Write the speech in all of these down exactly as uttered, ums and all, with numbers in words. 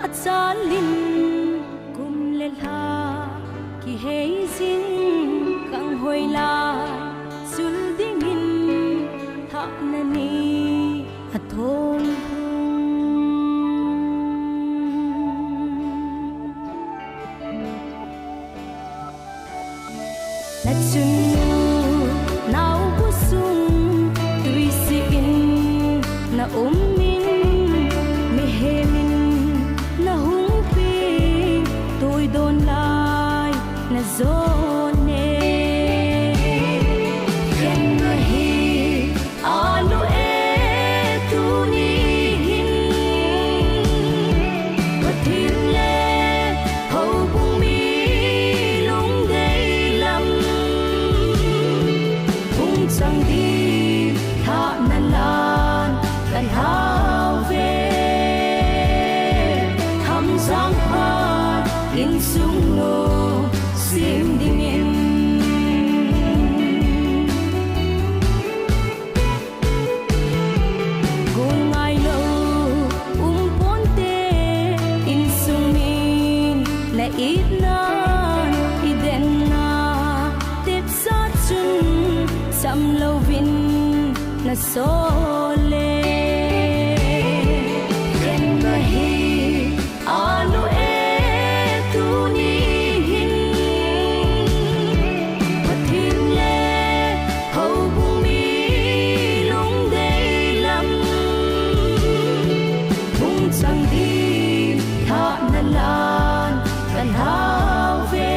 Achalin kum le lha kihei jing, kang hoi lai sul dingin thahna ni athong hung. Na chunnu naobu sung tuisih in na um in, mihem in na hung ping, tuidon lai na jon e. Khen ahi, Anu e, tuni hin Pathen le houbung mi lungdei lam hung chang ding thahna lan ka lhau ve. Thamjang phat insung nu sem dingin. Gol ngailou um ponte, insung min na itna, i denna tepsa chun, sam louvin na sol e. Khen ahi, Anu e, tuni hin Pathen le houbung mi lungdei lam hung chang ding thahna lan ka lhau ve.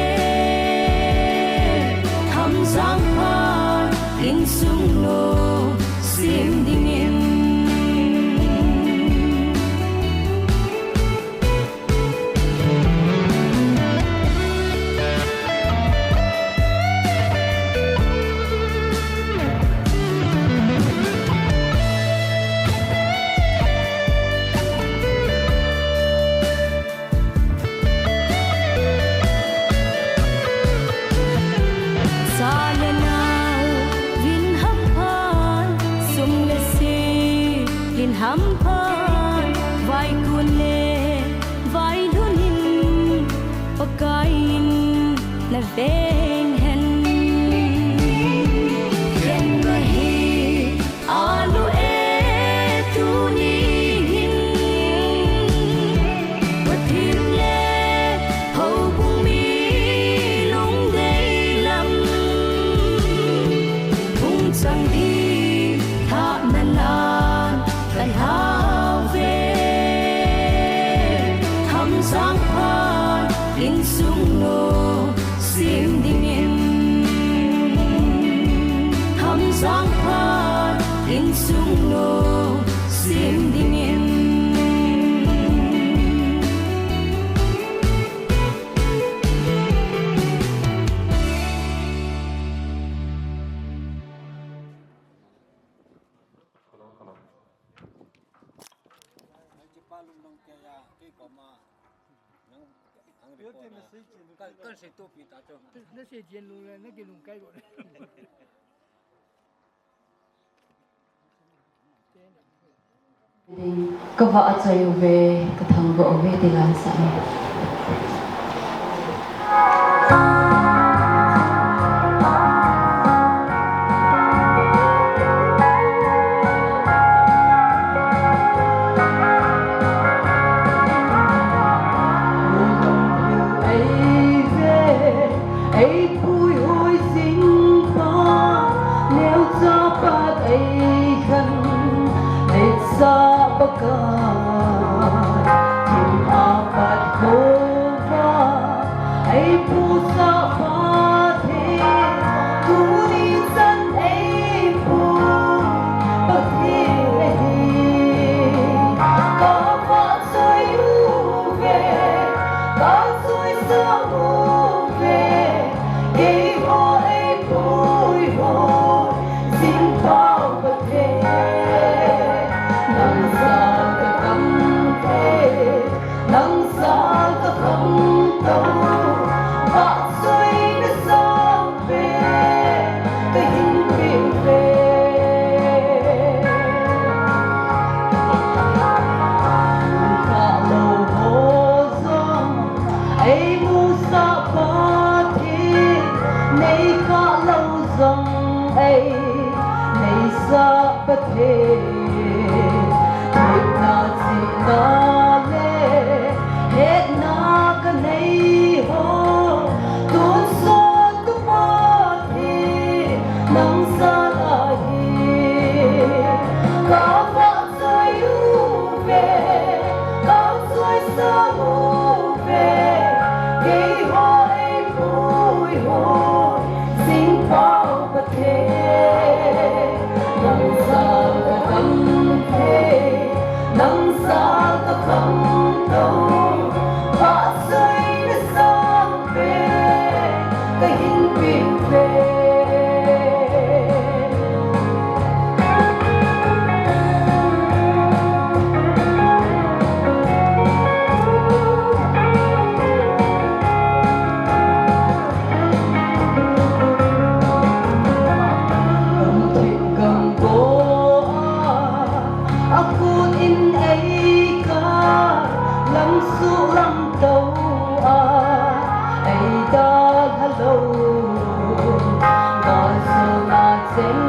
Thamjang phat insung nu sem dingin. Cha le nao vin hamphan, sum le sil in hamphan, vaikun le vailhun in Pakai in na veng hen. Khen ahi, Anu e, tuni hin Pathen le houbung mi lungdei lam hung chang ding thahna lan ka lhau ve. Thamjang phat insung nu sem dingin. Thamjang phat insung nu sem dingin. Ka va achai uve, ka thangvah uve, ti la sa. Ei puihoi jing pa, neocha pat ei khan, neocha Pakai, thim a pat ko. Thei, thei na chi na le, hetna ka nei ho, tonsot ka Pathen, nang jal a hi ka vahchoi uve, ka choisang uve, keiho eipui ho, jingpau Pathen, nang jal ka kham thei, nang jal ka kham tou, vahchoina sangpen kahin peuve. Gam go a, a khut in ei kap, lam suh lam tou a, ei dalha lou, gal sona cheng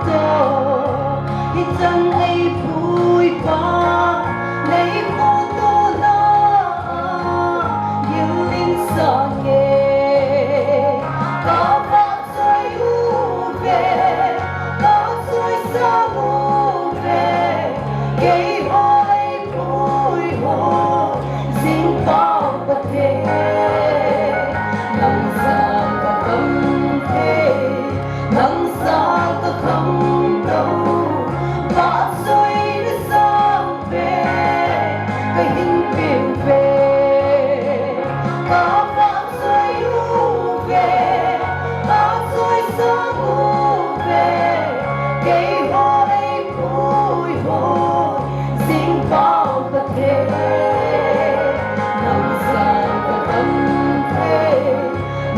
toh, hichan ei puipa, nei putuna a, gil in sang e, ka vahchoi uve, ka choisang uve, keiho eipui ho, jingpau Pathen, nang jal ka kham thei, nang jal ka kham tou, vahchoina sangpen kahin peuve. Ka vahchoi uve, ka choisang uve, keiho eipui ho, jingpau Pathen, nang jal ka kham thei,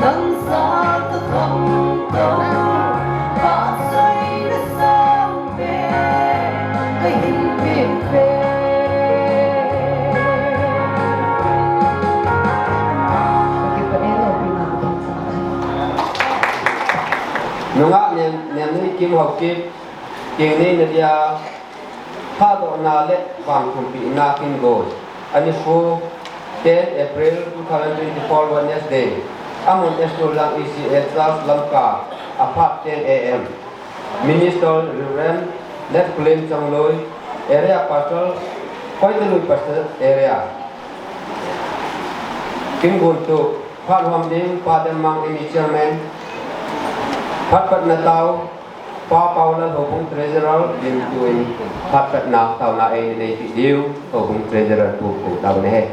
nang jal ka kham tou, vahchoina sangpen kahin peuve. Nungah Niam, Niamneikim Haokip, Kengneina dia, Phahdohna le Vangthumpina Kingon. Anikho, ten April two thousand twenty-four, Wednesday. Amun S. Toljang E C A Church, Lamka, aphat ten A M. Minister Reverend Letkulen Chongloi, Area Pastor, Koitalui Pastor Area. Kingon tuh, phat huam ding, Pa Demmang, M E Chairman, phat patna tao, Pa Paulal, Houbung Treasurer, lim tuin phat patna taona eina neipeh diu, Houbung Treasurer pu kou tao nahi.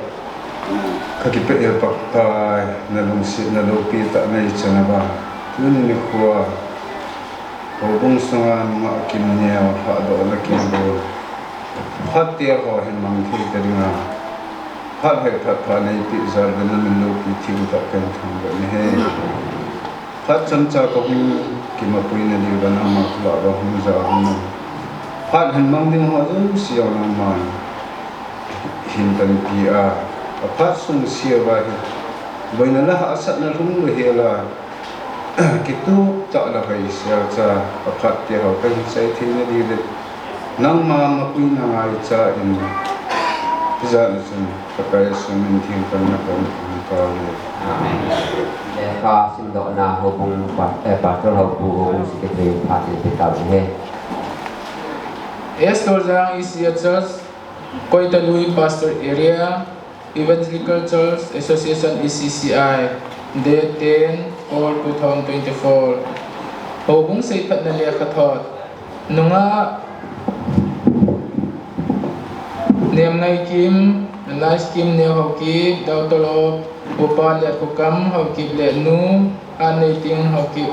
Kakipah e Pakai, nalungsetna loupitah nei chan a ba. Tuni nikho a, houbung sunga nungah kim neo, phahdohna kingon, phat te ho hin mang thei ta dinga, phat hoi phat pha neipeh jal uva namin loupi thengtah kahin thangvah nahi. Phat chomcha kahung kimapuina diuva nangma koma hung ja hung. Phat hin mang ding ho jouse nangman hin tanpi a, aphat sung siuva hi boina le hahsatna lhung louhel a, kitup tah le hoisel cha, aphat te ho kahin chai theina ding le, nangma mapuina ngaicha in, hijat a chun Pakai Jesu min theng panna kahin peh uve. Amen. Lekha simdohna houbung pa-, eh, Pastor Houpu, Houbung Secretary, phat in pe tau hen. S. Toljang E C A Church, Koitalui Pastor Area, Evangelical Church Association, E C C I, date ten four two thousand twenty-four. Houbung seiphatna lekhathot. Nungah Nemngaikim, Laikim Neo Haokip, Dautolop, Upa Letkokam Haokip le Nu Hanneiting Haokip.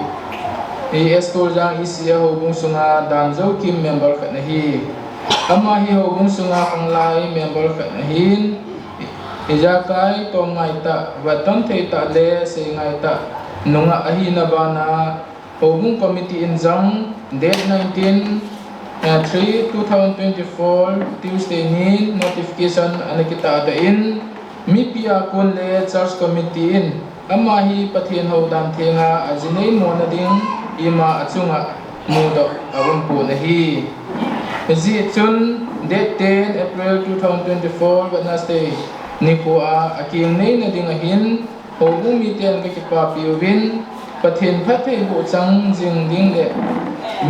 Hi S. Toljang E C A houbung sunga dan jou kim member khat ahi. Ama hi houbung sunga khanglai member khat ahin, ijakai tom ngaitah, vatton theitah le sei ngaitah nungah ahina bana, Houbung Committee in jong date nineteen, eh, three, two thousand twenty-four, Tuesday nin notification ana kitahdoh in, mipi a kon le Church Committee in ama hi Pathen houdan thenga ajinei mona ding ima achunga mudoh aumpon ahi. Hijeh chun date ten April two thousand twenty-four Wednesday nikho a akeng neina ding ahin, houbung miten kakipapi uvin, Pathen phattheiboh chang jing ding le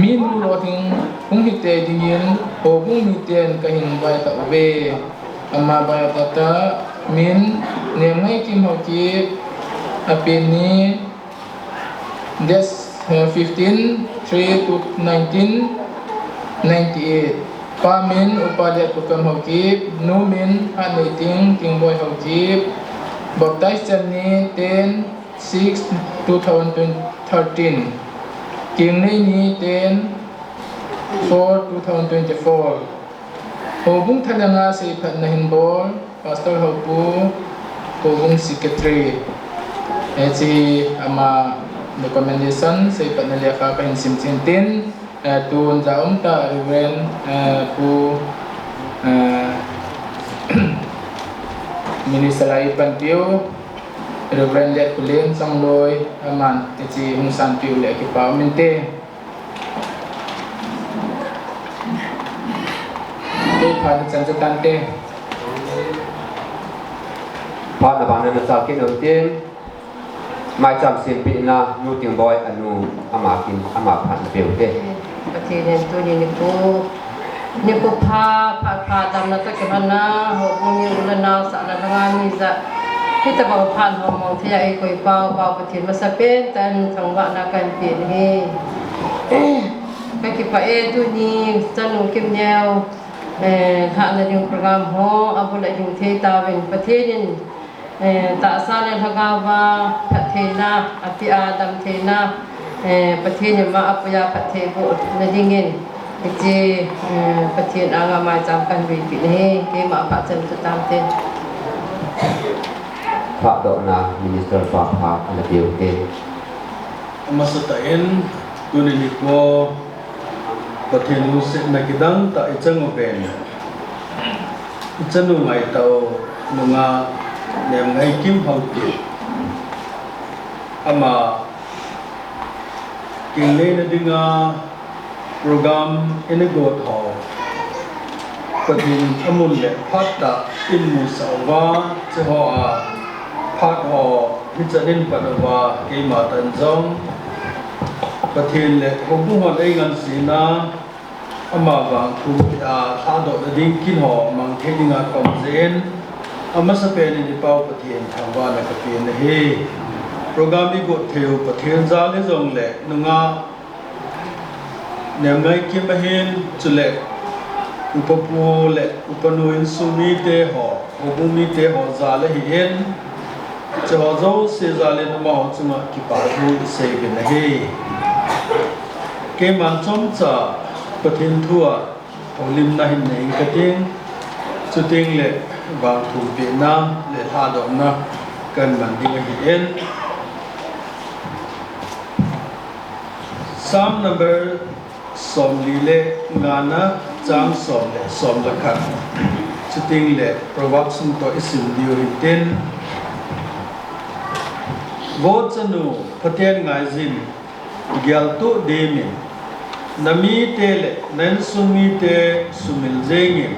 minu lolhing hung hitei dingin houbung miten kahin vaitah uve. Ama biodata min Nemngaikim Haokip, apen ni date, eh, fifteen three nineteen ninety-eight. Pa min Upa Liatpukham Haokip, nu min Hatneiting Tingboi Haokip. Baptize chan ni ten six two thousand thirteen. Keng nei ni ten four two thousand twenty-four. Houbung thalheng a seiphatna hin bol Pastor Houpu, Houbung Secretary. Hiche ama recommendation seiphatna lekha kahin sim chin tin, eh, tun ja um tah Reverend, eh, Pu, eh, Minister a ipanpiu Reverend Liatpulen Changloi aman hiche hung sanpiu le kipa um inte. Kei phat chan chu tante. Phat na bang na cha kin um tin. Maicham sempina Nu Tingboi anu ama kin ama phat na peuh te. Pathen in tuni nikho, nikho pha, pha, pha damna toh kimanna, houbung mi u le nao sahna langa mi ja. Hitabang phat ho mong thei a eikoi pau, pau Pathen masapen tah in thangvahna kahin pe ahi. Kakipah e tuni, chanu Kimneo, eh, lhahna ding program ho, abul a hing thei tauvin, Pathen in, eh, tahsa le lhagao a phattheina, apeh a damtheina, eh, Pathen in ama apui a phattheiboh na dingin, hiche, eh, Pathen anga maicham kahin buipi ahi, keima phat chan chu tante. Phatdohna Minister pa phat ana peuh te. Amasatah in, tuni nikho, Pathen lungsetna kidang tah i chang uven. I chanu ngaitah u nunga Nemngaikim Haokip. Ama keng neina dinga program in i got ho. Pathen in amun le phat tah in musah uva, hiche ho a phat ho hichan in pan uva, keima tah in jong Pathen le houbung hon eingansena, ama vangthum peh a lhahdohna ding kin ho mang thei dinga kaum jeh in, amasapen in i pau Pathen thangvahna kapen ahi. Program i got thei u Pathen jal hijongle nunga Nemngaikim ahin, chule Upa pu le Upa nu insung mite ho, houbung mite ho jal ahin, hiche ho jouse jal in amaho chunga kipathu i seiuvin ahi. Keiman chomcha Pathen thu a houlimna hin nei inge kating, chuteng le vangthum pehna le lhahdohna kaman ding ahin. Psalm number somli le nga na, chang som le som le khat. Chuteng le Proverbs sung toh i sim diu hintin. Vo chanu, Pathen ngaijin, geltoh dimin, na mite le na insung mite sumil jengin.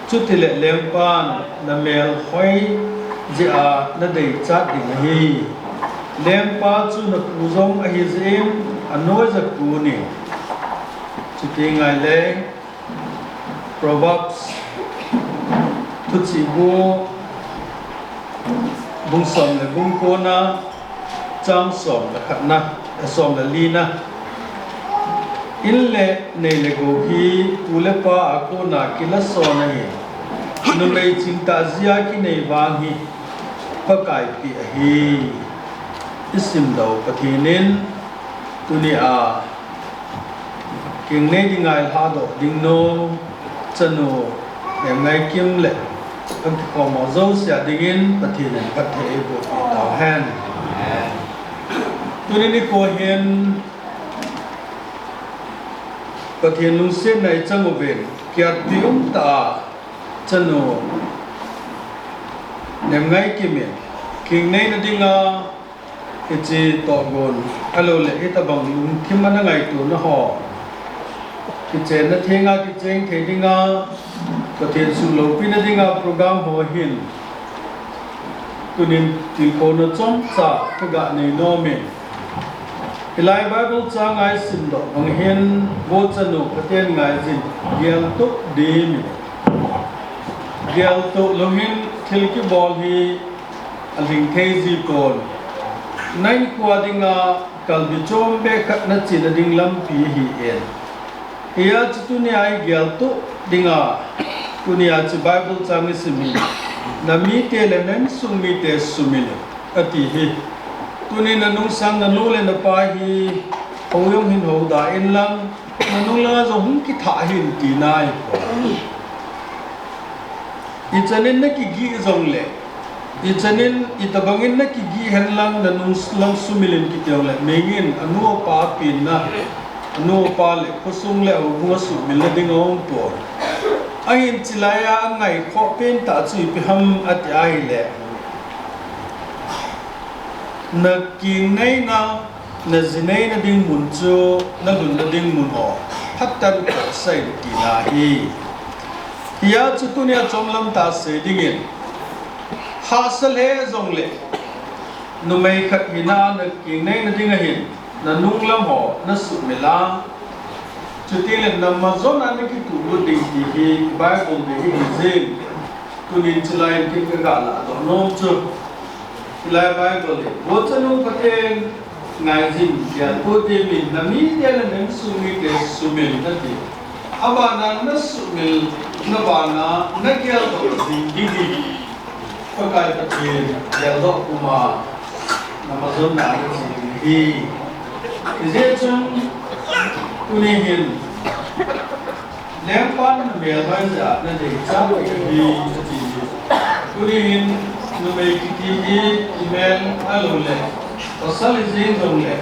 Chutile lengpan na melhoi jeh a na deichat ding ahi. Lengpa chu na pu jong ahi jeh in anoija kunin. Chuti ngai le Proverbs, Thuchih bu, bung som le bung ko na, chang som le khat na, eh, som le li na. In le nei le gou hi pu le pa a kona kilason ahi. Numei chingtah jia kinei vang hi Pakai peh ahi. I simdoh Pathen in tuni a keng nei dinga i lhahdoh ding nu, chanu, Nemngaikim le, kan kikhom ho jouse a dingin Pathen in phatthei eiboh peh tauhen. Tuni nikho hin Pathen lungsetna i chang uvin, kiatpi umtah a chanu Nemngaikim in keng neina dinga hiche tohgon, ahilou le hitabang lungthim a na ngaito na ho, Chenna thenga kicheng thei dinga, Pathen sung loupina dinga program ho hin tunin tilkhouna chomcha kaga nei nomin. Hilai Bible chang isimdoh bang hin, vochanu Pathen ngaijin geltoh dimin. Geltoh lou hin thil kibol hi alhing thei jipon. Na inkoa dinga kalbi chom beh khat nachena ding lampi ahin. Hijeh chun tunia igeltoh dinga, tunia chu Bible chang isim hi, namite le na insung mite sumil in, ati hi. Tunin nanungsang nanu le napa hi, hou jong hin houda inlang, nanung langa jong hung kithah hih in tina ahi. Ichanin nakigih jongle, ichanin itobangin nakigih henlang nanung lang sumil in kiti jongle, mihingin anu apa penna, anu apa le khosung le houbung asumilna ding aumpon. Ahin chulaiya angaikhoh pentah chu ipi ham ati ahile, nakingaina, najineina ding mun chu nalhunna ding mun ho phatah in khohsah in tina ahi. Hijeh chun tunia chomlam tah sei dingin, hahsa lheh jongle, numei khat hina nakingaina ding ahin, nanung lam ho nasumil a, chutengle namajon a nakituhlut ding ti hi Bible dei hi hijeh in, tunin chulai in kin kaga lahdoh nom chu, hilai Bible hi, vochanu Pathen ngaijin geltoh dimin, namite le na insung mite sumil in ati. Abana nasumilna bana nageldoh jing ding hi, Pakai Pathen geldoh puma namajonna nache ding ahi. Hijeh chun tuni hin lengpan namelhoi jeh a nadeichat ding ahi, ati hi. Tuni hin numei kiti hi, imel ahiloule pasal hijeng jongle,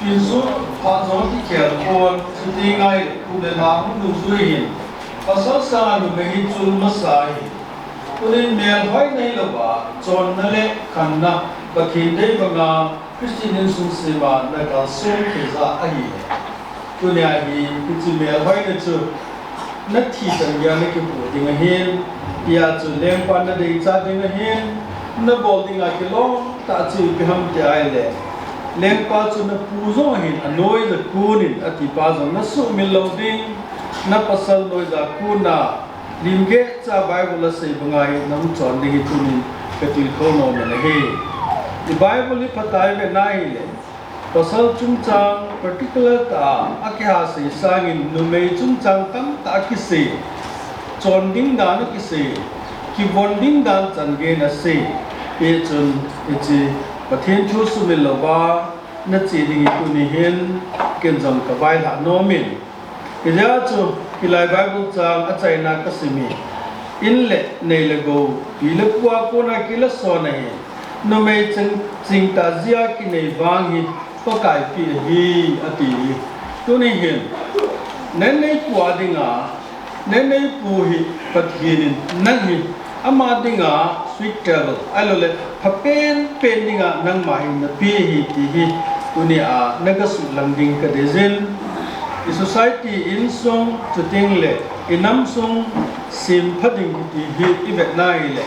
insung phat jong kikhel pon, chuti ngaile u le nao hung nungjui hin, pasal sanga numei hi chul masa ahi. Tunin melhoi neilouva, chonna le khanna, Pathen dei banga Christian insung sema nakalson theija ahile, tunia hi hiche melhoina chu nathi chan geiya nakipoh ding ahin, hijeh chun lengpan nadeichat ding ahin, nabol dinga kilom tah chu ipi ham ti ahile, lengpa chu napu jong ahin anoija kun in atipa jong nasumil lou ding, napasal noija kun a, limgehcha Bible asei banga hi nahung chon ding hi tunin katilkhou nom in ahi. I Bible hi phatah a ivet na hile, pasal chungchang particular tah a akihasei sangin numei chungchang tamtah akisei, chon ding dan akisei, kivon ding dan chan geiyin asei. Hichun hiche Pathen thu sumil louva nache ding hi tuni hin ken jong kavailhah nom in. Hijeh chun hilai Bible chang achaina kasim hi, in le nei le gou, pi le pu a kona kilason ahi. Numei ching, chingtah jia kinei vang hi Pakai peh ahi, ati hi. Tuni hin, na neipu a dinga, na neipu hi Pathen in nang hi ama dinga suitable, ahiloule phapen pen dinga nangma hi napeh ahi ti hi tunia nagasuhlang ding kadeijin. I society insung, chutengle inam sung sempha ding kiti hi ivet na hile,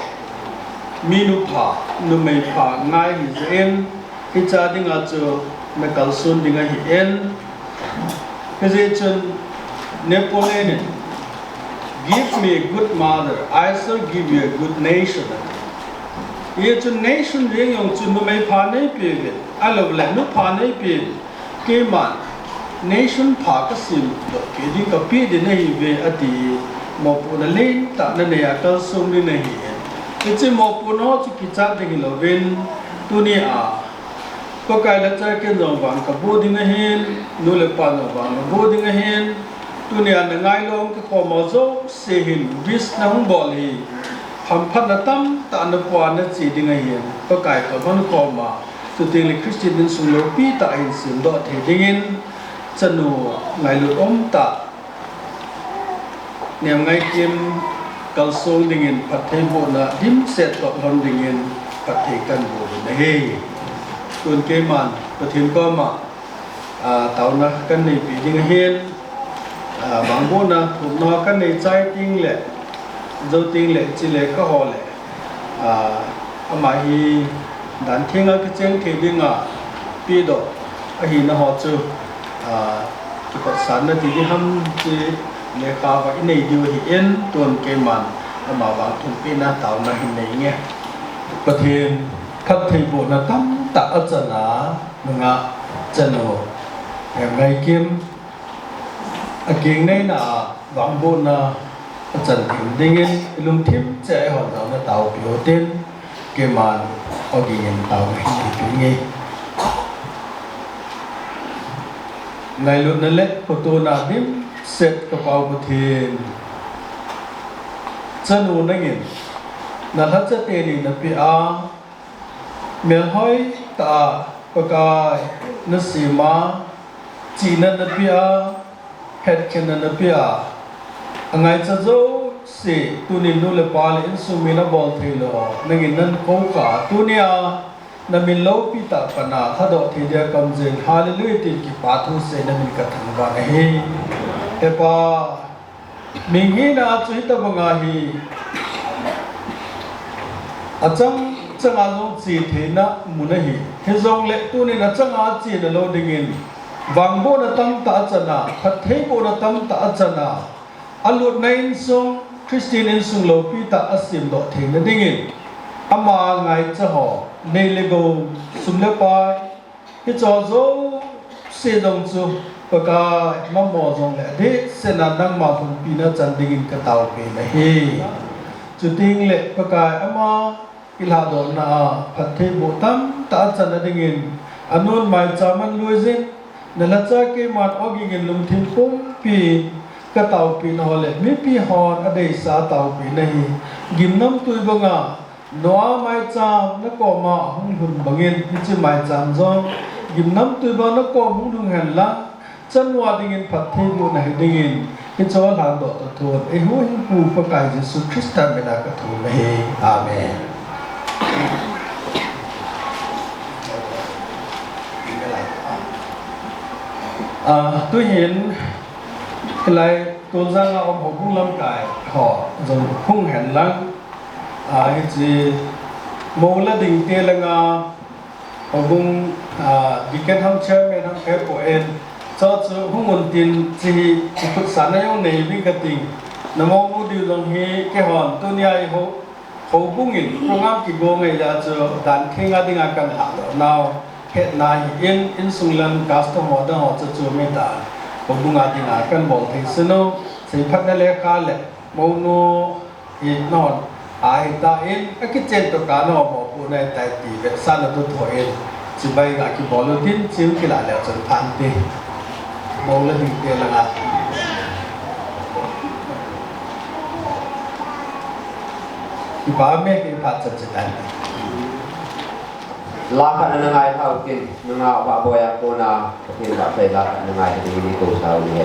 minu pha, numei pha ngai hijeh in, hiche dinga chu nakalson ding ahin. Hijeh chun Napoleon in, "Give me a good mother, I shall give you a good nation," ati. Hichun nation jeng jong chu numei pha neipeh uvin, ahiloule nu pha neipeh uvin, keiman nation pha kasemdoh peh ding, kapeh ding nahiuve ati, mopohna lentah nanei a kalsong ding nahi. Hiche mopohna chu kichat ding hilouvin, tunia Pakai lhacha ken jong vang kaboh ding ahin, nu le pa jong vang kaboh ding ahin, tunia nangailong kikhom ho jouse hin wish nahung bol hi, hamphatna tamtah napoh a nache ding ahin, Pakai kahon khom a, chutengle Christian insung loupi tah hin semdoh thei dingin, chanu ngailut umtah, nemngaikim kalsong dingin phattheibohna dimset toh lhon dingin phatthei kahin boh uvin ahi. Tun keiman Pathen koma, a, taona kahin neipeh ding ahin, Ah, vangbohna thumna kanei chai teng le, jou teng le, chule kaho le, ah, ama hi dan thenga kicheng thei dinga pedoh ahina ho chu, ah, kipatsanna ti ding ham ti lekha va inei diu ahin, tun keiman ama vang thumpehna taona hin nei nge. Pathen phattheibohna tamtah achana nungah chanu Hemngaikim akingnei na a vangbohna achan thim dingin ilungthim cheh a ihon jaona taopi utin, keiman ogin taona hin neipe nge. Ngailutna le khutuona dimset ka Pa u Pathen, chanu nangin nalhacha teni napeh a, melhoi tah a Pakai nasem a, chihna napeh a, hetkhenna napeh a, angaicha jouse tunin nu le pa le insung mi nabol thei lou nangin nakou kha a, tunia namin loupi tah pana lhadoh thei dia kaum jin, Hallelujah tin kipathu seinan namin kathangvah ahi. He Pa, minghena chu hitobanga hi achang changa jong che theina mun ahi. Hijongle tunin achanga chena lou dingin vangbohna tamtah achana, phattheibohna tamtah achana, alutna insung, Christian insung loupi tah asemdoh theina dingin, ama ngaicha ho, nei le gou, sum le pai, hicheho jouse jong chu Pakai, mamo jongle adehsetna nangma lhunpina chan dingin kataopi nahi. Chuteng le Pakai, ama kilhadohna a phattheiboh tamtah achana dingin, anun maicham ahin luijin, nalhacha keiman ogin lungthim pumpi kataopina ho le mipi hon adeisah taopina hi, gimnamtui banga Noah maicham nakoma ahung lhun bangin, hiche maicham jong gimnamtui banga nakoma hung lhung henlang, chanu a dingin phattheibohna hi dingin, hicheho lhadoh toh thon eihuhhingpu Pakai Jesu Christa mina kathum ahi. Amen. Ah, tuhin, hilai Toljang a um houbung lamkai ho jong hung henlang, ah, hiche mou la dingte langa houbung, ah, deacon ham chairman ham kahepon, chuchu hung untin, hiche hi kipatsanna jong nei ding kating. Namounu diu jong hi keihon tunia ihou Houbung in program kigo ngai a chu dan thenga dinga kan lhadoh nau hetna ahin, insung lam custom ho dang ho chu chu mi ta houbung a dinga kan bol thei sunu, seiphatna lekha le mounu hi nahon ahitan, akichen toh kana mopohna ahitai ti vetsahna toh thoin, chibai ga kibol utin, chim kilah leu chun phan ti. Mou la dingte langa. Kipa me, kipa chan chan. La khat na ngai hau tin, nunga ba boya kona, tin ba sai la khat na ngai tin ni ko sa u ni.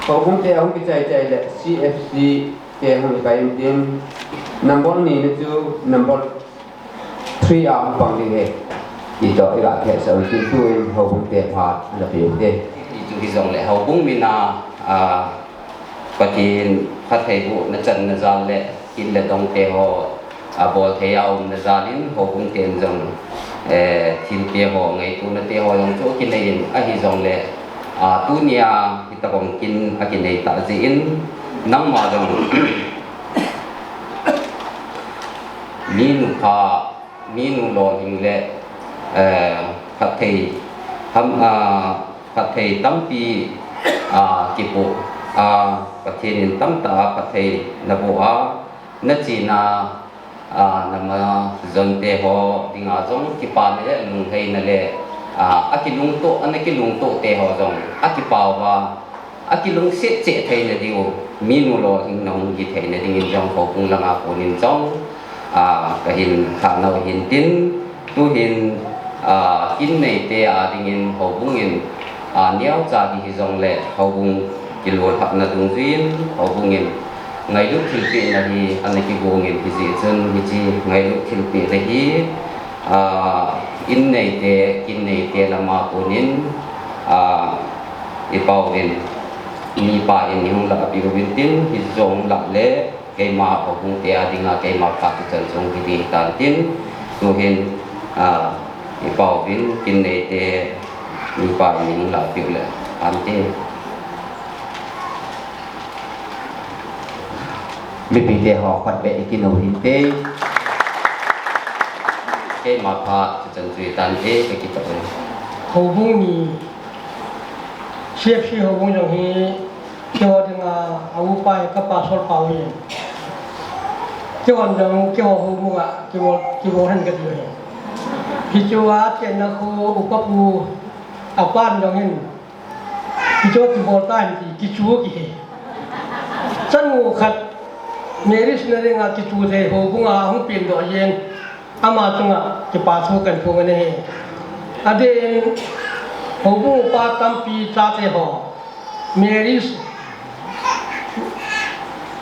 Houbung te ahung kichai chai le C F C te ahung kai in tin, number ni na chu number three a hung pang ding ahi. Itoh iga thehsah un tin tuin houbung te phat ana pe u te. Hichu hijong le houbung min a, a, Pathen phattheibohna channa jal le kit le dong te ho, a, bol thei a umna jal in houbung ten jong, eh, thil te ho, ngaitona te ho jong chu kinei in ahi jong le, a, tunia hitabang kin akinei tah jeh in nangma jong minu pha, minu lolhing le, eh, phatthei ham, ah, phatthei tampi, ah, kiboh, ah, Pathen in tamtah a phatthei naboh a, nachena, ah, nama jon te ho dinga jong kipana le lungheina le, ah, akilungtoh, ana kilungtoh te ho jong akipah uva, akilungset cheh theina diu, minu lolhing nahung hi theina dingin jong houbung langa konin jong, ah, kahin khah nau hin tin, tuhin, ah, kin neite a dingin houbung in, ah, neocha ding hijong le houbung kilolhahna dungjuiyin houbung in ngailut thilpehna hi ana kigong in hijeh chun hiche ngailut thilpehna hi, ah, in neite, kin neite lama konin, ah, ipauvin, mipa in ihung lahpeh uvin tin, hiche jong lah le, keima houbung te a dinga keima phat chu chan jong hiding hitan tin, tuhin, ah, ipauvin, kin neite, mipa in ihung lahpeh u le, ante. Mipi te ho khat beh ikin u hinte. Keima phat chu chan jong hitante, kakipah e. Houbung ni, C F C houbung jong hi, keiho dinga, a upa hi ka pastor pa u ahi. Keiho jong, keiho houbung a, keiho, keiho hen kati u ahi. Hichea chenna khu upa pu, apan jong hin, kichu kibol tan ti, kichu kihe. Chanu khat, Mary's na dinga kichu thei houbung a hung pengdoh jeng, ama chunga kipa thu kahin phong ahi. Adeh in, houbung upa tampi chate ho, Mary's,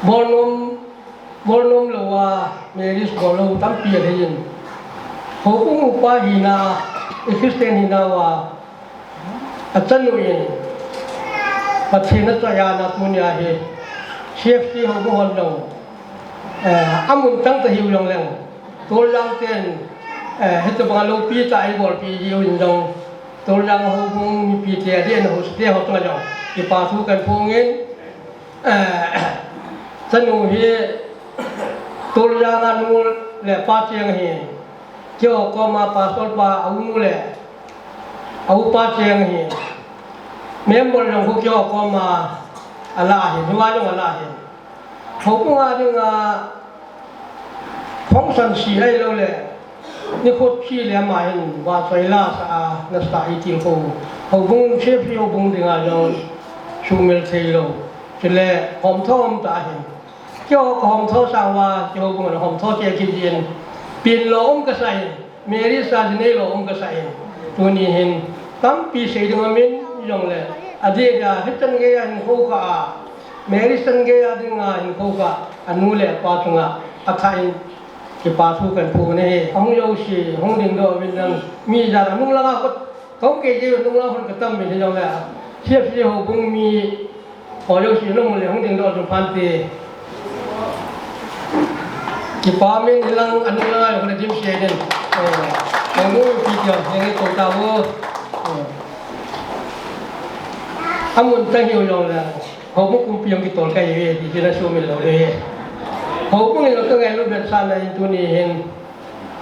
bolnom, bolnom louva, Mary's bol lou tampi ahi in. Houbung upa hina, Christian hina uva, achanu in, Pathen achoi a na tunia hi, C F C houbung hon jong, eh, amun chang ta hiu jong leng, Toljang ten, eh, hitobang loupi tah a eibolpi jiu in jong, Toljang houbung mipi te, adeh in house te ho chunga jong, kipa thu kahin phong in, eh, chanu hi, Toljang a nu le pa cheng ahi, keiho koma pastor pa a u nu le, a upa cheng ahi. Member jong khu keiho koma ala ahi, nua jong ala ahi. Houbung a dinga function se ahilou le, nikho se le ama hin vahchoi la sa a, nasa a iti khu. Houbung C F C houbung dinga jong sumil theilou. Chule homtho um ta ahi. Keiho kahomtho sang uva, keiho bung in ahomtho cheh kit jin. Pin lou um kasah in, Mary's a jinei lou um kasah in. Tuni hin, tampi sei ding aumin, jongle, adeh dia, hichan geiya hinkho kha a, Mary's chan geiya dinga hinkho kha, anu le apa chunga, athah in, kipa thu kahin phong ahi. Ahung jouse, hung dingdoh uvin lang, mi ijat a nung langa kot, kahung kei jeh u nung lang hon katam uvin hijongle, C F C houbung mi, Ho jouse nung le hung dingdoh jing phante. Kipa min hilang anu langa jong khat dimset in. Eh, hung mu pi tio, henge kou tauvo. Eh. Amun tang hiu jongle. Houbung kumpi jong kitol kahiuve, ti chuna sumil lou le. Houbung in jong kangailut vetsahna in tuni hin.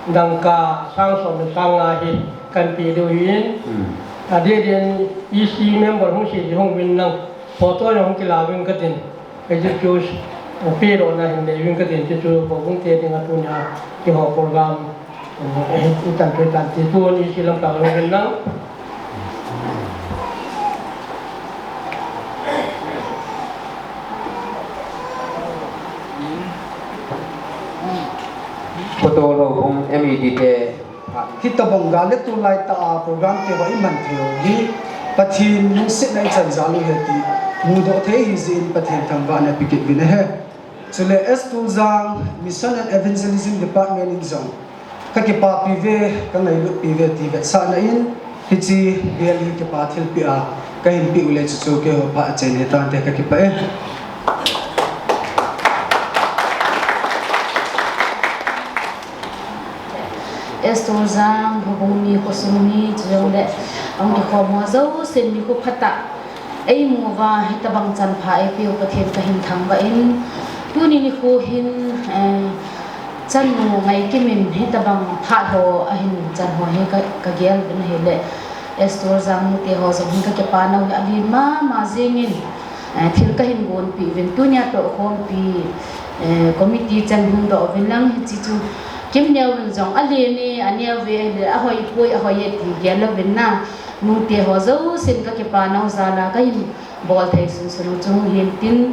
Dangka sang som le sang nga hi kahin pe diu ahin. Hmm. Adeh din E C member hung se ji hung uvin lang. Photo jong hung kila uvin katin. Hiche chu, eh, pedohna hin nei uvin katin. Hiche chu houbung te dinga tunia keiho program. Eh, ichan chu ichan ti tun E C lamkai hung uvin lang. Photo lo hung M E D te. Hitobang gal le tulai tah a program te ho iman thei u hi Pathen lungsetna ichan jal u ahi ti mudoh thei ahi jeh in Pathen thangvahna pe kit uvin ahi. Chule S Tuljang Mission and Evangelism Department in jong ka kipapi uve, ka ngailut pi uve ti vetsahna in, hiche bel hi kipa thilpeh a ka hin peh u le chuchu keiho phat achaina hitante, ka kipah e. S Tuljang, houbung mi, khosung mi, chujongle ahung kikhom ho jousen nikho phatah eimu uva, hitobang chanpha eipeu Pathen kahin thangvah in, tuni nikho hin, eh, chanu Ngaikim in hitobang phat ho ahin chan ho hi ka, kagel uvin ahile, S Tuljang nute ho jong hin ka kipah nau hi alen mama jengin, eh, thil kahin gonpeh uvin, tunia tohkhompi, eh, committee chan hung doh uvin lang, hiche chu Kimneo in jong alen e, aneo ve le, ahoipoi, ahoi e ti gel louvin na, nute ho jousen ka kipah nau jal a kahin bol thei sunsun u chu hung hin tin,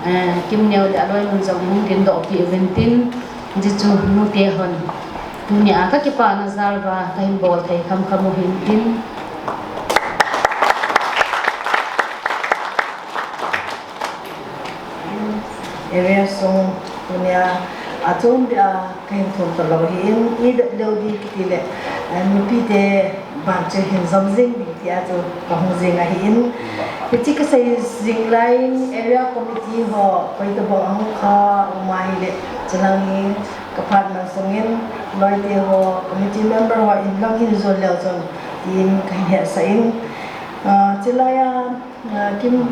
eh, Kimneo le aloinu jong hung dindoh peh uvin tin, hiche chu nute hon tunia ka kipana jal uva kahin bol thei khamkham u hin tin. Area sung tunia achom beh a kahin thum talou ahin, i det leu di kiti le, eh, mipite ban chu hin jom jing ding tia chu kahung jing ahin. Hiche kasei jing lai in area committee ho koi tabang ahung kha um ahile, chulang hi ka phat man sungin loite ho, committee member ho in lang hin jol leu chun tin kahin hetsah in, ah, chulai a Ah, Kim,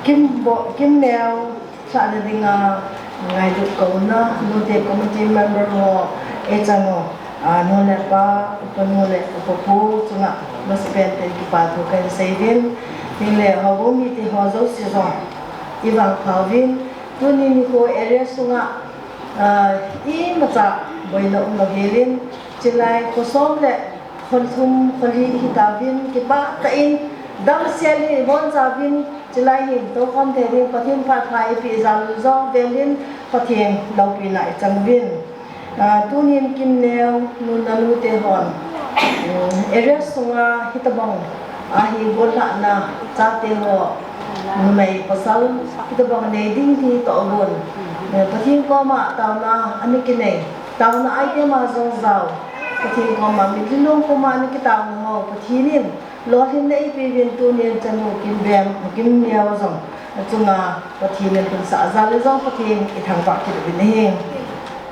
Kim Bo, Kimneo lhahna dinga ngailut kouna, nute committee member ho, echan u, ah, nu le pa, upa nu le upa pu chunga masapen ten kipa thu kahin sei uvin. Hinle houbung mite ho jouse jong i vangpha uvin. Tuni nikho area sunga, ah, imacha boina umlou helin, chulai kho som le kho thum, kho li hitauvin, kipah tah in, damsel in ibonchauvin, chulai hin toukhom thei ding Pathen phat pha eipeh jal u jong velin Pathen loupina ichang uvin. Ah, tunin Kimneo nu le nute hon, um, area sunga hitobang a hi gollhahna chate ho, numei pasal hitobang nei ding hi tohgon, eh, Pathen koma taona ana kinei. Taona item a jong jao, Pathen koma mitlhi long puma ana kitaona ho Pathen in lolhinna eipeuvin, tunin chanu Kimbem, Kimneo jong achunga Pathen in lhunsah jal le jong Pathen ithangvah kit uvin ahi.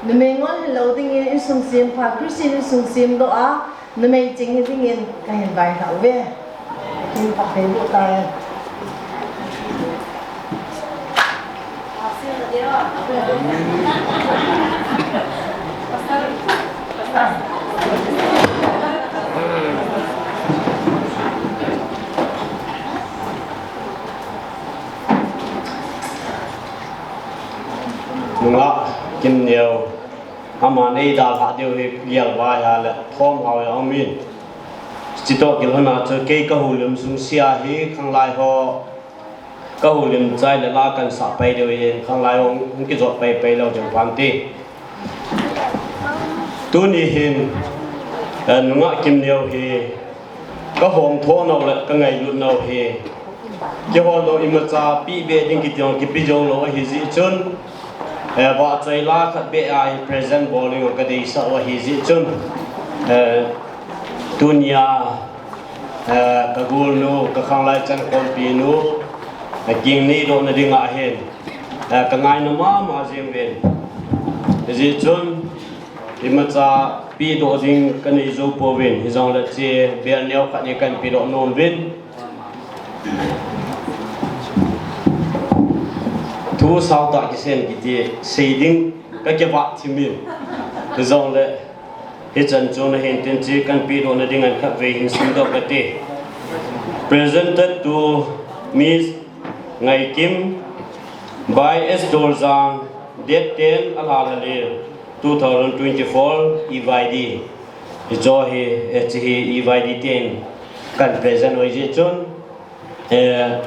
Numei ngol hilou dingin insung sempha, Christian insung semdoh a, numei ching hi dingin kahin vailhah uve. Kin pa Facebook ta e. Nungah Kimneo. Aman eidalhah diu hi gelvai a le thomhao a um in. Chutoh kilhon a chu kei kahoulim sung sea hi khanglai ho, kahoulim chai le la kahin sah pai diu ahin, khanglai ho hung kijot paipai lou ding pante. Tuni hin, eh, nungah Kimneo hi kahom thou nau le kangailut nau hi, kihol lou imacha peh be ding kiti jong kipe jou lou ahi jeh chun, eh, vahchoi la khat beh a hi present bol ding kadeisah u ahi jeh chun, eh, tunia, eh, kagolnu, kakhanglai chankhompi nu, eh, kinei dohna dinga hin, eh, kangaina mama jeng uvin. Hijeh chun, imacha pehdoh ding kanei jou pouvin, hijongle che bel neo khat hi kahin pehdoh nom uvin. Thu saotah kisei kiti sei ding kakivah thim in. Hijongle hichan chun ahin tin che kahin pehdohna ding in khatvei hin simdoh kate. Presented to Miss Ngaikim by S Doljang, date ten, alha lha le, two thousand twenty-four, E Y D. Hicho hi, hiche hi E Y D ten kahin present u ahi jeh chun, eh,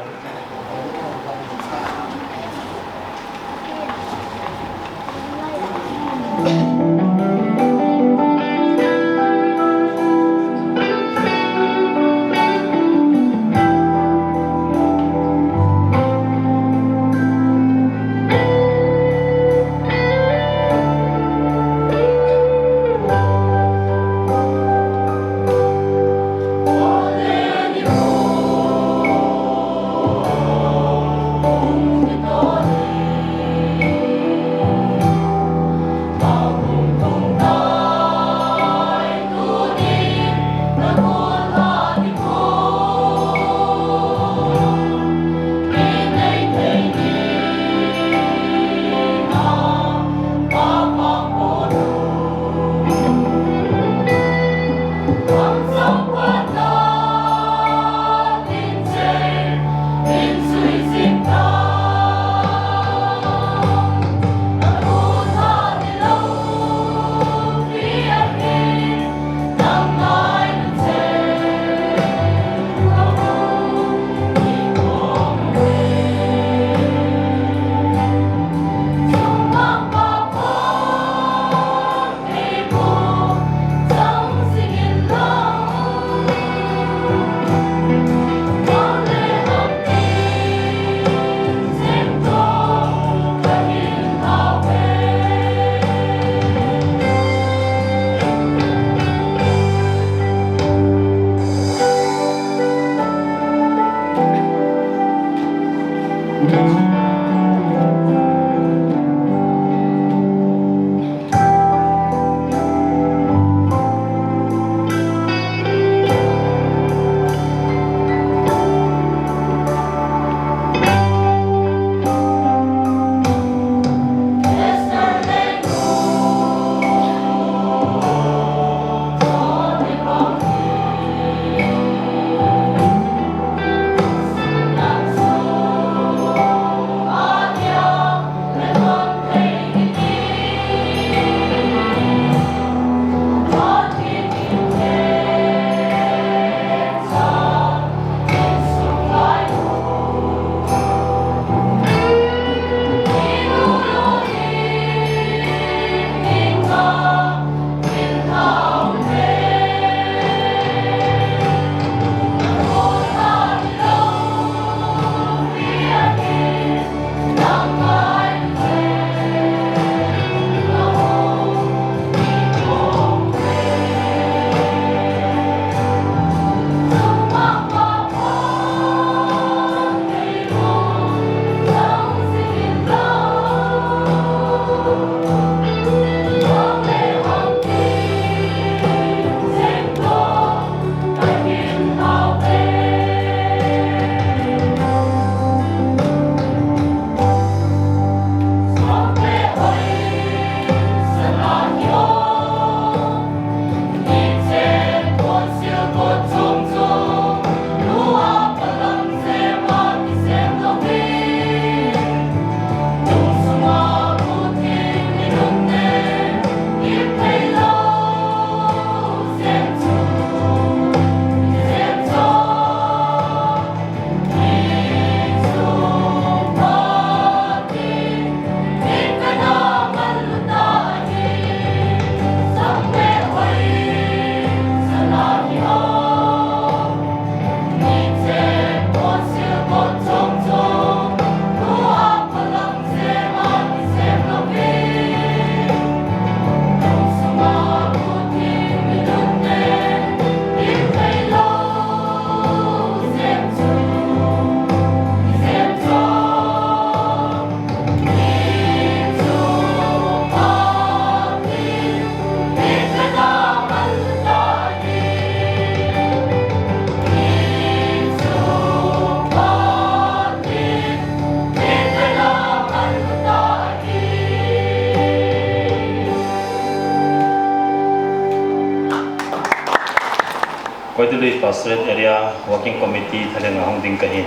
Koitalui Pastorate Area Working Committee thalheng a hung ding kahin.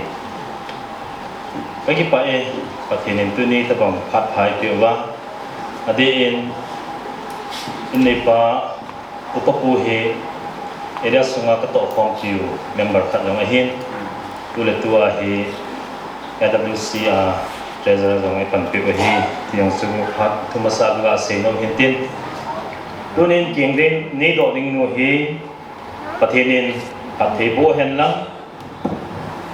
Kakipah e, Pathen in tuni tabang phat pha eipeh uva. Adeh in, in neipa Upa pu hi area sunga katoh khompiu member khat jong ahin. Tuletua hi A W C a treasurer jong eipanpiu ahi. Ti jong chu phat thum masa a kasei nom hintin. Tunin kingding neidoh ding nu hi Pathen in phatthei boh hen lang,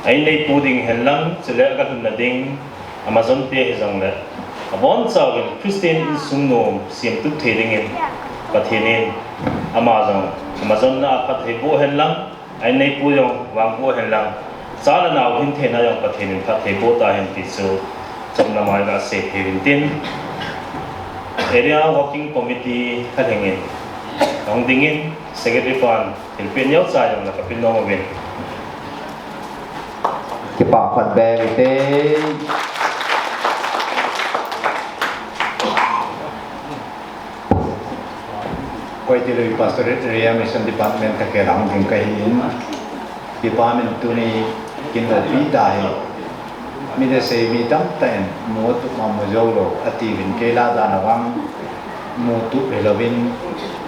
a inneipu ding hen lang, chule agalhunna ding, Amazon te hijongle, abonchauvin Christian insung nom semtup thei dingin, Pathen in ama jong, Amazon na a phatthei boh hen lang, a inneipu jong vangboh hen lang, cha le nao hintheina jong Pathen in phatthei boh tahen ti chu, chomna mai a kasei thei hintin, Area Working Committee thalheng in, ahung dingin, Secretary pan, thilpeh neocha jong la kapeh nom uvin. Kipah phat beh ute. Koitalui Pastorate Area Mission Department thalheng a hung ding kahin. Department tuni kin loupi tahi. Mi le sei mi tamtah in, mutup ma mu jou lou, atiuvin kei lah dan a vang, mutup hilouvin,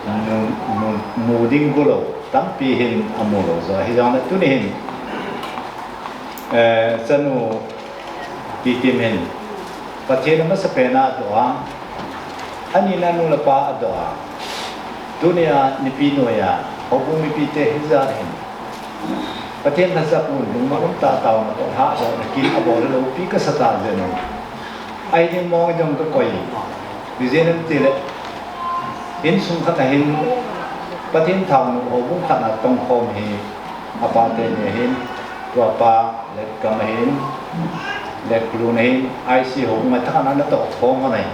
mu, mu, mu ding golou tampi hin amu lou jo. Hijongle tuni hin, eh, chanu Titim hin, Pathen amasapen a adoh a, anina nu le pa adoh a, tunia nipi noiya, houbung mipite hijat hin, Pathen lhacha pun, lungmong umtah taona toh lhadohna kin abol loupi kasa ta jeng in. Ahi ding mong jong kakoi. Ijeh inem itile, insung khat a hin, Pathen thaonu houbung khat a tongkhom hi, apa teni ahin, tua pa, Letkam ahin, Letlun ahin, I C houbung a thakhat a natoh khom ahi.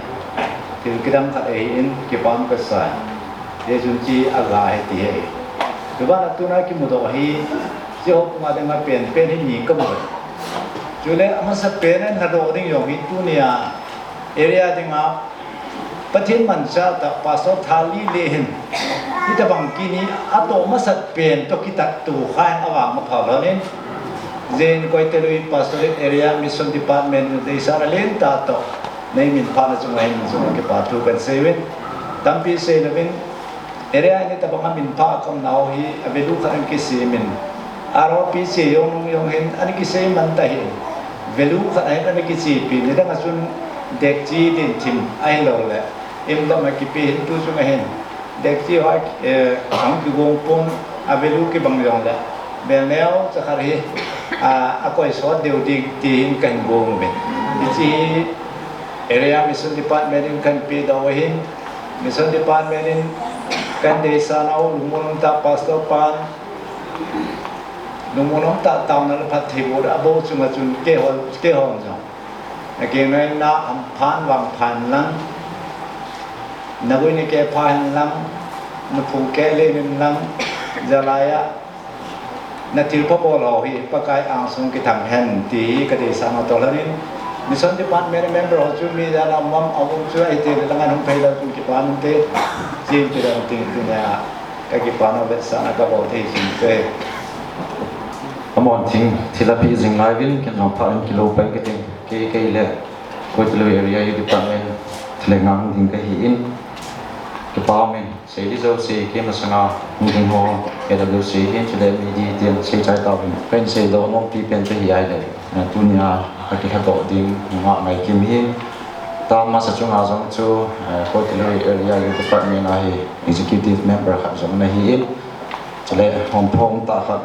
Thil kidang khat ahin, kipah kasai. Hijeh chun hiche aga ahi ti ahi. Chuban a tuna kimudoh hi, hiche houbung a dinga penpen hi ni kamu. Chule amasapen in lhadoh ding jong hi tunia area dinga Pathen manchah tah Pastor Thali le hin, hitabang kin hi atoh masat pen toh kitat tu khan avang mapha lhonin, ijeh in Koitalui Pastorate Area Mission Department deisahna lentah toh neiminphana chunga hin chunga kipa thu kahin seiuvin, tampi seilouvin, area hi hitabang a minpha a kaumnau hi a value khat ana kisemin, R O P che jong jong hin ana kisei man tahih in, value khat ahin ana kichepi, nidang a chun dekchi din thim ahiloule, imdom a kipe hin tu chunga hin, dekchi ho, eh, ahung kigong pon, a value kibang jongle, bel neocha khat hi, a, akoi sot diu ding ti hin kahin gong uvin. Hiche hi Area Mission Department in kahin pedoh u ahin, Mission Department in kahin deisah nau, lungmong umtah Pastor pan, lungmong umtah taona le phattheiboh le abol chunga chun keihon, keihon jong, nakeng noina amphan vangphan lang, naboi nakeh pha hen lang, naphung keh len in lang, jalai a, nathilpha bol ho hi Pakai angsung kithang hen ti hi kadeisah nau toh lhonin, Mission Department member ho chu mi jana um am, aum chu ahitile lang a hung phei lou chun kipa um inte, jing ti lang ting tunia kakipa nau vetsahna kabol thei jing te. Amahon thil apeh jing lai uvin, ken jong phat in kilou pai kating, kei, kei le Koitalui Area Youth Department thalheng a hung ding kahin, kipa umin. Sei ding jouse, kei masanga hung ding ho, A W C hin, chule media ten seichai tauvin. Kahin seidoh nompi pen chu hi ahile, eh, tunia kakilhadoh ding, nga ngaikim hi. Tamasa chunga jong chu, eh, Koitalui Area Youth Department a hi executive member khat jong nahin, chule hom phong tah khat,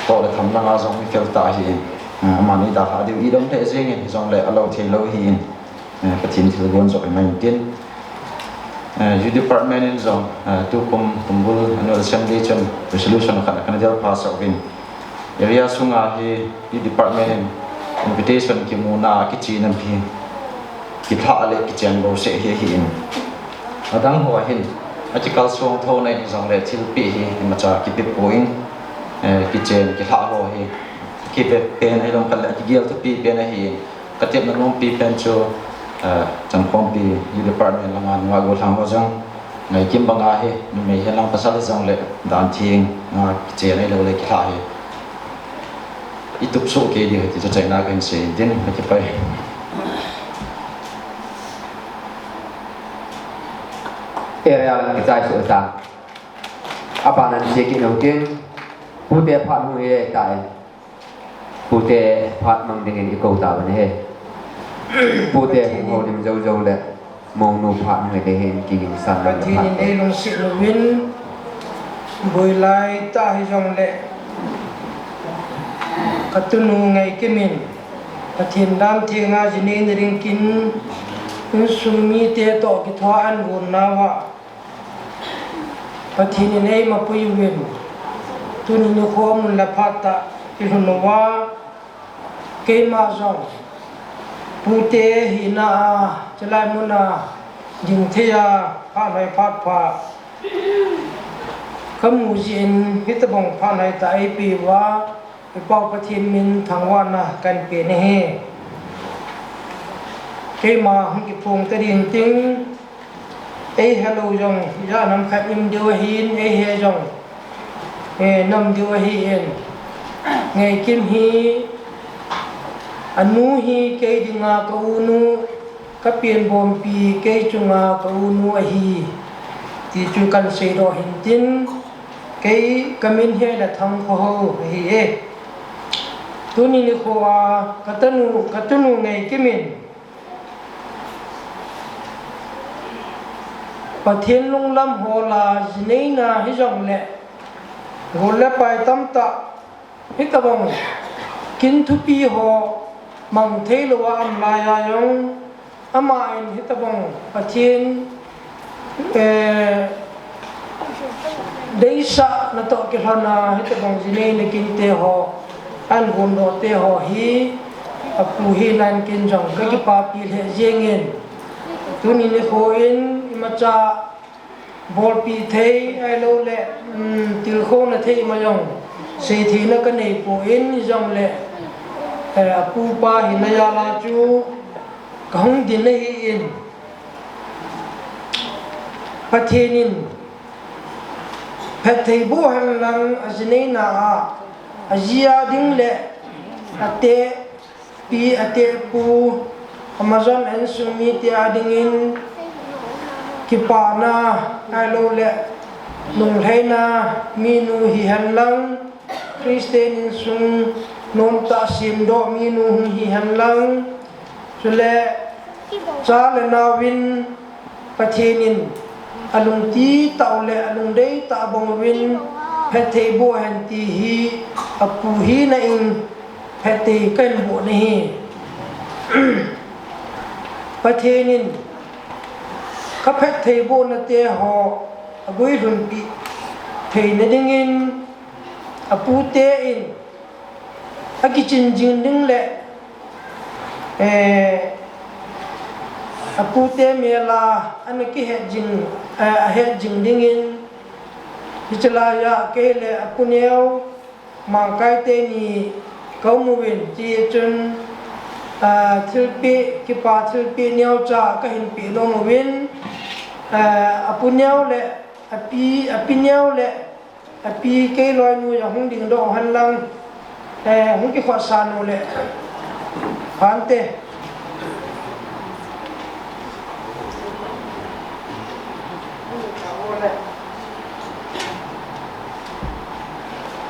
toh le tham langa jong mi fel tah ahin, eh, amani dalhah diu idom lheh jengin, hijongle alou thei lou ahin, eh, Pathen thilgon joh imai intin. Eh, Youth Department in jong, eh, tukum, kumbul, Annual Assembly chun resolution khat kana del pass uvin. Area sunga hi Youth Department in invitation kimuna a kichen nam hi, kilhah le kichen bouseh hi ahin. Adang ho ahin, akikalsong thou na in hijongle thilpeh hi imacha kipe poi, eh, kichen, kilhah ho hi, kipe pen ahilou khat le, kigel thupi pen ahin. Katepna nompi pen chu, eh, Chankhompi Youth Department langa nungah gollhang ho jong, Ngaikim banga hi, numei hilang pasal hijongle, dan theng, nga kichen ahilou le kilha hi. I tup soh kei diu ahi ti chu chaina kahin sei in tin, ka kipai. Area lang kichai soh ta. Aban a sei kit u tin, pute phat hung hi tai. Pute phat mang dingin i kou ta ban ahi. Pute hung houlim jou jou le, mounu phat hung hi ding ahin kigin san le Pathen in phat. Ei lungset uvin, boilai tah hijongle, ka tunu Ngaikim in, Pathen dan theng a ji neina ding kin, insung mite toh kithoa an gon nauva, Pathen in eima pui uvin, tuni nikho mun le phat tah i lhun uva, keima jong pute hina a, chulai mun a ding thei a, phat hoi phat pha ka mu jeh in, hitobang phat hoi tah ei pe uva, i Pau Pathen min thangvahna kahin pe ahi. Keima hung kiphong ta ding ting, ei helou jong, ijat ham khat im diu ahin, ei he jong, eh, nam diu ahin. Ngaikim hi, anu hi kei dinga ka unu, ka penbompi kei chunga ka unu ahi, ti chu kahin seidoh hin tin, kei ka min hi Lathang Khohao ahi e. Tuni nikho a, ka tanu, ka tunu Ngaikim in, Pathen lunglam hol a ji neina hijongle, gol le pai tamtah, hitobang kin thupi ho mang thei lou a um lai a jong, ama in hitobang Pathen, eh, deisahna toh kilhon a, hitobang ji neina kinte ho, an gon doh te ho hi, apu hina in ken jong ka kipapi lheh jeng in. Tuni nikho in, imacha bolpi thei ahilou le, um, tilkhouna thei ma jong, sei theina ka nei poi, ijongle, eh, apu pa hina jal a chu ka hung din ahi in. Pathen in phattheiboh hen lang, a ji neina a, a ji a ding le, a te pi, a te pu, Amazon insung mite a dingin kipana ahilou le, lunglhaina minu hihen lang, Christian insung nomtah semdoh minu hung hihen lang, chule cha le nao in Pathen in alungti tah u le alungdei tah bang uvin phattheiboh hen ti hi apu hina in phatthei kahin boh ahi. Pathen in ka phattheibohna te ho aguilhunpi theina dingin apute in akichin jing ding le, eh, apute mel a ana kihet jing, eh, ahet jing dingin, hiche laiya kei le apu neo, Mangkai teni ka um uvin, ti chun, ah, thilpeh, kipa thilpeh neocha kahin peh nom uvin, ah, apu neo le, api, api neo le, api kei loinu jong hung dingdoh hen lang, eh, hung kikhohsah nu le, phante.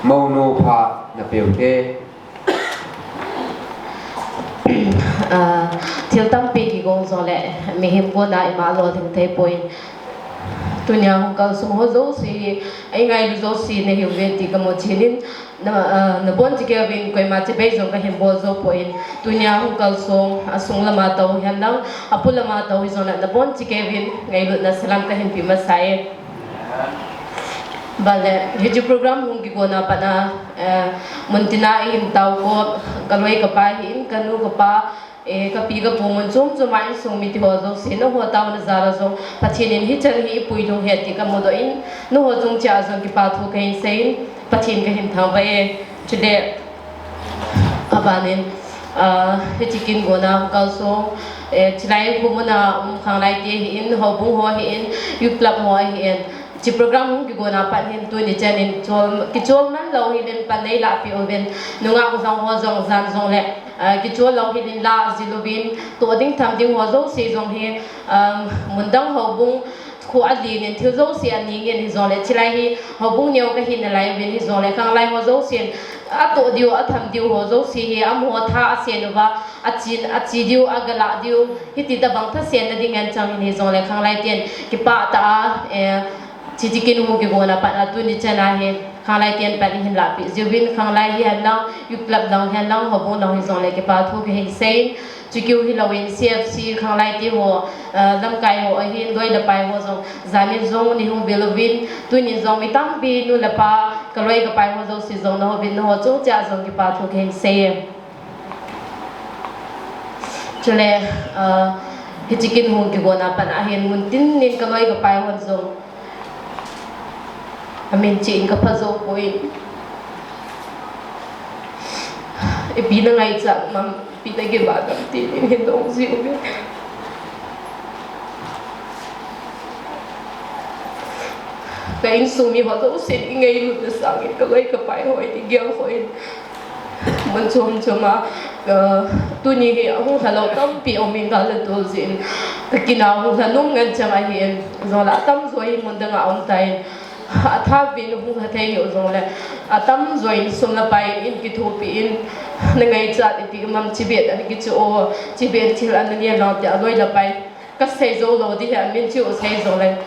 Mounu pha na peu te. Ah, thil tampi kigong jongle, mihem kona ima lolhing thei poi. Tunia hung kalsong ho jouse, ei ngailu jouse nahiuve ti kamu jin in, na, ah, nabonchauvin koima chibai jong kahin bol jou poi. Tunia hung kalsong, asung lama tou hihen lang, apu lama tou hijongle, nabonchauvin ngailutna salam kahin pe masa e. Vale, hiche program hung kigona pat a, eh, muntina eihin taokop, kaloi kapa hin, kanu kapa, eh, kapi kapu mun chom choma insung mite ho jouse, nangho taona jal a jong, Pathen in hichan hi eipui lhung ahi ti kamudoh in, nangho chung cheh a jong kipa thu kahin sei in, Pathen kahin thangvah e, chule, abanin, Ah, hiche kin gona kalsong, eh, chilai khu muna um khanglai te hi in, houbung ho hi in, youth club ho hi in, hiche program hung kigona pat hin tuni chan in chol, kichol man lou hi in pan nei lah pi uvin, nungah u jong ho jong jan jong le, ah, kichol lou hi in lah jil uvin, toh ding tham ding ho jouse jong hi, um, mun dang houbung, Khu alen in thil jouse aning in hijongle, chilai hi houbung neo kahi nalai uvin hijongle, khanglai ho jousen atoh diu, atham diu ho jouse hi, amaho tha asen uva, achi, achi diu, agalah diu, hiti tabang thasen nading in chang in hijongle, khanglai ten kipah tah a, eh, hiche kin hung kigona pat a tuni chan a hi, khanglai ten pan ihin lahpeh jiuvin, khanglai hi henlang, youth club lang henlang, houbung lang hijongle, kipa thu kahin sei in, Chukiu hilou in C F C khanglai te ho, ah, lamkai ho ahin loi le pai ho jong, jan in jong nei hung vil uvin, tuni jong mi tampi nu le pa, kaloi kapai ho jouse jong nahouvin naho chung cheh a jong kipa thu kahin sei e. Chule, ah, hiche kin hung kigona pat a hin mun tin in kaloi kapai ho jong, amin cheh in kapha jou poi. Ipi nangaichat nam, ipi nakivah nam tin in hin dong jiuvin. Ka insung mi ho jousen ingailutna sangin kaloi kapai ho in igel ho in. Mun chom chom a, ah, tuni hi ahung lha lou tampi um in gal le tol jin. Ka kin a hung lha nom ngen chang ahin. Jongle atamjo hi mun dang a um tan. Atha uvin hung lha thei hiu jongle. Atamjo in sum le pai in kithopi in. Nangaichat ipi um am chibet a nakichu o. Chibet thil a naneh lang tia loi le pai. Kasei jou lou ding hi amin chu sei jongle.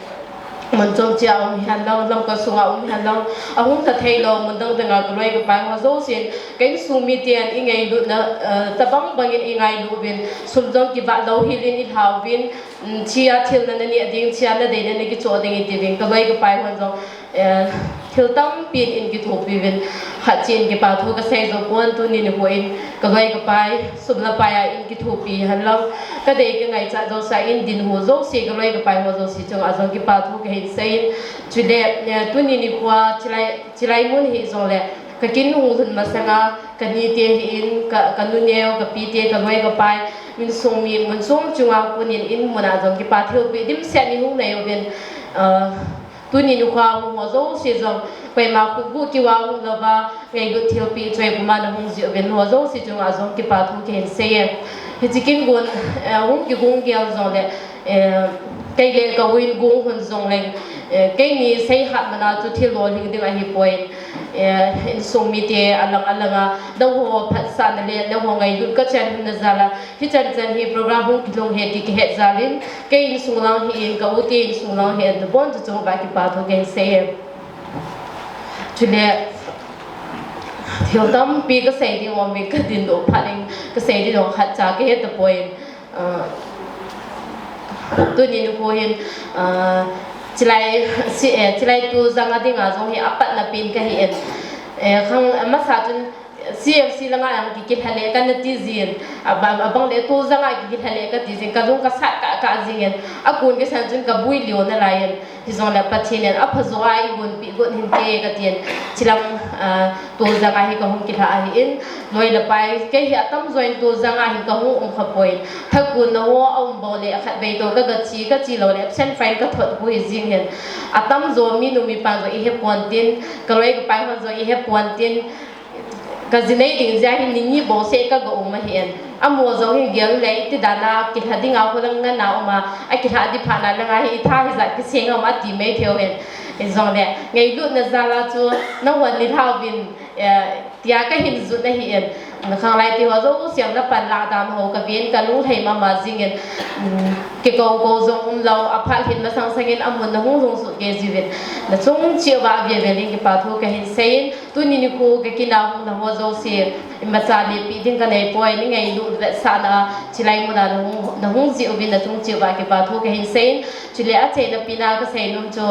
Mun chom cheh a um henlang, lamkai sunga um henlang. Ahung lha thei lou, mun dang dang a kaloi kapai ho jousen. Ka insung miten ingailutna, eh, tabang bang in ingailu uvin. Sum jong kivah lou hel in ilha uvin. Mm, chia thil na naneh ding, chia nadeina nakichoh ding iti uvin. Kaloi kapai ho jong. Eh, thil tampi in kithopi uvin, khat cheh in kipa thu kasei jou pon tuni nikho in, kaloi kapai, sum le pai a in kithopi henlang, kadei kangaichat jouse a in din ho jouse kaloi kapai ho jouse chunga jong kipa thu kahin sei in, chule, eh, tuni nikho a chilai, chilai mun hijongle, ka kin hung lhun masanga, ka nite hi in, ka, ka nu neo, ka pite, kaloi kapai, min sung mi, mun sung chunga kon in, in mun a jong kipa thilpeh dimset nei hung nei uvin, ah, Tuni nikho a hung ho jouse jong, koima khutguh kiu a hung louva, ngailut thilpeh choi puma nahung jeh uvin ho jouse chunga jong kipa thu kahin sei e. Hiche kin gon, eh, hung kigon gel jongle, eh, kei le ka u in gon hon jongle, eh, keini seihat man a chu thil lolhing ding ahipoi. Eh, insung mite alang alang a, nangho phatsahna le, nangho ngailut kachan hon na jal a, Hichan chan hi program hung kilhung ahi ti kahet jal in, kei insung lang hi in, ka u te insung lang hi in, nabon chu chunga kipa thu kahin sei e. Chule, thil tampi kasei ding um in, kadin doh phat in, kasei ding jong khatcha kahe tapoi. Ah, tuni nikho hin, ah, chilai, si, eh, chilai tu jang a dinga jong hi apatna pen kahi in. Eh, khang, masa chun, C F C langa jong kikilha le kana ti jin, abang, abang le tu jang a kikilha le kati jin, kalung kasat kah kah jing in, akon kasan chun kabui lio nalai in, hijongle Pathen in aphajo a eigonpeh got hinte kati in, chilang, ah, tu jang a hi kahung kilha ahi in, loi le pai, kei hi atamjo in tu jang a hin kahung um khapoi, thakon na ho aum bou le, akhatvei toh kaga che, kache lou le, absent fine kathot bou hi jing in, atamjo minu mipa jong ihe pon tin, kaloi kapai hon jong ihe pon tin, Ka ji nei ding jeh hin ni ni bou seh ka ga um ahi in. Amaho jong hin gel le iti dan a kilha ding a holang ngan a um a, akilha ding phat na lang a hi itha hijat kiseng a um ati mai thei u hin. Hijongle, ngailutna jal a chu, nahon nilhah uvin, eh, tia ka hin jot ahi in. Na khanglai te ho jouse na panlah dan ho ka ven ka lunglhai mama jing in. Um, kikou kou jong umlou, aphat hin masang sang in amun na hung lhung soh kei jiuvin. Na chung cheh uva avel vel in kipa thu ka hin sei in. Tuni nikho ka kin a hung na ho jouse, imacha lepeh ding ka nei poi, nei ngailut vetsahna a, chilai mun a na hung, na hung jeh uvin na chung cheh uva kipa thu ka hin sei in, chule achaina pen a ka sei nom chu,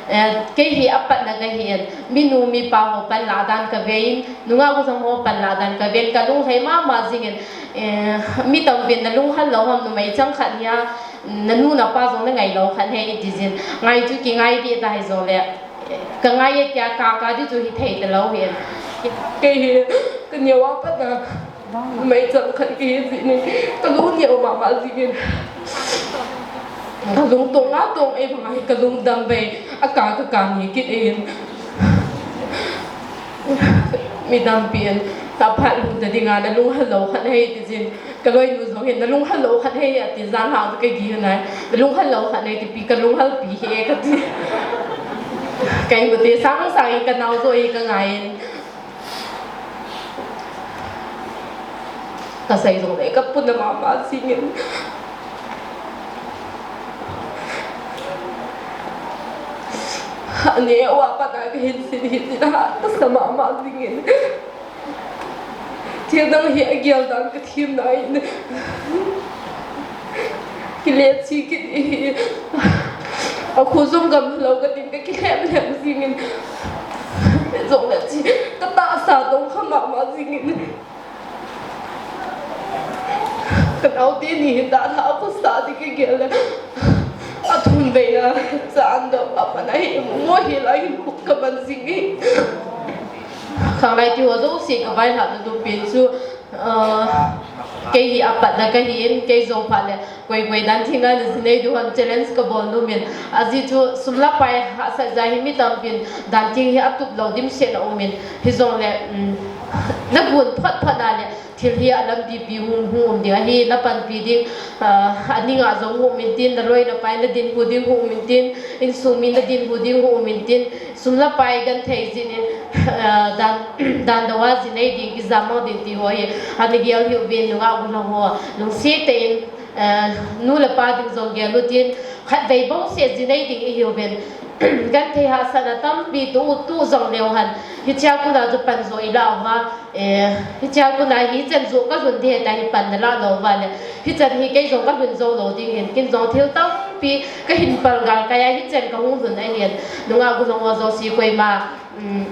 eh, kei hi apatna ka hi in, minu mipa ho panlah dan ka ve in, nungah gojang ho panlah dan ka ve in, ka lunglhai mama jing in, eh, mi tam uvin na lunghang lou ham numei chang khat hi a, na nu na pa jong na ngai lou khat hi iti jin, ngai chu kingai deh ta hijongle, Ka ngai e tia ka, ka di chu hithei talou hi. Kei hi, ka neo a pat a, Meichang khat kahi jeh in, kalung neo mama jingin. Kalung tong a tong ei banga hi kalung dam bei, aka kaka ni kit in. Midang pin, taphat lung ta dinga nalung hal lou khat hi ti jin. Kaloinu jong hin nalung hal lou khat hi ati jan ha kagi nai. Nalung hal lou khat hi tipi kalung hal pi hi kati. Kaimute sang sang in kanao jo hi kangai in. Kasei jong le kapuna mama jingin. Ani wa pa na kahin sin hi ti na ha, kasa mama jingin. Thil dang hi agel dan kathim na in. Kile chi kit hi. Akhu jong gam lou katin kakilem lem jingin. Jong le chi, katahsa dong kha mama jingin. Kanao teni hin dalha a khosa di kagel le. Athum vei a, chan do, apa na hi, mo hi la hin khup kaman jing hi. Khanglai ti ho jouse kavailhahna dungpen chu, ah, kei hi apatna kahin, kei jong phat le, koi koi dan thing a najinei diu ham challenge kabol nom in. Ajeh chu sum le pai hahsat jeh a hi mi tampin dan thing hi atup lou dimset a um in. Hijongle, um, nagun phot phot na le, thil hi alampi pi hung, hung um ding ahi, napanpi ding, ah, aning a jong hung um intin, naloi napai nadinhu ding hung um intin, insung mi nadinhu ding hung um intin, sum le pai genthei jin in, ah, dan, dan dou a jinei ding, kijam mang ding ti ho hi, ana gel hih uvin nungah gollhang ho, lungset tah in, ah, nu le pa ding jong gel utin, khatvei bouseh jinei ding ihiuvin, genthei hahsatna tampi tu, tu jong leu hen, hichea kona chu pan jo ilah uva, Eh, hichea kona hi hichan joh kalhun ding ahitai, hi pan nalah lou uva le. Hichan hi kei jong kalhun jou lou ding ahin, ken jong thil tampi kahin palgal kai a, hichan kahung lhun ahin. Nungah gollhang ho jouse koima, um,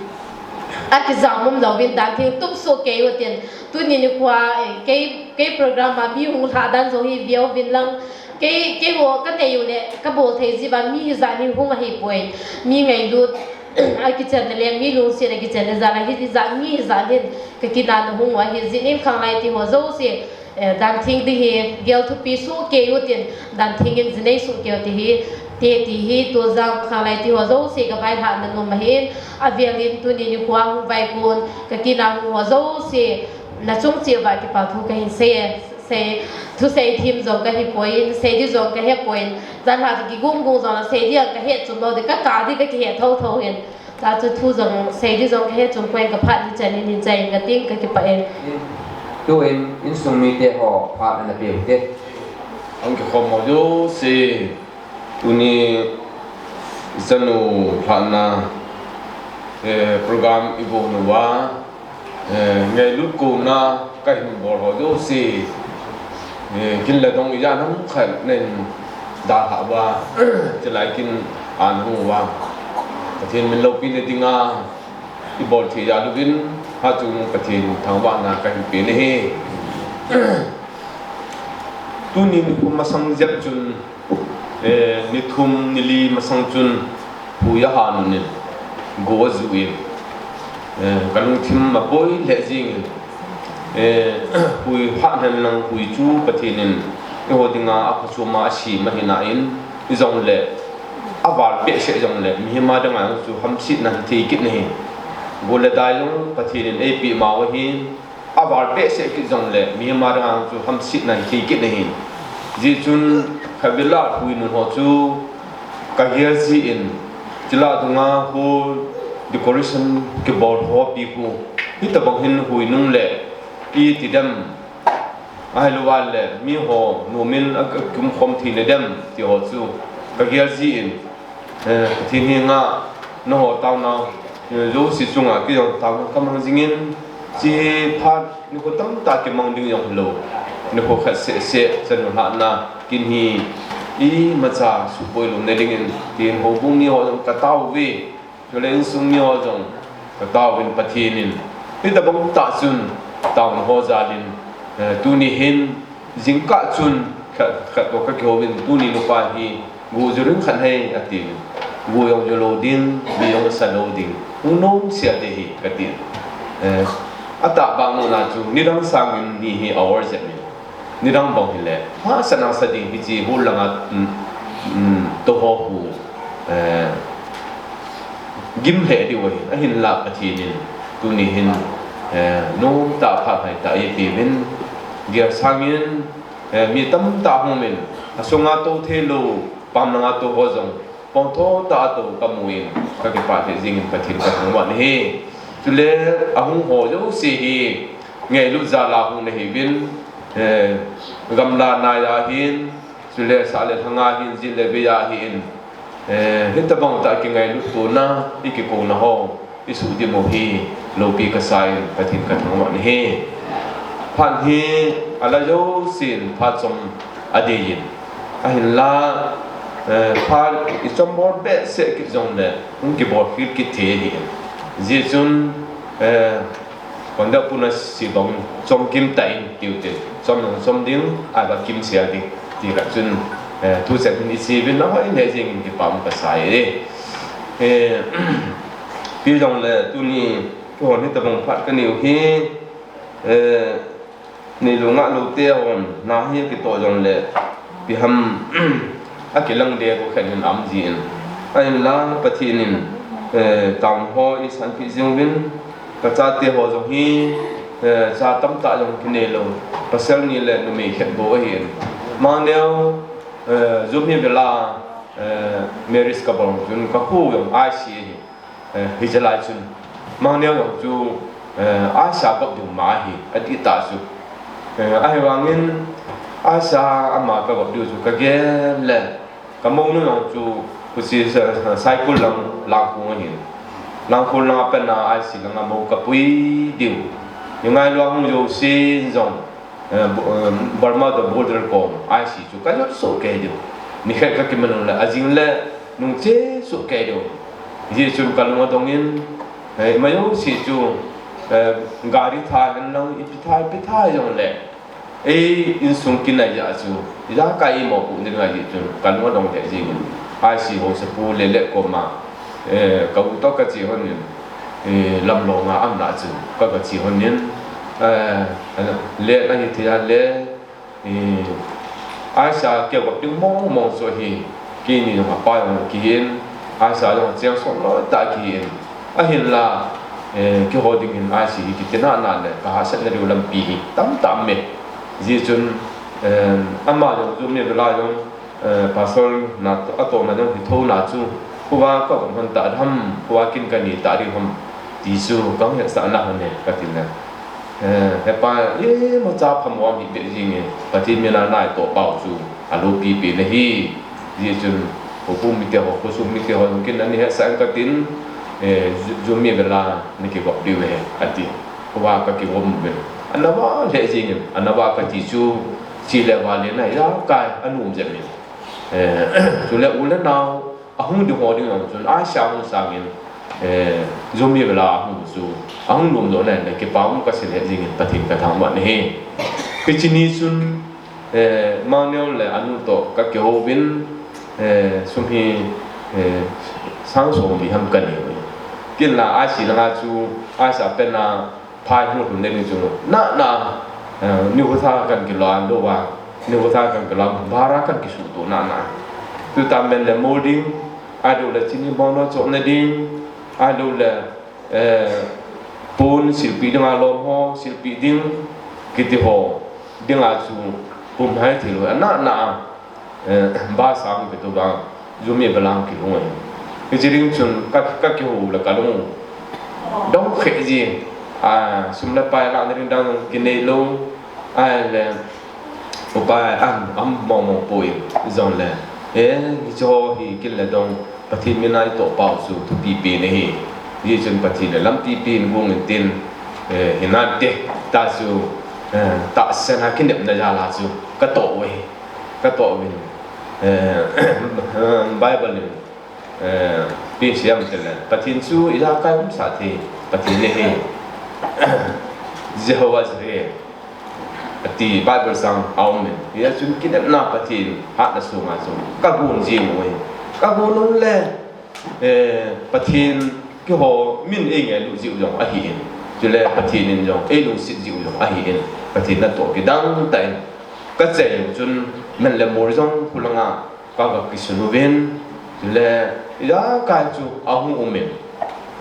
akijam um louvin dan thing tup soh kei utin. Tuni nikho a, eh, kei, kei program a mi hung lhah dan jong hi veuvin lang. Kei, keiho kanei u le, kabol thei jiu va mi hijat hi hung ahipoi. Mi ngailut akichan na le, mi lungset akichan na jal a, hijat mi hijat hin kakinah na hung u ahi jin in Khanglai ti ho jouse, eh, dan thing ding hi gel thupi soh kei utin, dan thing in jinei soh kei u ti hi, te ti hi, tu jong Khanglai ti ho jouse kavailhahna nom ahin, avel in tuni nikho a hung vaikon, kakinah hung ho jouse, nachung cheh uva kipa thu kahin sei e. Sei, thusei thim jong kahipoi, sei ding jong kahepoi, janhi kigong gong jong la sei ding kahet chom lou ding, kaka ding kakihet thotho in. Chua chu thu jong, sei ding jong kahet chom poi, kaphat ni chan in hin chai in kating kakipah e. Tuin, insung mite ho phat ana peh ute. Hung kikhom mo jouse. Tuni chanu lhahna, eh, program ibol uva, eh, ngailut kona kahin bol ho jouse, eh, kin le dong ijat ham khat nen dalha uva, chulai kin an hung uva. Pathen min loupina dinga ibol thei jal uvin, hachung Pathen thangvahna kahin pe nahi. Tuni nikho masang jep chun, Eh, ni thum, ni li masang chun hui ahan un in, go ajuh in, eh, kalungthim aboi lheh jing in, eh, hui hah hen lang hui chu Pathen in eiho dinga aphachom a asem ahi na in, ijongle aval behseh jongle mihem a dinga chu hamsetna hithei kit nahi. Go le dai jong Pathen in eipeh mau ahin, aval behseh kit jongle, mihem a dinga chu hamsetna hithei kit nahi. Hijeh chun, khatvei lah hui nun ho chu kagel jin, chule dunga hall decoration kibol ho pi khu, hitobang hin hui nung le, iti dem, ahilouleh, miho nomin a, akum khom thei na dem, ti ho chu kagel jin, Eh, Pathen henga, nangho taona, eh, jouse chunga kei jong taona kamang jingin, hiche phat nikho tamtah kimang ding jong hilou, nikho khat seh seh chanu lhahna, kin hi imacha suboi lou na dingin, tin houbung miho jong katao uve, chule insung miho jong katao uvin Pathen in, hitobang tah chun taona ho jalin, eh, tuni hin, jingkah chun khat, khat toh kakihouvin tuni nupa hi go ju ding khat ahi atin. Go jong ju lou ding, mi jong sa lou ding. Hung nom seh ding ahi katin. Eh, atahbeh nuna chu nidang sangin ni hi a-or jep in. Nidang bang hile, hahsatna sa ding hiche hol langa, um, um, toh ho khu, eh, gim lheh diu ahi, ahinlah Pathen in tuni hin, eh, nomtah phat haitah eipeuvin, gel sangin, eh, mi tamtah hung umin, asunga tou theilou, pam langa tou ho jong, pongtho tah a tou kamun, kakipah lheh jengin Pathen kathangvah in ahi. Chule ahung ho jouse hi, ngailut jal a hung nahiuvin, eh, gamla nai a hin, chule sah le lhang a hin, jit le vei a hin, eh, hitobang tah kingailut tona, ikikouna ho, isuhdim u hi, loupi kasan, Pathen kathangvah in ahi. Phat hi, ala jousen, phat chom adeiyin. Ahinlah, eh, phat ichom bol behseh kit jongle, hung kibol khel kit thei ahi. Hijeh chun, eh, Konda puna sibang chom kim tah in tiu tin, chom nung chom ding, ahivang kimsel ding, ti khat chun, eh, thu chet in iseiyuvin ahoi lheh jengin kipa um kasai e. Eh, ipi jongle tuni, kihon hitobang phat kaneiu hi, eh, neilou ngahlou te hon, na hi kitoh jongle, ipi ham, akilang deh ko khen hin am jin. Ahinlah Pathen in, eh, town ho eisanpeh jinguvin, kachate ho jong hi, eh, cha tamtah jong kineilou. Pasal ni le numei khat bou ahin. Mangneo, eh, Zomi Villa, eh, Mary's Couple chun kakhu jong I C ahi. Eh, hiche lai chun. Mangneo jong chu, eh, I C a kop ding ma ahi, adih tah chu. Eh, ahivangin, I C a ama kakop diu chu kagel le, kamounu jong chu, huchi sa-, sa-, Saikul lang, Langkong ahin. Langkong langa pat a I C langa mou kapui diu. Ingailu a hung jousen jong, eh, Bo-, eh, Burma toh border kom, I C chu kajot soh kei diu. Nikhat kakiman u le, ajing le, nung che soh kei diu. Hijeh chun kalung adongin, eh, ima jouse chu, eh, gari tha hen lang, ipi tha, ipi tha jongle, ei insung kinai jeh chu, ijakai imopoh ding ahi jeh chun, kalung adong lheh jengin, I C ho sapu le le koma, eh, ka u toh kache honin, eh, Lamlong a aumna chu, ka, kache honin, eh, le ahi thei a le, eh, I C a kivop ding mong mong chu ahi, keini jong apa jong kihin, I C a jong cheng som loi tah kihin, ahinlah, eh, keiho dingin I C hi kiti nana le, kahahsatna diu lampi hi tamtah aume. Hijeh chun, eh, ama jong chu mi vela jong, eh, pastor na to, atohna jong hi thouna chu, khovah kaum lhon tah ham, khovah kin kanei tah ding ham, ti chu kahung hetsahna hon e, kati le. Eh, hepa, imacha phamo aum hih beh jenge, Pathen mina na itoh pau chu, aloupi pen ahi. Hijeh chun, houbung mite ho, khosung mite ho, kin ana hetsah in katin, eh, Zo-, Zomi vela, nakivop diu ahi, ati. Khovah kakivop uvin. Ana vah lheh jengin, ana vah kati chu, che le vale na, ijakai, anom jep in. Eh, chule u le nao, ahung ding ho ding jong chun, I C a hung sangin, eh, Zomi vela ahung chu, ahung nomdoh na in le, kipa um kasei lheh jengin, Pathen kathangvah in ahi. Hiche ni chun, eh, Mangneo le anu toh kakihouvin, eh, sum hi, eh, sang somli ham kanei uve. Kin la I C langa chu, I C a pat a, phai hung lhun ding chu, nana, eh, nikho tha kan kilo a, lou a, nikho tha kan kilo a, bara kan kisuhtoh nana. Tuta men le mol ding, ahilou le chini bong lou chohna ding, ahilou le, eh, pon silpeh ding a lom ho, silpeh ding, kiti ho, ding a chu, pum hai thil ho, nana, eh, bus a hung kitoh vang, Zomi vela hung kilhung ahi. Hiche ding chun ka, kakihou le kalung dong kheh ji, a, sum le pai lahna ding dang kinei lou, ahile, upa, a, aum mong mong poi, jongle, eh, hiche ho hi kin le dong, Pathen mina itoh pau chu thupi pen ahi. Hijeh chun Pathen in lampi pen gung intin, eh, hinante, ta chu, eh, tahsan a kinepna jal a chu katoh uve. Katoh uvin, eh, Bible in, eh, ipi asei em itile, Pathen chu ijakai umsah thei Pathen ahi. Jehovah Jireh, ati Bible chang aumin. Hijeh chun kinepna Pathen hatna sunga chu kagon jing uve. Kagon u le, eh, Pathen keiho min eingailut jiu jong ahin. Chule Pathen in jong eilungset jiu jong ahin, Pathen natoh kidang tah in kachai u chun, man le mol jong khulanga ka, ka kisun uvin, chule ijakai chu ahung umin,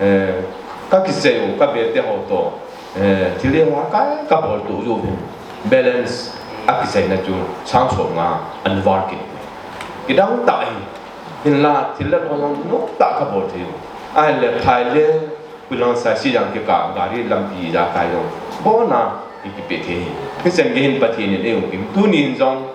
eh, ka kichai u, ka belte ho toh, eh, thil ijakai ka boltoh jiuvin, balance a kichaina chu sang somnga ahin val kit. Kidang tah ahi, hinla thil le lo jong nomtah ka bol thei u. Ahile phai le Kulang sa si jang kikah gari lampi ijakai jong bona i kipe thei hi. Hichan gei hin Pathen in eiumpi. Tuni hin jong,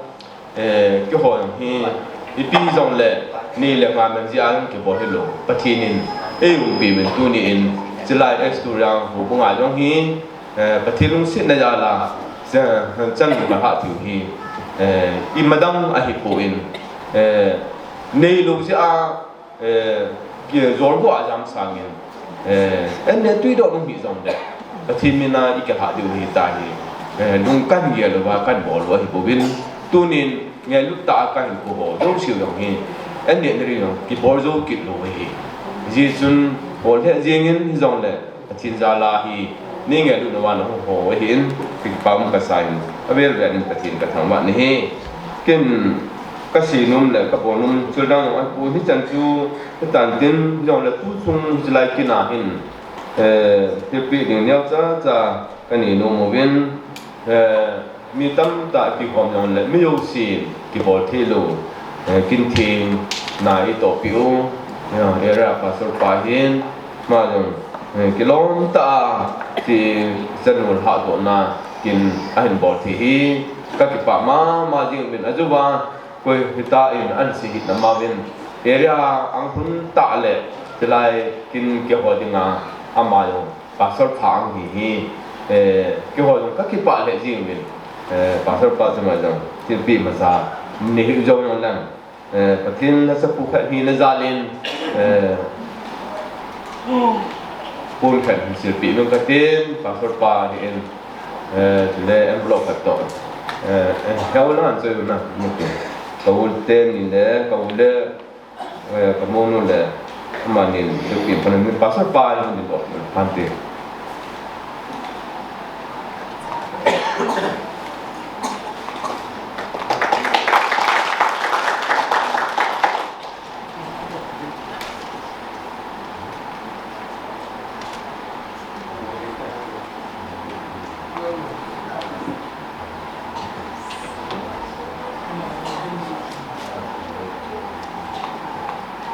eh, keiho jong hi, ipi jongle, ni le nga man jeh a jong kibol hilou. Pathen in eiumpi uvin tuni in, chulai East Toriang houbung a jong hi, eh, Pathen lungsetna jal a, cha, chan ka hah thei u hi, eh, imadang ahipon, eh, neilou jeh a, eh, ki jol bua jam sangin, eh, an le tui doh nung hi jongle, Pathen min a i kihah diu hita hi, eh, lung kan gel uva kan bol u ahi bouvin, tunin ngailut tah a kahin kou ho jouse jong hi, an le nari jong kibol jou kit lou ahi. Hijeh chun, bol lheh jengin hijongle, Pathen jal a hi, nei ngailut nauva nahung ho ahin, kipa um kasa in, avel vel in Pathen ka thangvah nahi. Ken ka seinom le ka bolnom childang jong ahi poi, hichan chu, hitan tin, hijongle tu chung hichelai kin a hin, eh, thilpeh ding neocha cha ka nei nom uvin, eh, Mi tamtah kikhom jongle, mi jousen kibol thei lou, eh, kin theng na i tohpeh u, eh, area pastor pa hin, ama jong, eh, kilom tah a, ti, chanu lhahdohna kin ahin bol thei hi, ka kipah mama jing uvin ajeh uva, koi hita in ahin sei hih na ma uvin, area ang hun tah le, chulai kin kihou dinga, ama jong, Pastor pa ang hi hi, eh, keiho jong ka kipah lheh jing uvin, eh, Pastor pa chunga jong, thilpeh masa, nei hih jou jong leng, eh, Pathen lhacha pu khat hina jal in, eh, pon khat hin silpeh uvin katin, Pastor pa hi in, eh, chule envelope khat toh, eh, eh, heo lang an choi na, mutin. Ka u te ni le, ka u le, Eh, ka monu le, amani, tu pi, pa ni, pastor pa ni, ni, ni, ni,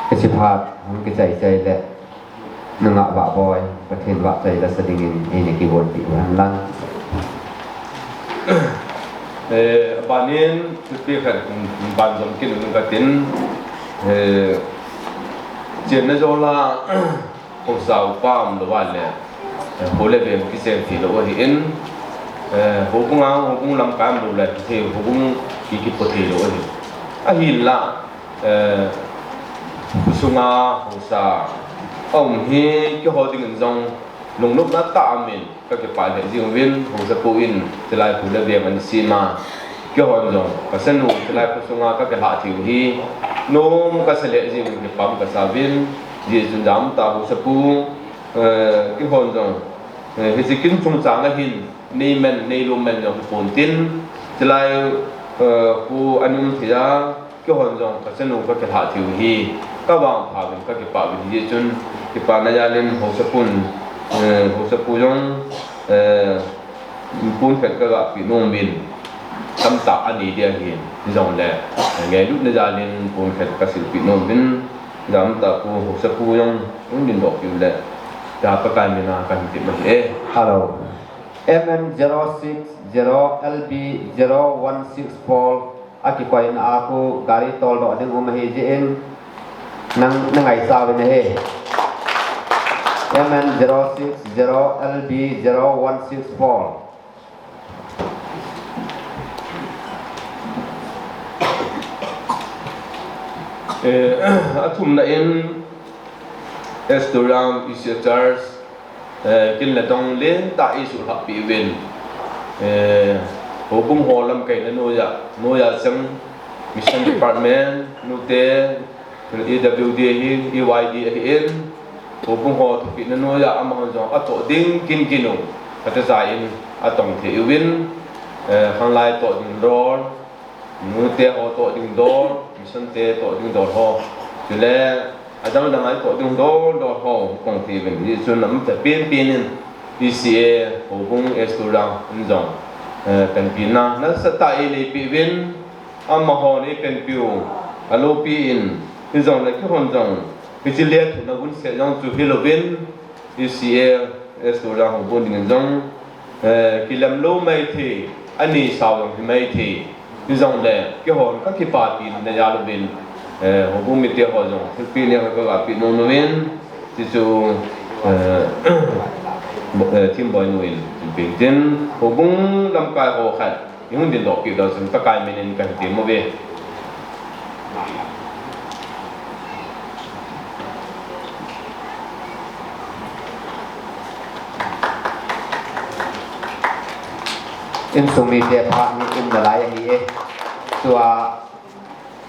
Hiche phat hung kichai chai le, nungah Vahboi, Pathen vahchoi la sa dingin, eina kivonpi u hen lang. Eh, abanin, thilpeh khat, ban jom kit u katin, eh, chenna jola, Haosa upa umlou va le, eh, pu le veng kichen thei lou ahin, eh, houbung a, houbung lamkai umlou le, thei houbung ki kipo thei lou ahi. Ahinla, eh, khosunga haosa aum hi keiho dingin jong lungnopna tah a um in, Ka kipah lheh jing uvin, haosapu in, chulai pu le veng ana sem a. Keihon jong, ka chanu, chulai khosunga ka kilhah thei u hi, nom kasa lheh jing uvin kipah kasa uvin, hijeh chun jamtah haosapu, eh, keihon jong, eh, hiche kin chungchang a hin, nei men, nei lom men jong hipon tin, chulai, eh, pu ana um thei a, Keihon jong ka chanu ka kilhah thei u hi, ka vangpha uvin ka kipah uvin hijeh chun, kipana jal in haosapun, eh, haosapu jong, eh, pon khat ka gahpeh nom uvin, tamtah anei dia ahin, hijongle, eh, ngailutna jal in pon khat ka silpeh nom uvin, jamtah pu haosapu jong, hung dingdoh peh u le, tia Pakai mina kahin tep ahi e. Hello. M N zero six zero L B zero one six four. Akikoina a khu gari toldoh ding um ahi jeh in nang, na ngaisah uvin ahi. M N zero six zero L B zero one six four. Eh, athumna in East Toriang P C Church, Eh, kin le tong lentah eisuhlhah peh uvin. Eh, houbung ho lamkaina noiya, noiya chang Mission Department, nute, E W D ahin, E Y D ahin, Houbung ho thupina noiya amahon jong atoh ding kin kin u, kati jeh in atong thei uvin, eh, khanglai toh ding dol, nute ho toh ding dol, mission te toh ding dol ho, chule adang dang a itoh ding dol dol ho kong thei uvin, hichun amu ta pen pen in E C A Houbung S Tulian in jong, eh, panpina nasatah a eipeh uvin, amahon eipanpi u alopi in, hijongle keihon jong hiche lethuhna vunset jong chu hilouvin, E C A S Tulian Houbung dingin jong, eh, kilem lou maithei, aneisau jong hi maithei, hijongle keihon kakipapina jal uvin, eh, houbung mite ho jong thilpeh neo kagapeh nom uvin, chuchu, eh, bo-, eh, themboinu in, pengtin houbung lamkai ho khat ihung dingdoh peh diu chun Pakai min in kahin tem uve. Insung mite phat hi umna lai ahi e. Tua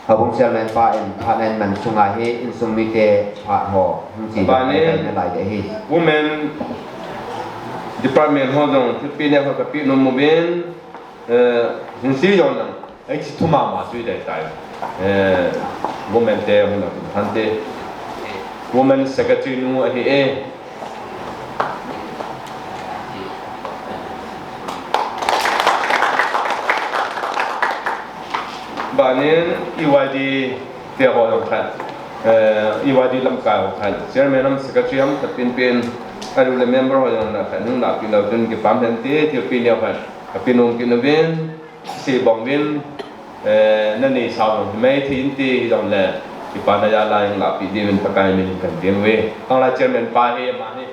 Houbung Chairman pa in phat ahin man sunga hi insung mite phat ho hung chi dan ahin nalai ding ahi. Women Department ho jong thilpeh neo khat kapeh nom uvin, eh, hinsei jong jong, eh, hiche thu mama chu idei tai. Eh, Women te hung lang phante. Women Secretary nu ahi e. Banin E Y D te ho jong khat, eh, E Y D lamkai ho khat, Chairman ham Secretary ham khat pen pen, ahilou le member ho jong khat hung lahpeh leu chun kipah hinte, thilpeh neo khat kapeh nom kit uvin, sei bang uvin, eh, naneisau jong hi maithei inte, hijongle kipana jal a hung lahpeh diuvin Pakai min in kahin tem uve. Khanglai Chairman pa hi ama hi.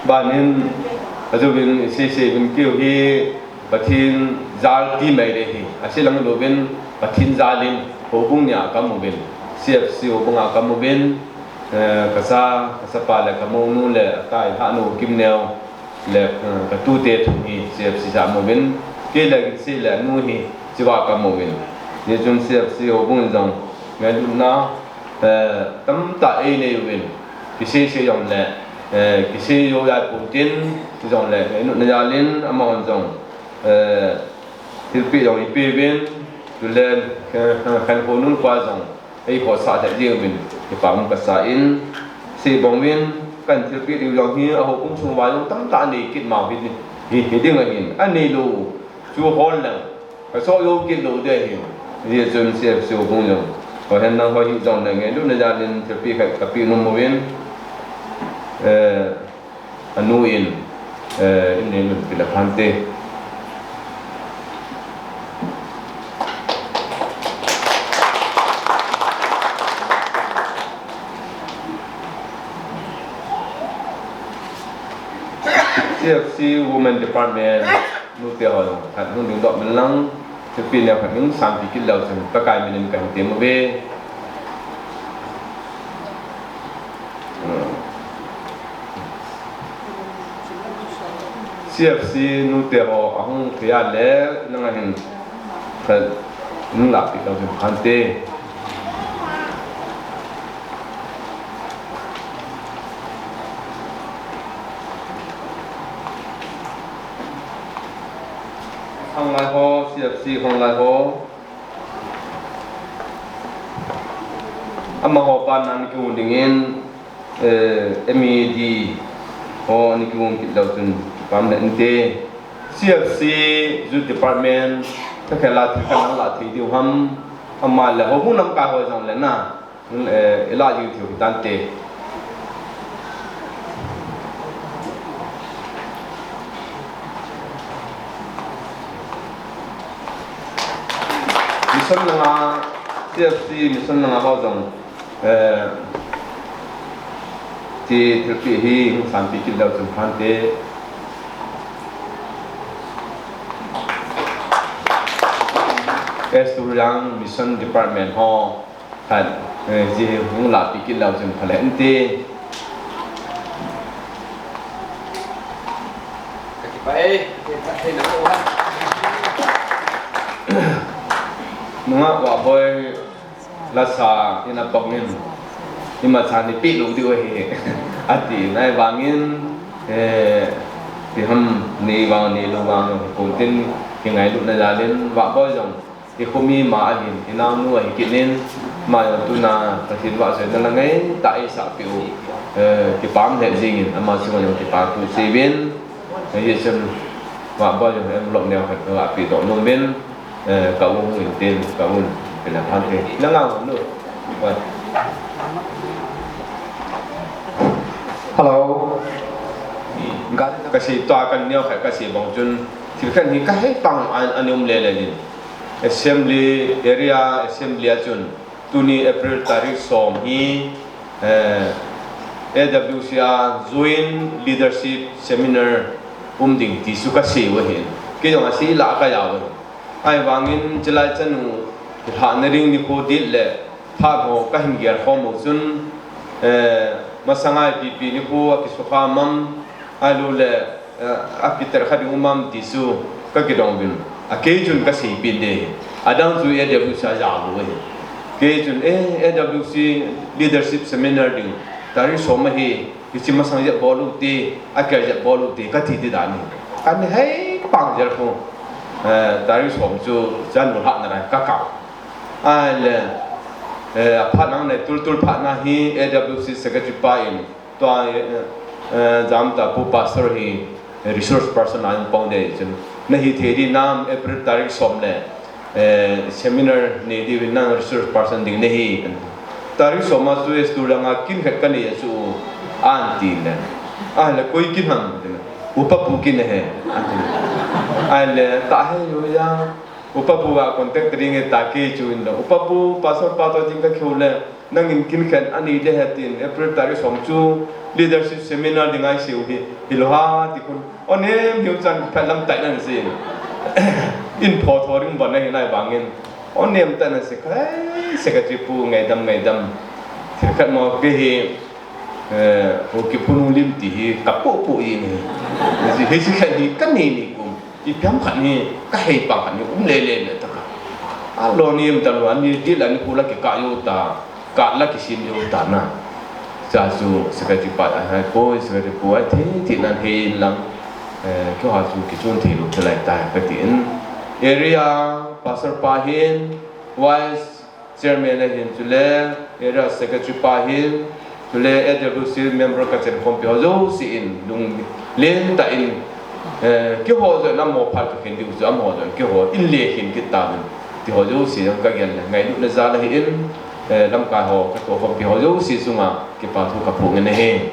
Banin, ajouvin, isei sei uvin keiho hi Pathen jal ti mai ding ahi. Ase lang louvin Pathen jal in houbung nia kaum uvin. C F C houbung a kaum uvin, eh, kacha, kachapa le kamounu le atai hahnu Kimneo le, eh, katute thum hi C F C a kaum uvin, kei le kisei le anu hi chua kaum uvin. Hichun C F C houbung in jong ngailutna, eh, tamtah einei uvin. Kisei sei jongle, eh, kisei jou jal pon tin, hijongle ngailutna jal in amahon jong, eh, thilpeh jong eipeh uvin, chule, eh, khankho nun kho a jong eikhohsah lheh jeng uvin, kipah um kasa in, sei bang uvin, kahin thilpeh diu jong hi, a houbung sung uva jong tamtah anei kit mau hi, hi, hi ding ahin, anei lou chu hol leng, kasoh jou kit lou ding ahi. Hijeh chun C F C houbung jong, hoihen nang hoi hijongle ngailutna jal in thilpeh khat kapeh nom uvin, eh, anu in, eh, in nei nun peh le phante. C F C Women Department nute ho jong khat hung dingdoh man lang, thilpeh neo khat hung sanpeh kit leu chun Pakai min in kahin tem uve. C F C nute ho ahung thei a le, nang ahin khat hung lahpeh leu chun phante. Khanglai ho, C F C khanglai ho. Amaho pan ana kihung dingin, eh, M E D ho ana kihung kit leu chun, pam le inte. C F C Youth Department, kakhel a thil khat nang lah thei diu ham, ama le houbung lamkai ho jong le na. Eh, ilah jing thei u hitante. Mission langa, C F C mission langa ho jong, eh, ti thilpeh hi hung sanpeh kit leu chun phante. S Tulian Mission Department ho khat, eh, ji hung lahpeh kit leu chun pha le inte. Ka kipah Nunga wa boy lasa ina pangin ima chani pi lu di hi ati nai bangin eh ti ham ni bang ni lu bang ko tin ki ngai lu na lalin wa boy jong i khumi ma ahin i nau nu ahi kinin ma jong tuna ka tin wa se na la ngai ta i sa pi u eh ki pam le jingin ama su jong ki pa tu si bin Yesun wa ba jong em lom neo khat wa pi to nom bin eh ka um in tin ka um pela phan te na nga nu wa Hello. Ka si to kan neo khat ka si bong chun thil khat ni ka he pang an an um le le din assembly area assembly a chun tuni April tarik som hi eh, A W C a Joint Leadership Seminar um ding ti su ka sei u ahin. Kei jong a sei la ka ja u ahin. Ahivangin chilai chanu kilhahna ding nikho dit le phat ho ka hin gel khom u chun eh, masanga ipi ipi nikho a kisukha mam ahilou le eh, a kitel kha ding um am ti chu ka kidong uvin. A kei chun ka sei pin de. Adang chu A W C a ja u ahi. Kei chun eh, A W C Leadership Seminar ding tarik som ahi. Hiche masang jep bol u te, a kel jep bol u te, ka ti ti dan hi. Ka ni hei pang jel khu. Eh, tarik som chu chanu lhahna lai ka kap. Ahile, eh, a phat nang le tul tul phat na hi A W C Secretary pa in tua, eh, eh, jam ta pu pastor hi resource person a hung pang de chun. Na hi thei di nam April tarik som le eh, seminar nei diuvin nang resource person ding nahi. Tarik som a chu S two langa kin khat ka nei a chu an ti le. Ahile koi kin ham? Upa pu kin ahi. Ahile ta he yo ya. Upa pu a contact ding e ta kei chu in le. Upa pu pastor pa to jing ka khiu le. Nangin kin khat a nei le he tin April tarik som chu leadership seminar ding a i sei u hi, hilou ha ti khun. O nem hiu chan phat lam tai nan sei. In pho tho ring bon ahi nai bangin. O nem tai nan sei, kai, secretary pu ngaidam, ngaidam. Thil khat mo kei hi, eh, pu ki pu nung lim ti hi ka pu pu i ni. Hi si khat hi ka ni ni kum. Ipi ham khat ni, ka hei pang khat ni, um le le le ta ka. A lo ni um ta lo, ani di la ni pu la ki ka yo ta, ka la ki sin yo ta na. Cha chu secretary pa a hai ko, secretary pu a thi, thi nan hei in lang. Eh, kyo ha chu ki chun thei lo te lai ta, ka ti in. Area pastor pa hin, vice chairman a hin chule, area secretary pa hin, chule A W C member ka chen khompi ho jouse in, lunglen tah in, eh, keiho joh in amaho phat ka khen diu chu, amaho joh in keiho in le khen kit tauvin, ti ho jouse jong ka gel le, ngailutna jal ahi in, eh, lamkai ho ka toh khompi ho jouse chunga kipa thu ka phong in ahi.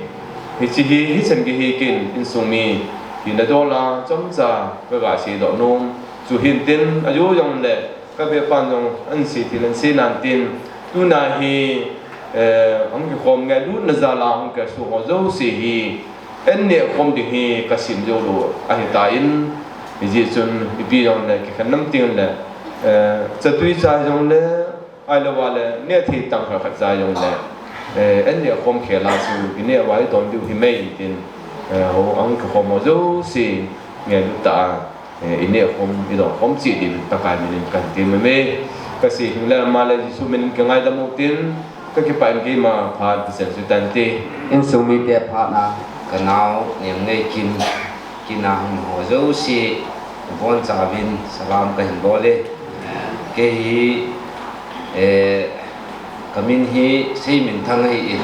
Hiche hi, hichan gei hi ken insung mi hina dol a chomcha ka ga seidoh nom, chu hin tin, ajo jong le, Ka ve pan jong an sei thil an sei nan tin, tuna hi, eh, hung kikhom ngailutna jal a hung kisu ho jouse hi, an neh khom ding hi ka sim jou lou ahi tan, hijeh chun ipi jong le kikhen nam ting le, eh, chatui cha jong le, ahilou le, neh thei tang khat khat cha jong le, eh, an neh khom khel a chu, i neh uva i don diu hi mai tin, eh, ho hung kikhom ho jouse, ngailut tah a, Eh, i neh khom, i don khom cheh diuvin Pakai min in kahin ti meme. Ka sei hing le ama le Jesu min in ka ngaidam u tin, ka kipah in keima phat ka seisu tante. Insung mite phat na ka nao Nemngeikin, kin a hung ho jouse, ka bonchauvin salam kahin bol e. Kei hi, eh, ka min hi Seiminthang ahi in,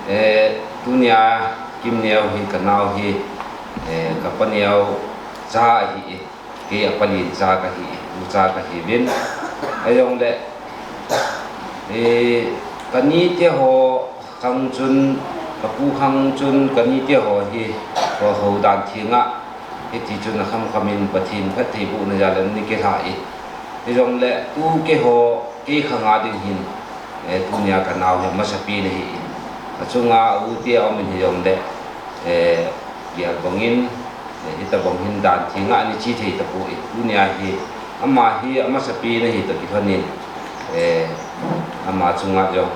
eh, tunia Kimneo hi ka nao hi, eh, ka paneo cha ahi in, kei a palen cha kahi in, u cha kahiuvin. Ahijongle, eh, ka nite ho khang chun, ka pu khang chun, ka nite ho hi, ho, ho dan thenga, hiti chun a khamkham in Pathen phattheibohna jal a ana kilha in. Hijongle, tu keiho, kei khang a ding hin, eh, tunia ka nao hi amasapen ahi in. A chunga a u te a um in hijongle, eh, gel bang in, eh, hitobang hin dan thenga ana che thei tapoi. Tunia hi, ama hi amasapen ahi toh kilhon in, eh, ama chunga jong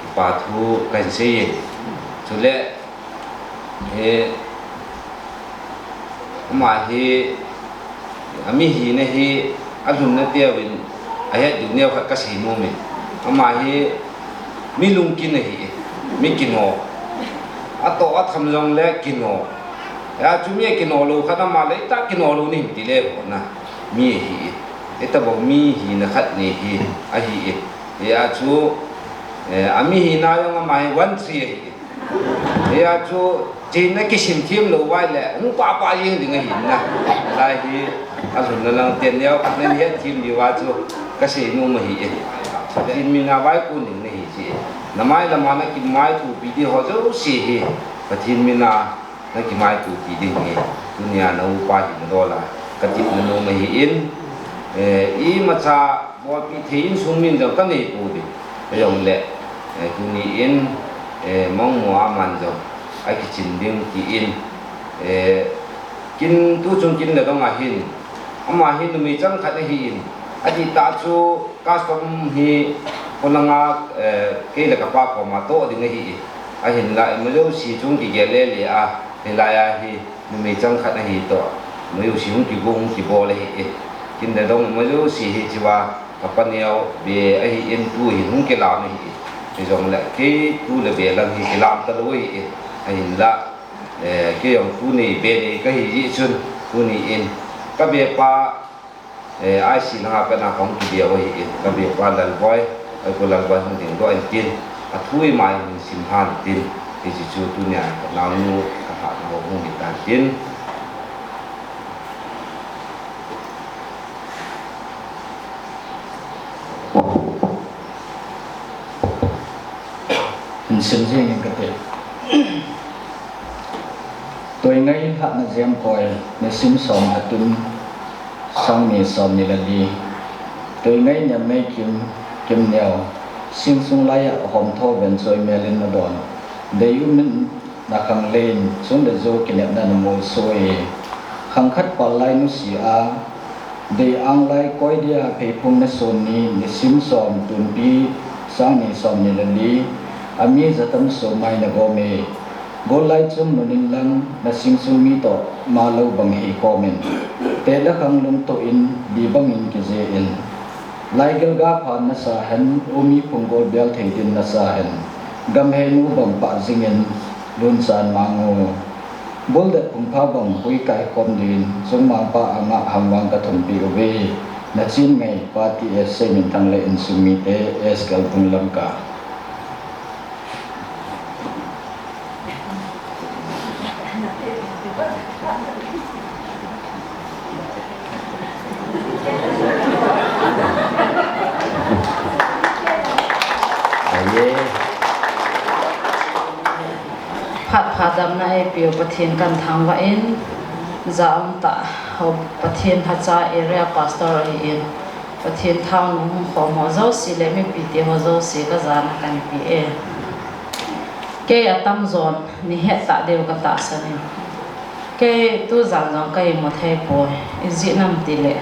kipa thu kahin sei e. Chule, eh, Ama hi, ami hina hi, alhunna teuvin, ahet diu neo khat kasei nom e. Ama hi, mi lungkin ahi e, mi kino. Atoh atham jongle kino. Hijeh chun mi akino lou khat ama le, ita kino lou ning tile ho na. Mi ahi e. Ita bou mi hina khat nei hi, ahi e. Hijeh chun, eh, ami hina jong ama hi one three ahi e. Hijeh chun, chena kisim them lou uva ahile, hung pah pah jeng ding ahi na. Lai hi, alhunna lang teng neo khat nei hethem diuva chu, kasei nom ahi e. Pathen mina vaikon ding nahi chu e. Namai lama nakimaitopi ding ho jouse hi, Pathen mina nakimaitopi ding ahi. Tunia na upa hi nadol a, katepna nom ahin, eh, imacha bolpi thei insung min jong kanei pouvin. Ahijongle, eh, tuni in, eh, Mangmo aman jong akichin ding tin, eh, kin tuchung kin le dong ahin, ama hi numei chang khat ahin, adih tah chu custom hi polanga, eh, kei le kapa koma toh ding ahi. Ahinla, ima jouse chung kigel le le a, hilai a hi, numei chang khat ahi toh. Ima jouse hung kigo hung kibol ahi e. Kin le dong ima jouse hi chua, kapa neo be ahin tu hin hung kilam ahi e. Hijongle, kei tu le be lang hi kilam talou ahi e. Ahinla, eh, kei jong tu nei be nei kahi jeh chun, tuni in, kabe pa, eh, I C langa pat a kahung kibeu ahi e. Kabe pa Lalboi, ahi ko Lalboi hung dingdoh in tin, athu ima hin sim han tin, hiche chu tunia kanaonu, kalhahna ho hung hitan tin. Hin sim jeng in kate. Toingai lhahna jempoi, nisim som le thum, sang ni som ni le li. Toingai Nemneikim, Kimneo, singsung laiya homtho venchoi mel in nadon. Deium in nakhang len, chun le jo kinepna namolso e. Khang khat pal lai nusia, dei ang lai koi dia pheiphung nason ni, nisim som, tunpi, sang ni som ni le li, ami jatam somai nagom e. Gollai chun nun in lang, nasingsung mi toh, malou bang hei komin. Tehda khang lungtoh in, bi bangin kije in. Laigil ga phan nasa hen, umi phung gol bel thei din nasa hen. Gamheinu bang pah jingin, lunchan mang u. Buldet phungpha bang hui kaikhom din, chungmangpa anga hamvang kathumpi uve. Nachin ngai, Pa T S Seiminthang le insung mite, S Kaltung Lamka. Phat pha damna eipeu Pathen kathangvah in, ja umtah ho Pathen lhacha area pastor ahin, Pathen thaonu hung khom ho jouse le mipite ho jouse kajana kahinpe e. Kei atamjon neihet tah diu katahsan in. Kei tujan jong ka imu thei poi, ijeh inem itile,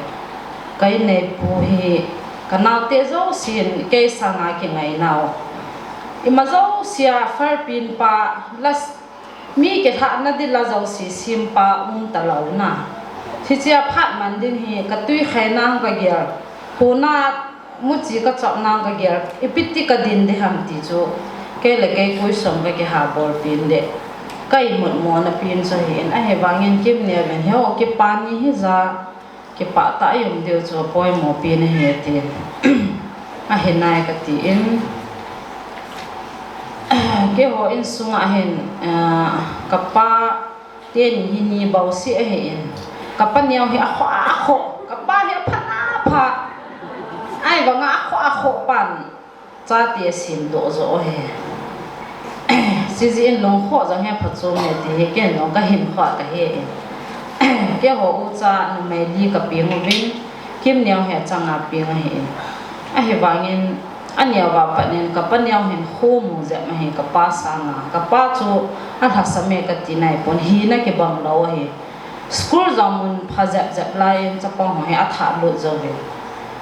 ka inneipu hi, kanaote jousen kei sanga kingainau, ima jousea farpin pa, la, mi kilhahna ding la jouse sempa umtalou na. Hichea phat man ding hi, katwi khaina kagel, hona muchi kachopna kagel, ipiti kadin ding ham ti chu, kei le kei question kakiha bolpin le, ka imutmona pen chu ahin, ahivangin Kimneo vin hiho kipa ni hija, kipah tah a ium diu chu apoimo pen ahi atin, ahinai katin, keiho insunga hin, ah, kapa teni hi ni bouseh ahin, kapa neo hi akhoh, akhoh, kapa hi apha, apha. Ahivanga akhoh, akhoh pan, chate asemdoh joh ahi. Sijin lungkhoh jong hi aphachom e ti hi ken jong kahin khoh kahin. Keiho ucha numei li kapeng uvin, Kimneo hi achanga peng ahin. Ahivangin, aneo a pat in kapa neo hin khomu jep ahi kapa sanga. Kapa chu alhasam e kati naipon, hina kibang lou ahi. School jong mun pha jep jep laiyin chapang ho hi athahlut jouvin.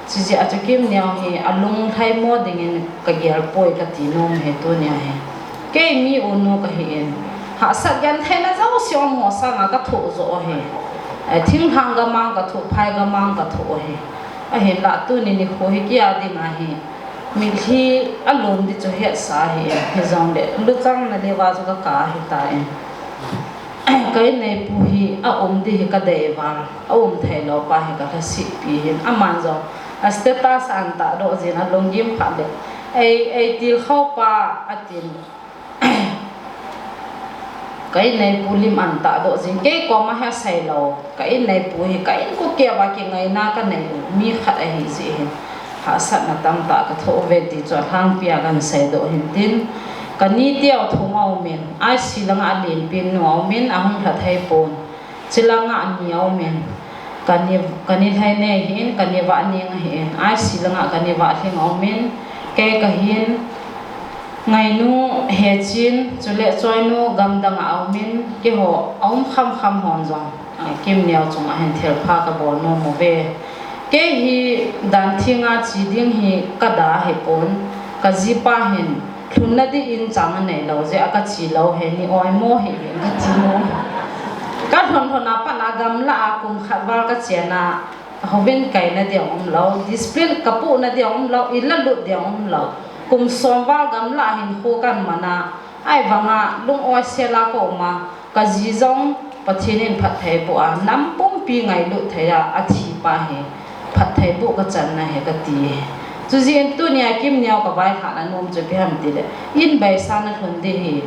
Chijeh a chu Kimneo hi alung lhaimo dingin kagel poi kati nom ahi tunia hi. Kei mi unu kahin, hahsat gentheina jouse aum ho sanga kathoh joh ahi. Eh, thinglhang gamang ka thoh, phai gamang ka thoh ahi. Ahinlah tuni nikho hi kei a dinga hi mitlhi alom ding chu hetsa ahi, hijongle luchang nalai uva chu ka kap ahitai. Ka inneipu hi aum ding hi ka dei val, aum theilou pa hi ka lhasih pi hin, aman jong a status a an tahdoh jin, alunggim khat le, ei, ei tilkhou pa atin. Ka inneipu lim an tahdoh jin, kei koma hi asei lou. Ka inneipu hi ka inkote uva kingaina ka nei u mi khat ahi jeh hin, hahsatna tamtah ka thoh uve ti chu alhangpi a kan seidoh hin tin. Ka niteu thum aumin, I C langa alenpen nu aumin, ahung lha thei pon. Chulanga ani aumin, ka ni, ka ni lhai nei hin, ka ni vah ning ahin, I C langa ka ni vah lhing aumin, kei kahin, ngainu Hechin, chule choinu gamdang a aumin, keiho aum khamkham hon jong, ah, Kimneo chunga hin thilpha ka bol nom uve. Kei hi dan thinga che ding hi ka da ahipon, ka jipa hin, lhunna ding in chang anei lou jeh a ka che lou, heni oimo hih in ka ti nom. Ka lhun lhun a pat a gamla a kum khat val ka chen a, houvin kaina ding aum lou, discipline ka pohna ding aum lou, in la lut ding aum lou. Kum som val gamla a hinkho kan man a, ahivanga lung-oi sel a ka um a, ka ji jong Pathen in phatthei boh a, nam pumpi ngailut thei a, athi pa hi phatthei boh ka channa ahi ka ti. Chujeh in tunia Kimneo ka vailhahna nom chu ipi ham itile, in beisa na lhun ding ahi.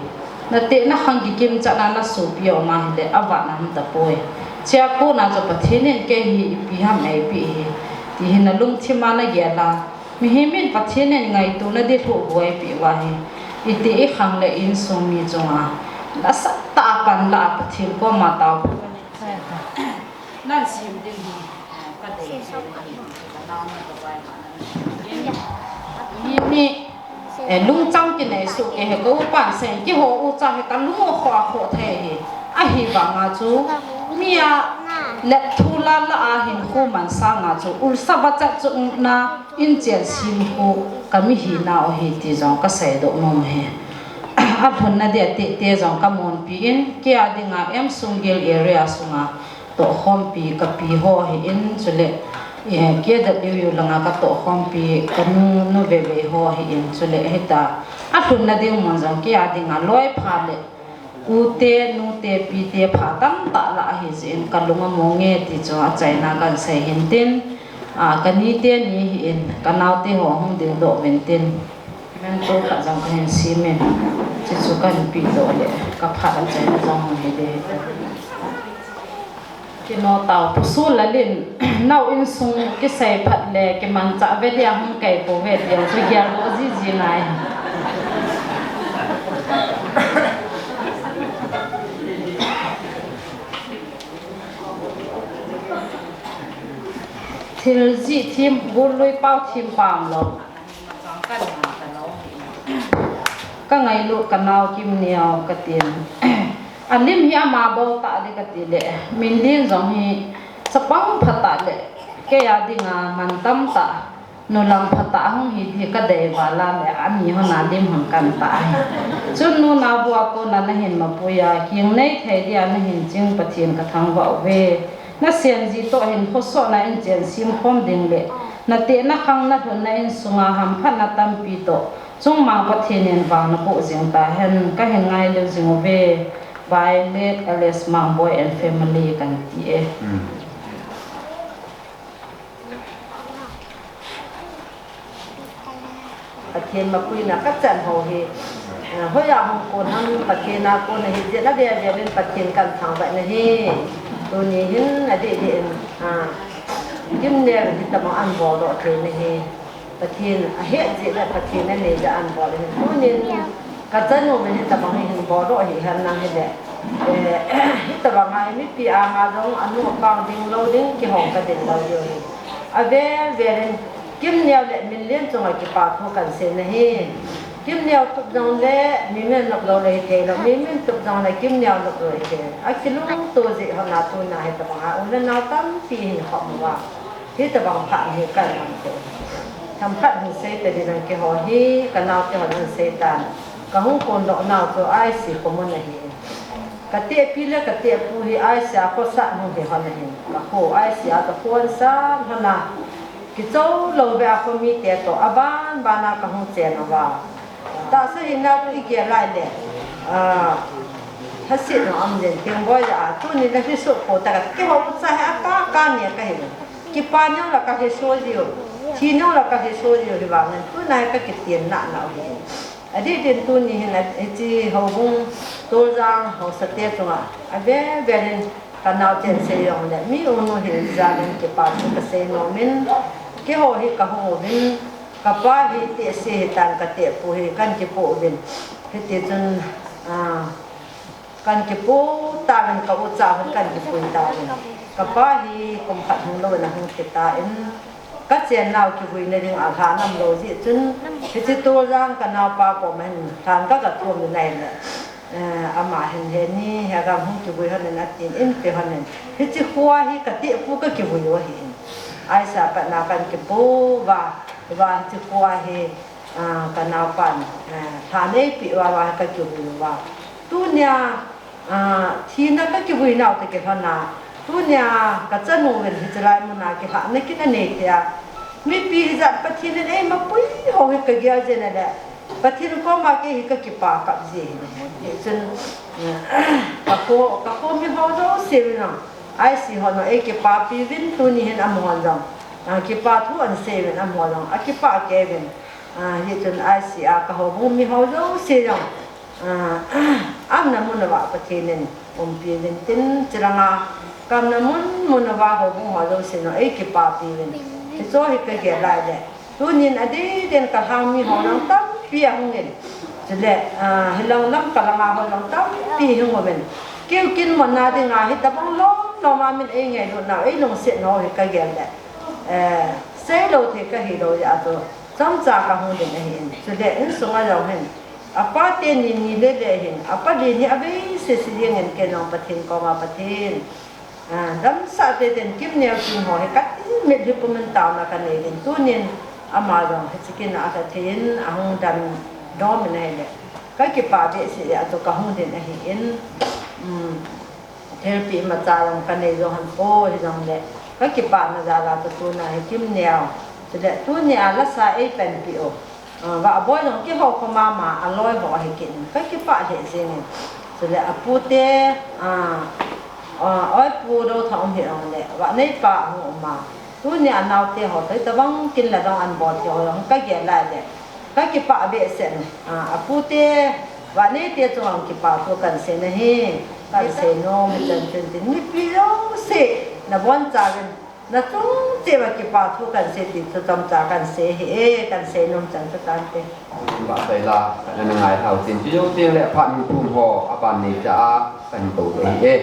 Na tehna khang kikim chan a na sopi a um ahile, avat na um tapoi. Chua kona chu Pathen in kei hi ipi ham eipeh hi, ti hi na lungthim a na gel a, mihem in Pathen in ngaitona ding lhuh buai peh uva hi, iti i khang le insung mi chunga nasatah a panla a Pathen koma tao. Nan sim ding hi, ka dei ding hi, ka nao na ka bai ma na. Hi ni, eh, lungchang kinei soh kei he ka upan sen, keiho ucha hi ka lung u khoh a khoh thei hi. Ahivanga chu, mi a let thu la la a hinkho man sanga chu, ulsa vachat chu na, in chen sim khu ka mi hina u ahi ti jong ka seidoh nom e. Alhunna ding a tete jong ka monpi in, kei a dinga M Sunggil area sunga tohkhompi ka pi ho ahin, chule, eh, K W U langa ka tohkhompi ka nu, nu Vevei ho ahin, chule hita. Alhunna ding mun jong kei a dinga loi pha le U te, nu te, pi te, pha tamtah la ahi jeh in ka lung amu nge ti chu achaina kan sei hin tin, a, ka ni te ni ahin, ka nao te ho hung ding doh uvin tin. Memento khat jong ka hin sim in, chuchu kan peh doh le, ka phat achaina jong hung hi ding ahi. Kino tao, Pu Sulal in, nao insung kisei phat le, kimanchah ve dia hung kai pou ve ti jong chu gel doh jiji ngai. Thil jih thim, gul lui pao thim pam lou. Ka ngailut ka nao Kimneo ka tin. A lim hi ama bou tah ding ka ti le, Minlin jong hi chapang phatah le, kei a dinga man tamtah, nulang phatah hung hi ding ka dei val a le, ami hon a lim hung kan tah hi. Chun nunao bou a kona na hin mapui a, kingnei thei dia na hin ching Pathen ka thangvah uve. Na sen ji toh hin khosona in chen sim khom ding le, na tehna khang na lhunna insunga hamphatna tampi toh, Chungmang Pathen in vang na boh jing tahen, ka hin ngailu jing uve. By Late Alice Mangboi and family kan ti e. Hmm. Pathen mapuina ka chan ho hi, ah, hoiya hung kon ham, Pathen a kon ahi jeh in, a ve ve in Pathen kan thangvah na hi. Tuni hin adeh deh in, ah, Kimneo hi tabang an bol doh thei na hi. Pathen ahet jeh le Pathen anei jeh a an bol ahi. Tunin ka chanu min hitabang hi hin bol doh hi hen lang hile, eh, hitabang a hi mipi anga jong anu apang ding lou ding, kihong ka ding lou diu hi. Avel vel in Kimneo le Minlin chunga kipa thu kan sei na hi. Kimneo tup jong le mimin nop lou le hi thei lou, mimin tup jong le Kimneo nop lou hi thei. Akilungto jeh hon a tuna hitabang a u le nao tampi hin khom uva. Hitabang phat hi kan lam ko. Themkhat hin sei ta ding nang keiho hi, ka nao keiho hin sei tan. Ka hung kon doh nau chu I C khomun ahi. Ka tehpi le ka tehpu hi I C U a khosat hung hi hon ahin. Ka kho I C U a ka khon sat hon a. Kichou lou beh a kho mite toh aban ban a ka hung chen uva. Tahsa hinna chu i gel lai le. Ah, thasetna um jeng teng boi a. Tuni na hi so kho ta ka kihou cha hi a ka ka ne ka hi. Kipa neo la ka hi so jiu. Thi neo la ka hi so jiu hi vang. Tuna hi ka kitienna na u hi. Adeh din tuni hin a, hiche houbung Tuljang haosate chunga, ave vel in ka nao chen sei jong le, mi unu hin jal in kipa thu ka sei nom in, keiho hi ka hung uvin, ka pa hi tehse hitan ka tehpu hi kan kipu uvin. Hiti chun, ah, Kan kipu tauvin ka ucha hon kan kipui tauvin. Ka pa hi kum khat hung lou in ahung thi tan. Ka chennau kivuina ding a lhan um lou jeh chun hiche Tuljang ka naopa koma hin lhan ka ga thum in ahile. Eh, ama hin heni, he gam hung kivui hon in atin, in pe hon in. Hiche kho hi ka tehpu ka kivui u ahi in. Aisa pat na kan kipu uva, uva hiche kho hi Ah, ka naopan, eh, lhan eipeh uva, uva ka kivui uva. Tunia, ah, thina ka kivui nau toh kilhon a. Tunia ka chanu uvin hiche lai mun a kilhahna kin anei tia. Mipi hijat Pathen in eima pui ho hi ka gel jeng le. Pathen koma kei hi ka kipa kap ji hi. Chun, ka kho, ka kho mi ho jouse uvin a. I C U hon eikipapi uvin tuni hin amahon jong. Ah, kipa thu ahin sei uvin amahon jong. Akipah kei uvin. Ah, hichun I C U a ka houbung mi ho jouse jong. Ah, aumna mun uva Pathen in umpi uvin tin chulanga ka umna mun mun uva houbung ho jouse jong eikipapi uvin. Hicho hi ka gel lai le. Tunin adeh din ka lhang mi ho jong tampi ahung in. Chule, ah, hilou lam ka langa ho jong tampi hung umin. Keu kin monna dinga hitabang lom lom a min eingailut nau, eilungset nau hi ka gel le. Eh, seilou thei ka hilou jeh a chu. Chomcha ka hung ding ahin. Chule, insunga jong hin. Apa teni ni le le hin. Apa le ni avei sese jeng in kei jong Pathen koma Pathen. Ah, damsah teten Kimneo Kim ho hi ka ti mit hi pumin taona ka nei din tunin ama jong hiche kin a ka thei in ahung dam dom in ahile. Ka kipah behseh a chu ka hung din ahi in, um, thilpeh imacha jong ka nei jong hon poi hijongle ka kipana jal a chu tuna hi Kimneo. Chule tunia lasa eipanpi u. Ah, Vahboi jong kihou kho mama, aloi ho ahi kit in, ka kipah lheh jeng in. Chule apute, ah, ah, oi pu Dothang um hi jong le, Vahneipa ahung um a. Tunia anaote ho toh hitabang kin la dong an bol thei ho jong ka gel lai le. Ka kipah behseh in, ah, apute, Vahneite chunga kipa thu kan sei nahi, kan sei nom, chan chun tin, mipi jouse, na boncha uvin, Na chungcheh uva kipa thu kan sei ti chu chomcha kan sei ahi e, kan sei nom chan chu tante. Ba sai la, kan na ngai thau tin chu jong teng le phat min thum ho, aban nei cha a, kan tou te ahi e.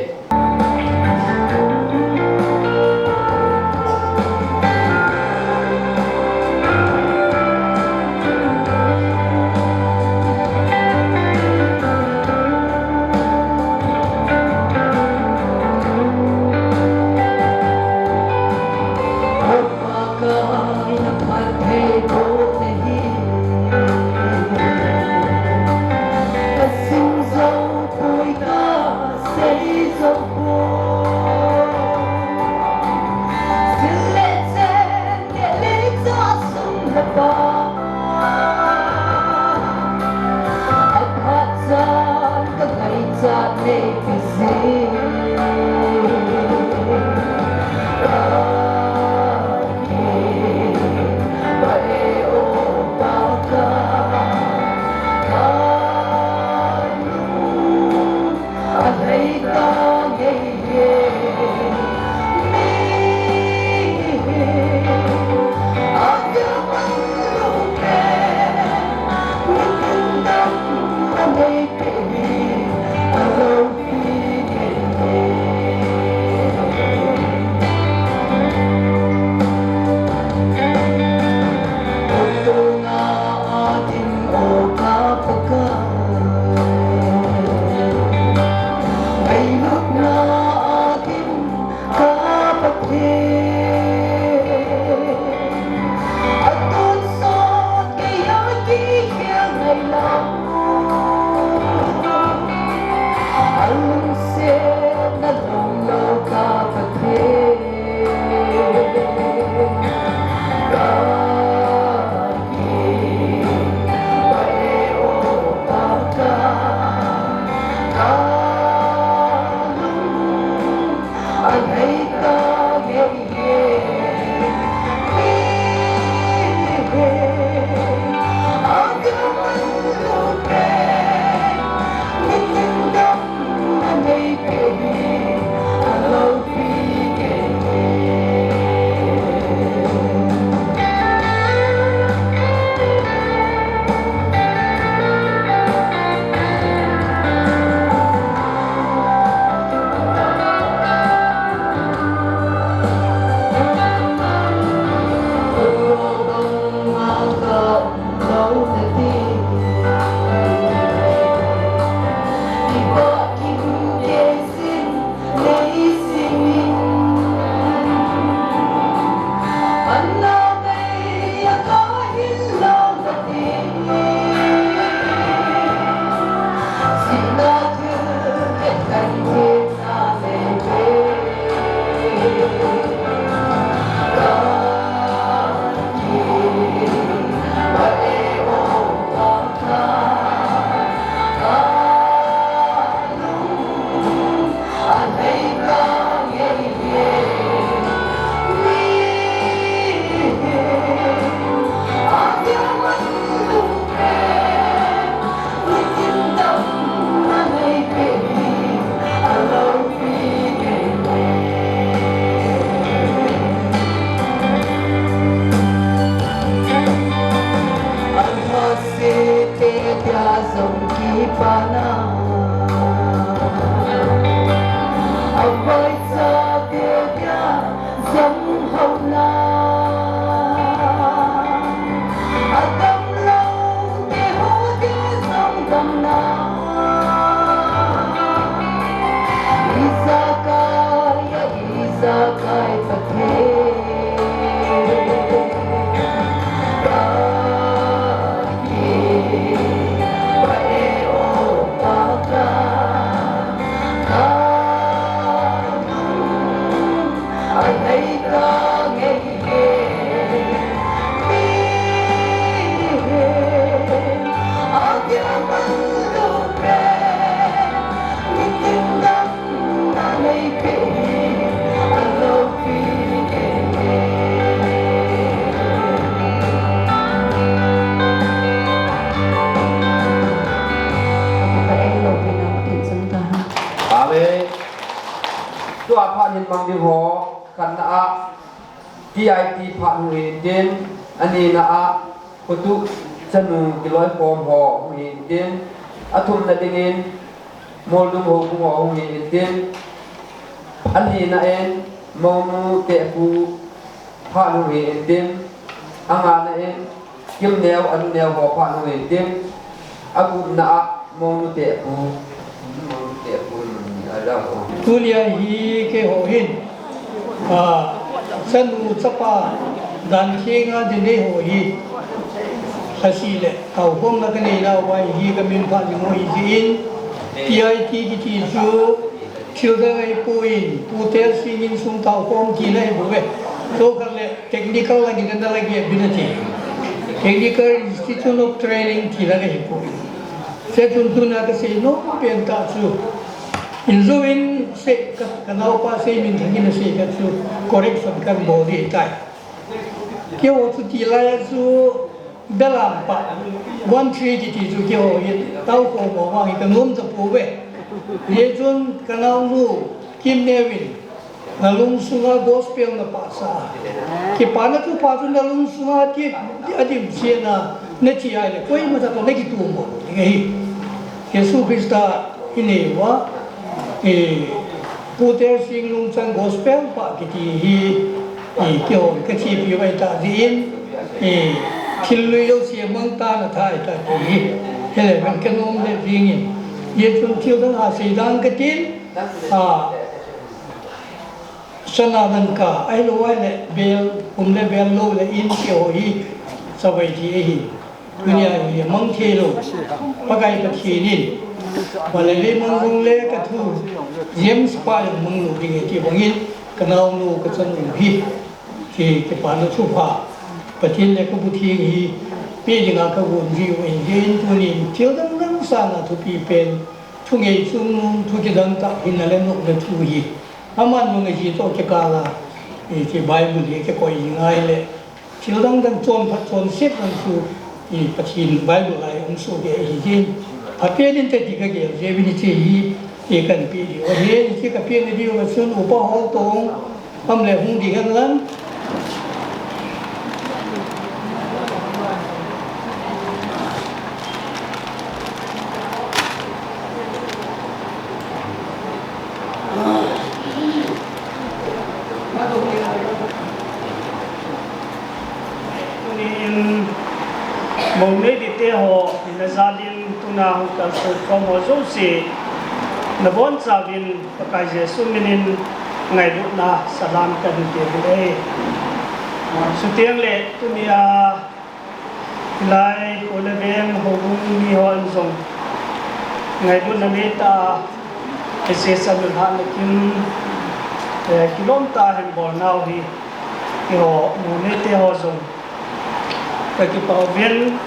Amen. Tua phat hin mang ding ho, khatna a T I T phat hung hi intin, anina a Khotuh chanu kiloikhom ho hung hi intin, athumna dingin Moldung houbung ho hung hi intin, alina in Mounu Tepu phat hung hi intin, angana in Kimneo, Anuneo ho phat hung hi intin, agupna a Mounu Tepu, Mounu Tepu in a la ho. Tunia hi keiho hin, a, chanu chapa dan thenga dinei ho hi, lhasi le taokhomna kanei nauva hi kamin phah ding ho hi jeh in, T I T kiti chu thil dang ahipoi, Pu Telsing in sum taokhom tina ahibouve. Chukhat le technical lagin ana lage bin ati. Technical Institute of Training ti la ahipoi. Hichun tuna kasei nom pen tah chu, injou in sei ka, kanaopa Seiminthang in asei khat chu correction kahin bol ding ahitai. Keiho chu tilai a chu Belampa one three kiti chu keiho hi taokhom ho vang hi kanom tapouve. Hichun kanaonu Kimneo in nalungsunga gospel napahsa, kipana thupha chu nalungsunga ti, adimset na, nathi ahile koima cha toh nakitumbol ding ahi. Jesu Christa inei uva, eh, Pu Telsing nungchang gospel pah kiti hi, eh, keihon kachepi uva ahitah jeh in, eh, thil lui jouse mangtan athah ahitah ti hi, hileh kanom le jing in, hichun thil dang a seidan katin, a, sana dangka ahilou ahile bel um le bel lou le in keiho hi chavai thei ahi. Tunia hi mang theilou Pakai Pathen in Vale le mang jong le ka thu, James pa jong mang lou ding e ti bangin, ka naonu ka chanu hi, ki, kipana thupha, Pathen le ka bu theng hi, pe dinga ka gon ji u in, hin tunin thil dang dang sanga thupi pen, thu ngei chungnung, thu kidang tah, hinna le nopna thu hi. Aman jong aji toh kikal a, i, ti Bible hi kikoi ngai le, thil dang dang chonphat chonset dang chu, i, Pathen Bible a i um soh ding ahi jin. Phapen inte ti ka gel jeh uvin hiche hi, i, kan pe diu ahi, hiche ka pe na diu a chun upa hol tong, am le hung ding hen lang. Tuni in, mou nei ding te ho, na jal in tuna hung kalsou khom ho jouse, na bonchauvin Pakai Jesu minin ngailutna salam kahin pe uve. Chuteng le tunia Lai, Kole Veng, houbung mi hon jong ngailutna neitah a, hiche chanu lhahna kin, eh, kilom tah a hin bol nau hi, eiho, mou nei te ho jong ka kipah uvin,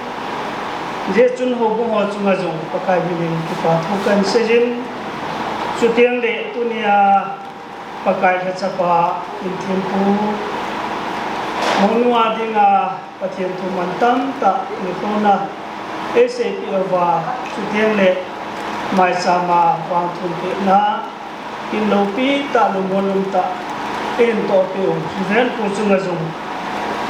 hijeh chun houbung ho chunga jong Pakai minin kipa thu kahin seijin, chuteng le tunia Pakai lhacha pa, Inthempu, mounu a dinga Pathen thu mantam tah, i, kona, eiseipeh uva, chuteng le, maicham a vangthum pehna, in loupi tah, lungmon um tah, in tohpeh u, Reverend pu chunga jong,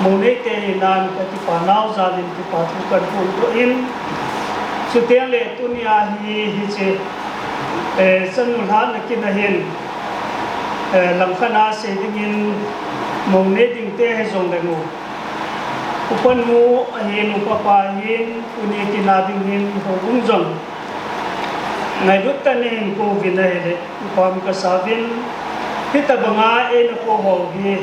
mou nei te hina in ka kipa nau jal in kipa thu kahin phongdoh in, chuteng le, tunia hi, hiche, eh, chanu lhahna kin a hin, eh, langkhat a sei dingin mou nei ding te hijong leng u, upa nu ahin, upa pa ahin, tuni kin a ding hin houbung jong ngailut tah in eihin kou uvin ahile, kipah um kasa uvin, hitobang a eina kou ho hi,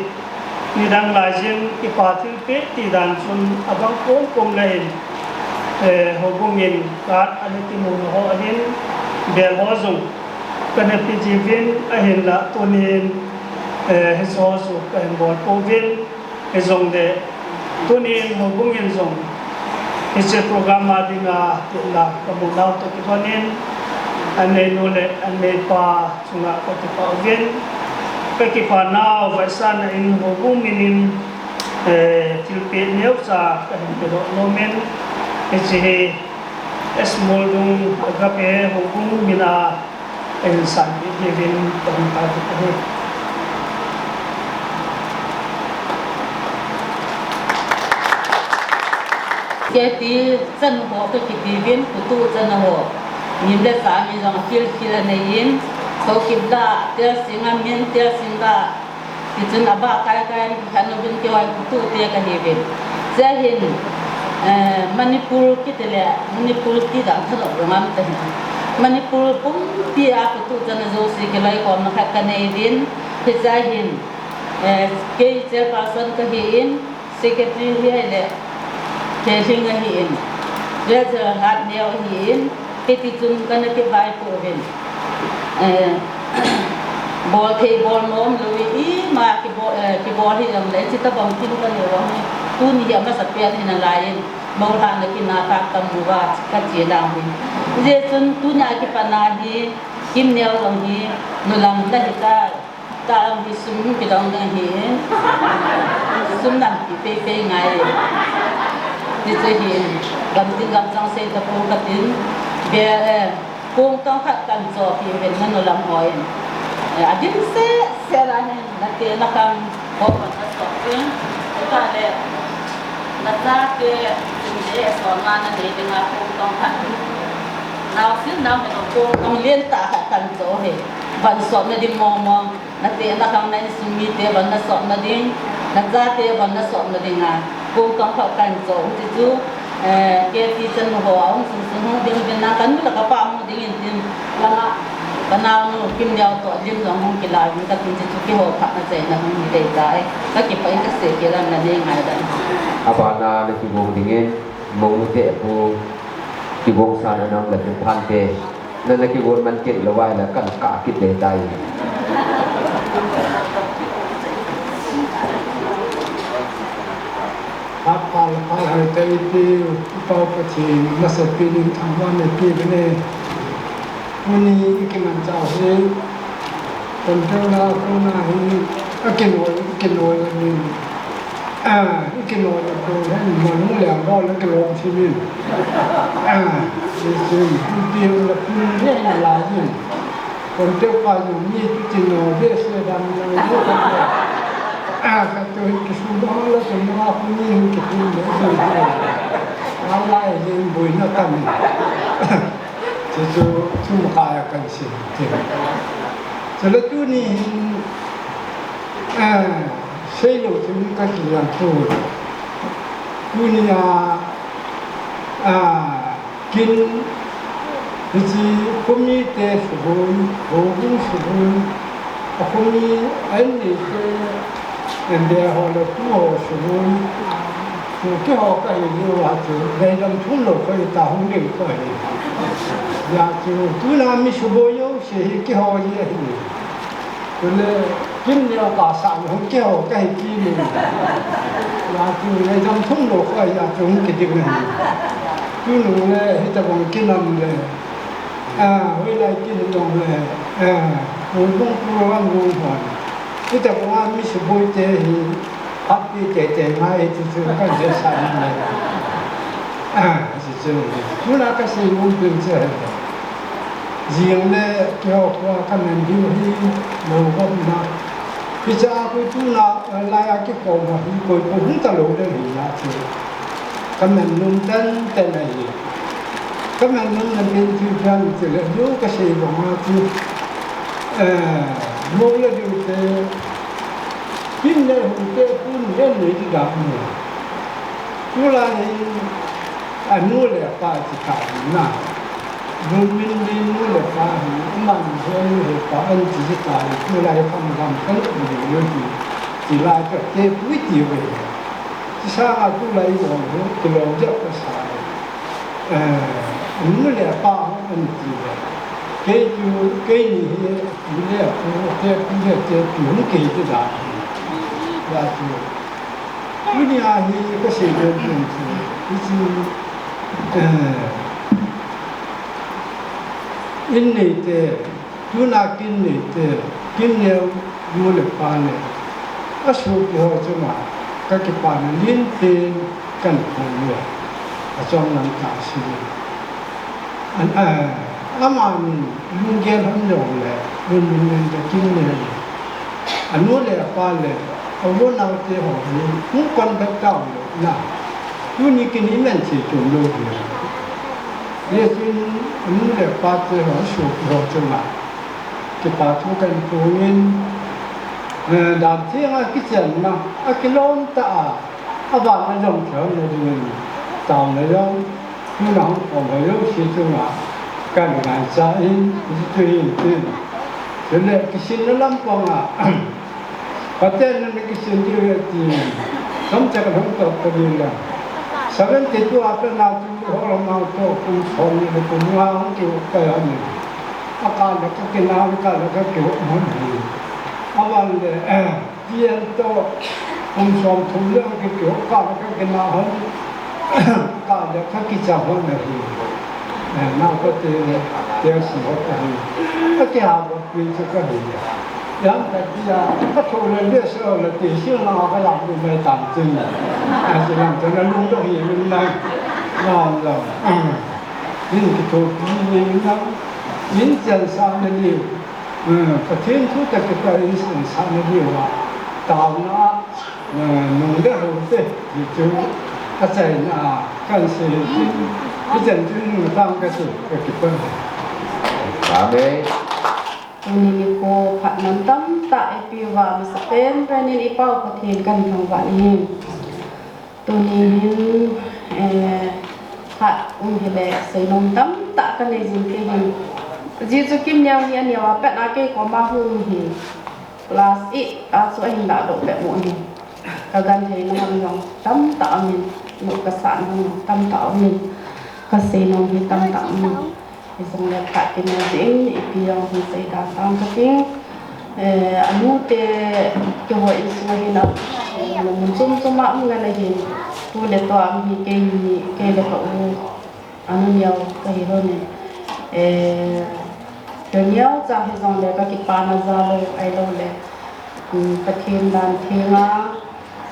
nidang lai jin kipa thilpeh ti dan chun abang kom kom le hin, eh, houbung in card ana kimu na ho ahin, bel ho jong kana pe jiuvin, ahinla tunin, eh, hiche ho chu kahin bol pouvin, hijongle tunin houbung in jong hiche program a dinga tehna kamu nau toh kilhonin, anei nu le anei pa chunga ka kipah uvin, ka kipa nau vaichana in houbung minin, eh, thilpeh neocha kahin pedoh nomin, hiche hi Smol Dung Agape houbung mina kahin sanpeh diuvin kahung tao kit ahi. Kei ti chanu ho kakiti uvin, kituh chanu ho. Nim le ja mi jong akhil khil anei in, Haokip lah, Telsing a min, Telsing lah, Tichun abah kai kai in kikhen uvin, keiho kituh te kahiuvin. Chea hin, eh, Manipur kiti le, Manipur ti dan thanop jong aum tahin. Manipur pumpi a kituh chanu jouse kiloikhomna khat kanei uvin. Hichea hin, eh, kei chairperson kahin, secretary hi ahile, Thehling ahin, treasurer Hatneo ahin, hiti chun kana kivaipoh uvin. Eh, bol thei bol nom lou, ima kibol, eh, kibol hijongle, hiche tabang kin kanei u hi, tuni hi amasapen hi nalai in, mou lhahna kin a katam uva, kache dan hi. Hijeh chun tunia kipat a hi, Kimneo jong hi, nulam nahitai. Tah hi sum kidong ding ahi. Sum nampi pei pei ngai. Hiche hi, gamtin gamchang sei tapou katin. Be, eh, kong tong khat kahin choh peh uvin nanu lam hon. Eh, adimset set a hin, nate nakhang ho nasoh ding. Tah le, nachate, chingte, sotna nanei dinga kong tong khat. Naosen naohen kong tong lentah khat kahin choh hi. Van sotna ding mong mong. Nate nakhang na insung mite van nasotna ding, nachate van nasotna dinga, kong tong khat kahin choh u ti chu, eh, K T chanu ho ahung sung sung hung ding uvin lang, kanu le kapa hung ding in tin, langa, kanaonu Kimneo toh Lim jong hung kila uvin katin ti chu keiho phatna chaina hung hi dei tai, kakipah in kasei kit a nanei ngai dan. Abana nakigong dingin, Mongte pu, kigong san anam le pu phante. Nana kigol man kit lou vai la kan kah kit le tai. Phat pha le phat hai te ipi, i Pau Pathen masapen in thangvahna pe kane. Tuni i kimanchah hi, kon teu la kona hi, akinoi, akinoi amin. A, ikinoi la kona hi, malung leng bol la kilom simin. A, isin, ipi la pun le na la yin. Kon teu pa jong mi tu tin no, ve se dan na, ve se dan. A, ka tu hi kisu no la tu no, a, ku ni hi kitu le, ve se dan. A, la e yin boi na tam. Chu chu, chu ma ka ya kan sin. Chu le tuni hin, a, sei lo chu ka ki yan tu. Tuni a, a, Kin, hiche khomi te suboi, houbung suboi, akhomi an neite, an de ho le tu ho suboi, tu keiho kahi jeh uva chu, ngaidam thum lou koi ta hung ding koi. Hijeh chun, tuna mi suboi jouse hi keiho ji ahi. Chule, Kin neo kasah le hung keiho kahi kit in. Hijeh chun ngaidam thum lou koi, hijeh chun hung kiding ahi. Tunung le, hitabang kinam le. A, hoilai kin jong le. A, houbung program jong hon. Hitabang a mi suboi te hi. Happy te te ngai ti chu kan he sa le. A, ti chu. Tuna kasei nom pen chu ahi. Jing le keiho khoa kaman diu hi, lou gam na. Hiche a koi tuna, eh, lai a kikhom ho hi, koi koi hung talou ding ahi na chu. Kaman nom tenten ahi. Kaman nom na pen chu hiam tile, diu kasei bang a chu. Eh, mo le diu te, Kin le hung te, tun le nei ti dan mo. Tulai hi, anu le apa ti kha na. Lungmin le nu le pa hi, aman he nu he pa an ti ti kha hi, tulai kham gam kan u le le ti, ti lai ka te pui ti ve. Ti sa nga tulai mo he, ti lo ja ka sa. Eh, anu le apa an ti ve. Kei tu, kei ni hi, anu le apu, te pu le te pu, ni kei ti da. Ya tu. Tuni a hi kasei nom pen chu, hiche, eh, in neite, tuna kin neite, kin neo nu le pa le, asopi ho chunga, kakipana lenpen kahin phong uve, achom lam tah a sei. An, eh, amani lunggel hon jong le, lungmin len te kin neo. Anu le apa le, avo nao te ho hi, hung contact tau le, na. Tuni kin iman thei chom lou hi. Hijeh chun, anu le apa te ho, sopi ho chunga. Kipa thu kahin phong in, eh, dan theng a kichenna, akilom tah a, avan a jong thei na ding in, taona jong, tuna hung khom ho jouse chunga, kahin ngaicha in, hiche chu hin tin. Chule, kisinna lampang a, Pathen in na kisin diu ahi ti, chomcha ka hung tong kha ding le. Seventy two a pat na chu, ho lam a toh, kum som ni le kum nga hung kiu kha ahi. Akah le kakina, akah le kakiu man hi. Avan le, eh, Ti an toh, kum som thum le kikiu, ka, kakina hon, ka le kakicha hon ahi. Eh, naote, te si ho ahi. Kakihou pi chu kahi. Jam kati a, katho le le se le ti si na ka lam lu mai tan tin. Aji lam te na lungdong hi min nai. Lam lam. Min kithopi ni min nai. Min chan sa na ni. Eh, Pathen thu toh kipa in sangsahna diuva, taona, eh, nung le hou te, ti chu achaina a kahin sei hin, hichan chun nung tang kasei, kakipah. Amen. Tuni nikho phatna tamtah eipeh uva, masapen pen in i Pau Pathen kahin thangvah in. Tuni hin, eh, phat um hile, seinom tamtah kanei jing kei hin. Ajeh chu Kimneo hi aneo a pat a kei koma hung hi. Class eight a chu ahin lahdoh peh mo hi. Kagenthei na ham jong tamtah aumin, lut kasah na ham jong tamtah aumin. Kaseinom hi tamtah aumin. Jong le phat kinem jing, ipi jong hin seidan tang kating. Eh, anu te keiho insung a hin a, mun chom chom a um ngen ahin, tu le tua um hi kei, kei le ka u, anu neo kahi lhon in. Eh, ka neocha hijong le kakipana ja lou, ahilou le, um, Pathen dan thenga,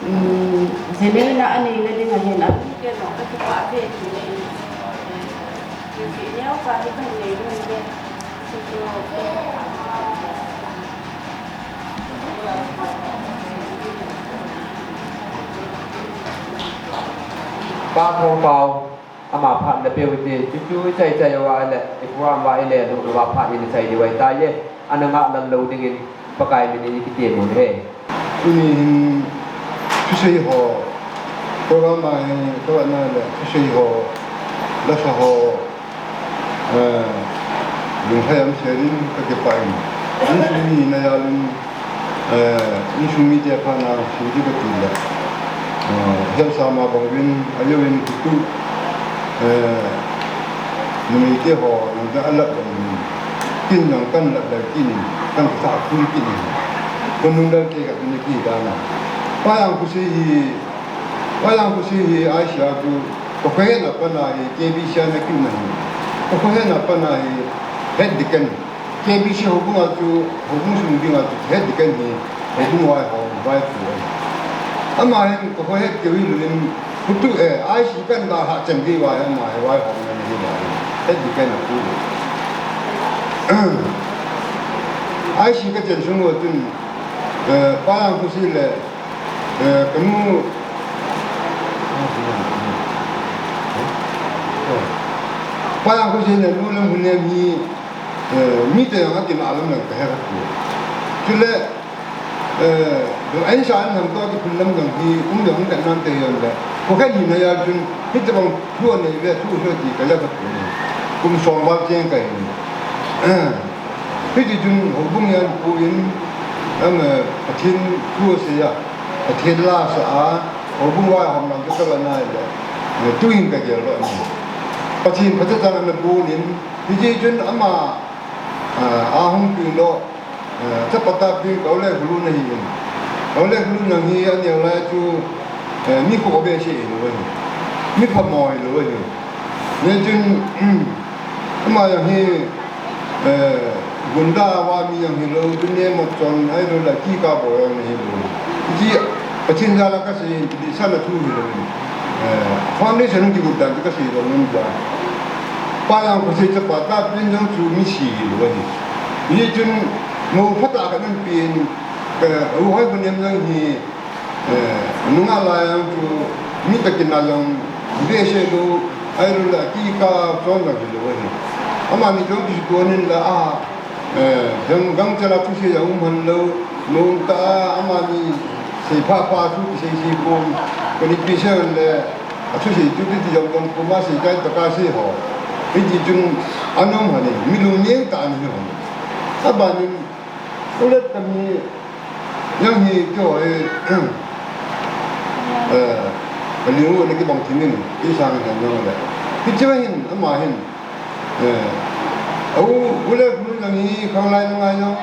um, jinei na anei na ding ahin a. Kei jong kakipah ve kit in. Kei neocha hi kahin nei lhon in. Pa Thongpao, ama phat napeh u hite, chuchu ichai chai uva le, i program uva ile, lu, lu uva phat in ichai diu ahitai. Ana ngah lal lou dingin, Pakai min in ikitem u ahi. Tuni hin thusei ho, program a hin, program a le, thusei ho, lasa ho, eh, lunglhai um sel in kakipah in. Insung mi na jal in, eh, insung mite phat na sei ding kati le. Eh, hetsah ma bang uvin, ajeh in kitu, eh, numei te ho, nang ja alat bang uvin. Kin jong kan lat le kin, kan sa khul kin. Kon nung dal te ka tuni ki dana. Pa Jangkhosei hi, Pa Jangkhosei hi Asia tu, ka khohet na pat na hi, K B C a na kiu na hi. Ka khohet na pat na hi, head deacon. K B C houbung a chu, houbung sung ding a chu, head deacon hi, houbung vaihom, vaiphu ahi. Ama hin, ka khohet keu hilou in, Hutu, eh, I C kan da ha chen gei uva, ama hi vaihom na hi uva, head deacon a pu. I C ka chen sung uva chun, eh, Pa Jangkhosei le, eh, kanu, Pa Jangkhosei le nu le Hmunem hi, eh, mite jong akinah lam jong kahe kha poi. Chule, Eh, dong ahin sa in ham toh kiphun lam jong hi, um jong um kan nante jong le. Kho khat ni na jal chun, hitobang thu anei ve, thu soi ti ka ja kha poi. Kum som val cheng kahi. Eh, hiti chun houbung a pu in, am, eh, Pathen thu asei a, Pathen la asa a, houbung vaihom lam chu ka la nai le. Eh, tuin ka gel lou ni. Pathen phatechan ana pu in, hiti chun ama, ah, ahung pi lou. Eh, chapa tahbeh in ka u le khulun ahi in. Ka u le khulun jong hi aneo lai chu, eh, mi kho behseh hilou ahi. Mi phamo hilou ahi. Hijeh chun, ama jong hi, eh, gunda va mi jong hilou, dun ne mo chon ahilou le kikah bol jong hilou. Hiti Pathen jal a kasei in, ti sa na thu hilou in. Eh, foundation kigot dan kasei lou in ja. Pa Jangkhosei chapa tahbeh in jong chu misi hilou ahi. Hichun, mou phatah khat ana pe in, eh, u hoi bu nem jong hi, eh, nungah lai jong chu mi takin a jong behseh lou, ahilou le kikah chon jong hilou ahi. Amani jong kisutoh in la a, eh, jong gangchal a thusei jong um hon lou, mou tah a amani sei pha pha thu kisei sei pon, kani pi sei le, athusei chu titi jong jong puma sei kai taka sei ho. Hiti chun anom hon in, mi lungning tah ana hi hon. Abanin, u le kami, jong hi keiho hi, eh, ka ling u ana kibang thim in, kei sang hin jong le. Hiche hin, ama hin, eh, u, u le khulun jong hi, khanglai lang a jong,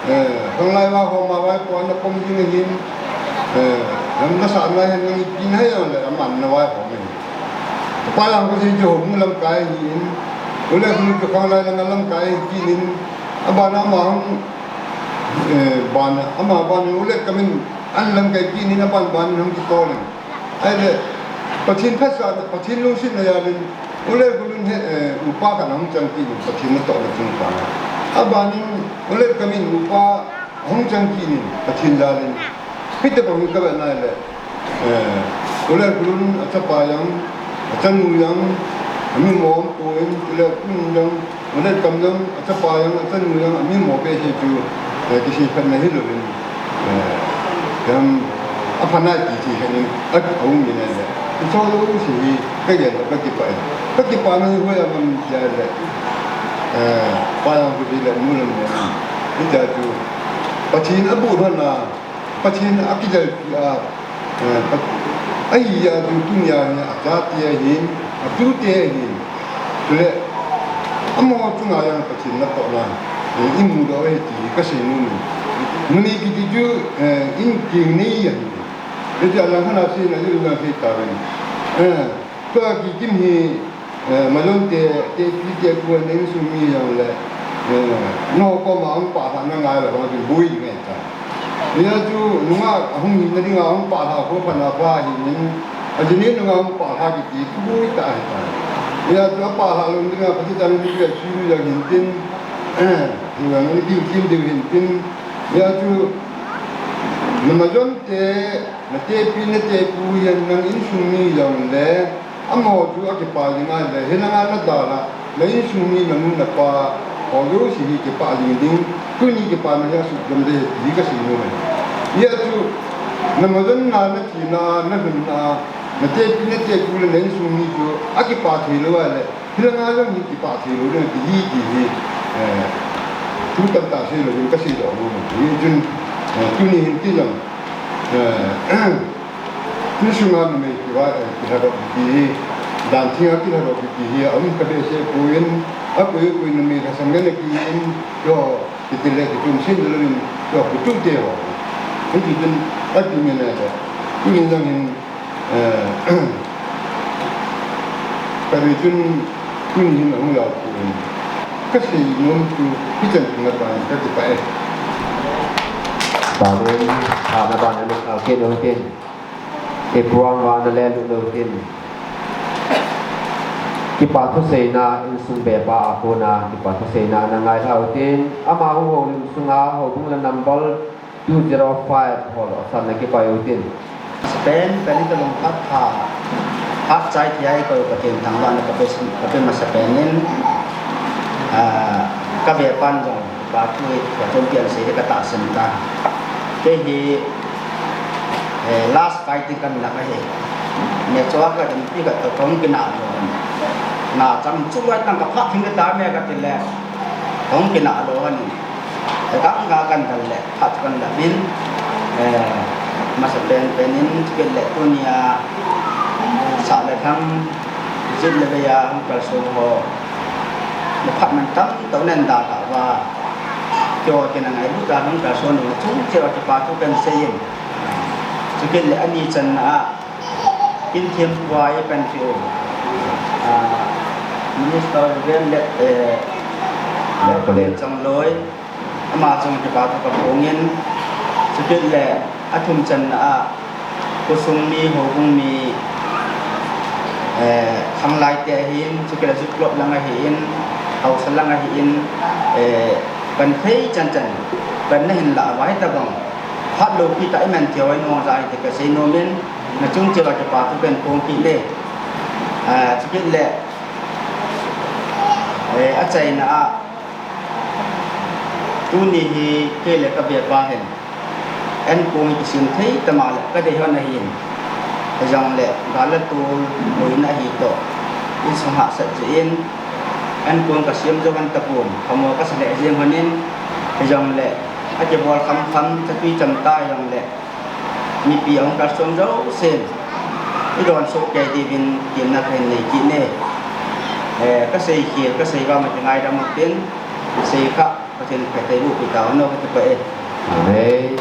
eh, khanglai vaihom a vaipo ana pom ding ahin, eh, lam nasah na hin jong ipi na hi jong le, aman ana vaihom ahi. Pa Jangkhosei chu houbung lamkai ahin, u le khulun chu khanglai lang a lamkai ahi kit in, abana ama hung, eh, bana, ama bana u le kami in ana lamkai kit in, aban bana hung kitol in. Ahile, Pathen phatsa, Pathen lungsetna jal in, u le khulun hi, eh, upa khat ahung chang kit in, Pathen natohna chungchang a. Abanin, u le kami in upa ahung chang kit in, Pathen jal in. Hitobang hi ka vet nai le, eh, u le khulun achapa jong, achanu jong, ami mo um pon, u le khulun jong, u le kam jong, achapa jong, achanu jong, ami mo behseh chu, eh, kisei phat na hilou in, eh, jam, apha nai ti ti khat in, a, aum in le. Kichol lou si hi, ka gel le, ka kipah in. Ka kipah na hi hoi a man tia le, eh, Pa Jangkhosei le nu lam le, hitia chu, Pathen abu hon a, Pathen a kijel pi a, eh, Pat-, ahi a tu tunia hi achate ahin, atute ahin. Chule, Amaho chunga jong Pathen natohna, eh, imudoh uve ti hi kasei nom e. Numei kiti chu, eh, in keng nei ahi. Hitia lang hana seina jong sei tauvin. Eh, tua kikim hi, eh, Majon te, Tepi te, Tepu te insung mi jong le, eh, nangho koma hung pah lhah na ngai le vang chu boi ngai ta. Hia chu nungah ahung hinna dinga hung pah lhah kho phat na pha hin, ajeh in nungah hung pah lhah kiti chu boi tah ahi ta. Hia chu apah lhah lou dinga Pathen chang ni chu asui jong hin tin, eh, hia ni diu tin diu hin tin. Hia chu na Majon te, na Tepi, na Tepu hihen nang insung mi jong le, amaho chu akipah jing ahile, hilanga nadalha, na insung mi, nanu napa ho jouse hi kipah jing ding, tuni kipana hi asuh jom ding ahi ti hi kasei nom e. Hia chu, na Majon na, na Tepi na, na Tepi, na Tepu le na insung mi chu akipah thei lou ahile, hilanga jong hi kipah thei lou ding ahi ti hi, eh, thu tamtah sei lou ding kasei doh nom e. Hichun, eh, tuni hin ti jong, eh, Insunga numei kiva, eh, kilhadoh kiti hi, dan thenga kilhadoh kiti hi, aum kabehseh poi, akoi koi numei lhasam ngen akihin, tua, kiti le kitum sei louvin, tua kitum te ho. Hiti chun, ati ngen a le, tuni jong hin, eh, kati chun, tuni hin ahung jao poi. Kasei nom chu, hichan chun aban, kakipah e. Amen. Amen. Amen. Okay, okay. Ipuang vana le lut lou tin. Kipa thuseina insung bepa a kona, kipa thuseina na ngai lhau tin. Ama houlim sunga, houbung le number two zero five hol osan na kipa u tin. Pen, pen in ka lungphat pha, phat chai thei a ikoi Pathen thangvahna kape, kape masa pen in, ah, kabepan jong, Pa Tui, Pa Tui pian sei de katahsan ta. Kei hi, eh, last fighting kan lak ahi. Neocha ka ding pi ka to kong kina lo. Na chang chu wa tang ka phat thing ka ta me kati le. Kong kina lo han. Ka nga kan dal le, phat kan la min. Eh, masa pen pen in, chukit le tunia. Sa le thang, jit le ve ya, hung kalsong ho. Na phat man tam, to nen da ka va. Kio kina ngailut a hung kalsong, chung cheh a kipa thu kan sei in. Chukit le ani channa a, kin thiam tua i kan fiu. Ah, Minister Reverend Let, eh, Let Let Changloi, ama chunga kipa thu ka phong in, chukit le a thum channa a, khosung mi, houbung mi, eh, khanglai te ahin, chukit le Zutlof lang ahin, Haosa lang ahin, eh, kan thei chan chan, kan na hin la vai ta bang, phat lou pi ta i man thei hoi nung jai te ka sei nom in, na chung cheh a kipa thu kan phong kit le. Ah, chukit le, eh, a chaina a, tuni hi kei le ka bepa hin, an kong hi kisem thei tama le ka dei hon ahin. Hijong le, gal le tol, boina hi to, insung hahsat jeh in, an kong ka sem jou hon tapon, phamo ka sa le jeng hon in, hijong le, a kibol kham kham, chatui cham ta hijong le, mipi ahung kalsong jousen, i don soh kei diuvin, kimna ka hin nei kit e. Eh, ka sei khel, ka sei vang ma ti ngaidam tin, sei kha, Pathen phatthei boh pi tau hen, ka kipah e. Amen.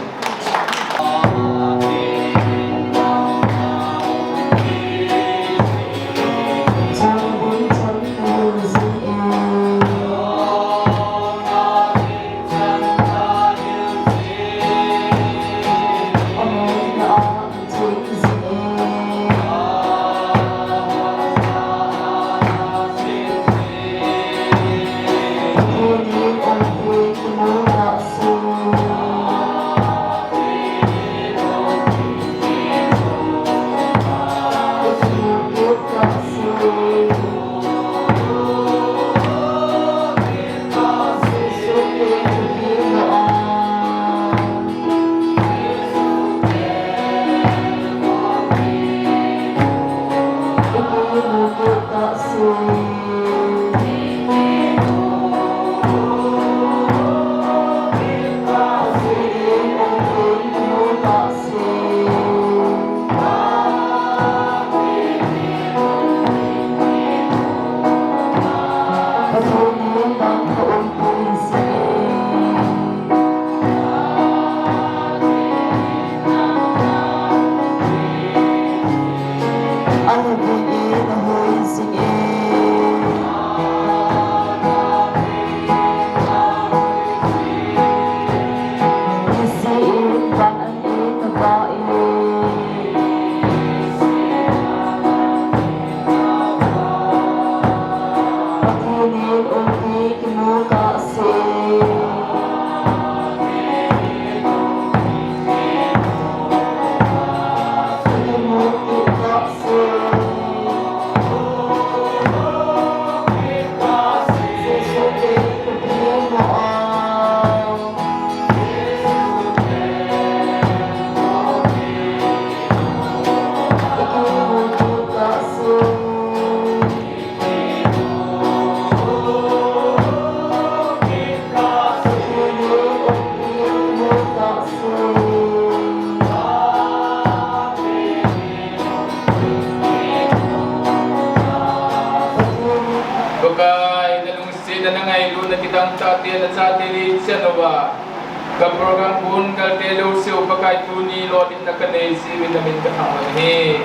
Ka program kon kalte lou seh u Pakai, tuni lolhinna kanei jiuvin namin kathangvah e.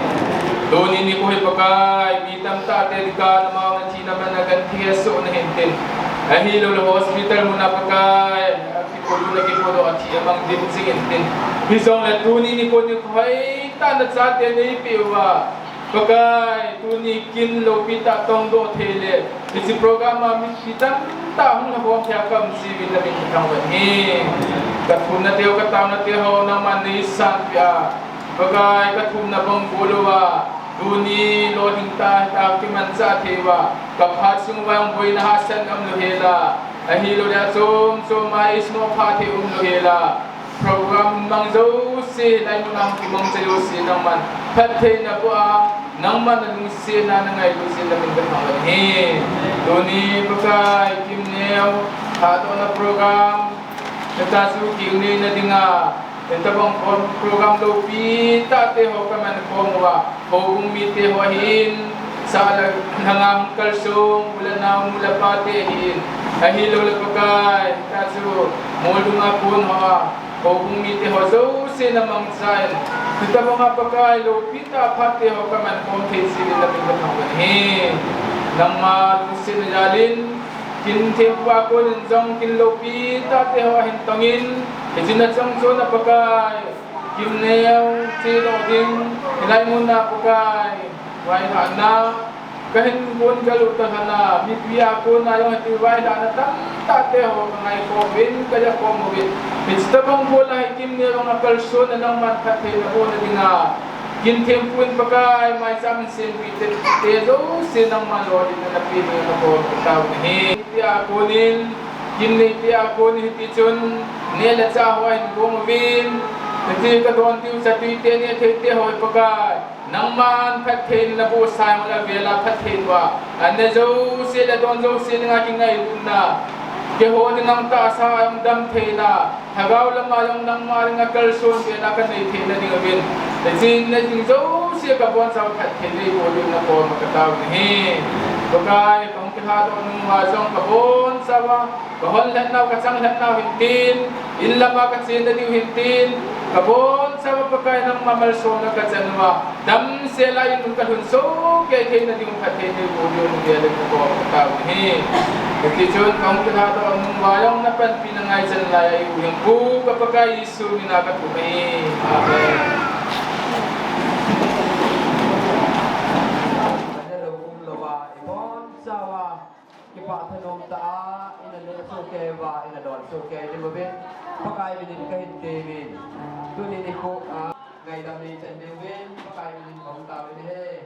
Tuni nikho hi Pakai, mi tamtah te dingin amau nathina man a genthei soh nahin tin. Ahilouleh hospital muna Pakai, akipodoh, akipodoh, athi amang dim jing in tin. Hijongle tuni nikho hi hoitah in nachate neipeh uva Pakai, tuni kin loupi tah tongdoh thei le, hiche program a mi tamtah hung lhakhom thei a kaum jiuvin namin kathangvah e. Kathumna teu, kataona teu, nangman neisanpeh a. Pakai, kathumna bang bol uva, tuni lolhing tah, tah kimanchah thei uva, kaphat sung uva jong boina hahsatna umlou hel a. Ahilouleh achom chom a eisumil pha thei umlou hel a. Program mang jouse, hilai muna hung kimang jouse, nangman phattheina boh a, nangman nalungsetna nangailut jeh in namin kathangvah e. Tuni Pakai, Kimneo, thadohna program, hitia chu kineina dinga, hitabang program loupi tahte ho kaman khom uva, houbung mite ho ahin, sahlang a hung kalsong, u le nao, nu le pate ahin, ahilouleh Pakai, hitia chu, moldunga kon hoa, houbung mite ho jouse namangchan, hitabanga Pakai loupi tah phatte ho kaman khom thei jeh in namin kathangvah e. Nangma lungsetna jal in, kin thempu a konin jong kin loupi tahte ho ahin tongin, hiche nachung chon a Pakai, Kimneo, chedoh ding, hilai muna Pakai, vaihahna, kahin kon kalut talhona, mipi a kona jong hiti vaihahna tamtahte ho kangai khom uvin, kaja khom uvin. Hitabang bol a hi Kimneo jong akalsonna nangman phattheina bohna dinga, kin thempu in Pakai, maicham in sempeh te, te jouse nangman lolhinna napeh ding in kakhom katao ahi. Hitia konin, kin neipeh a konin hiti chun, neh le chah ho ahin gong uvin, hiti kadon diu chatwi te, neh thei te ho hi Pakai, nangman phattheina nabohsa jong le avel a phatthei uva, an ne jouse le don jouse dinga kingailutna, keiho dinga tahsa a jong damtheina, lhagao lama jong nangma dinga kalson bena kanei theina ding uvin, hiche nei ding jouse kabonchauva phatthei neiboh diu in nakoma katao ahi. Pakai, kahung kilhadoh nung uva jong kabonchauva, kahon lhennau, kachang lhennau hintin, in lama kachenna diu hintin, kabonchauva Pakai nangma malsomna kachan uva, damsel a in kalhun sohkei theina ding phatthei neiboh diu in navel in nakoma katao ahi. Hiti chun kahung kilhadoh nung uva jong napanpina ngaichan lai a eihuhhingpu ka Pakai Jesu mina kathum ahi. Amen. Kipah thanom tah a, ina neh sohkei uva, ina don sohkei ding uvin, Pakai minin kahin temmin. Tuni nikho a, ngaidam neichan diuvin, Pakai minin kahung taovin ahi.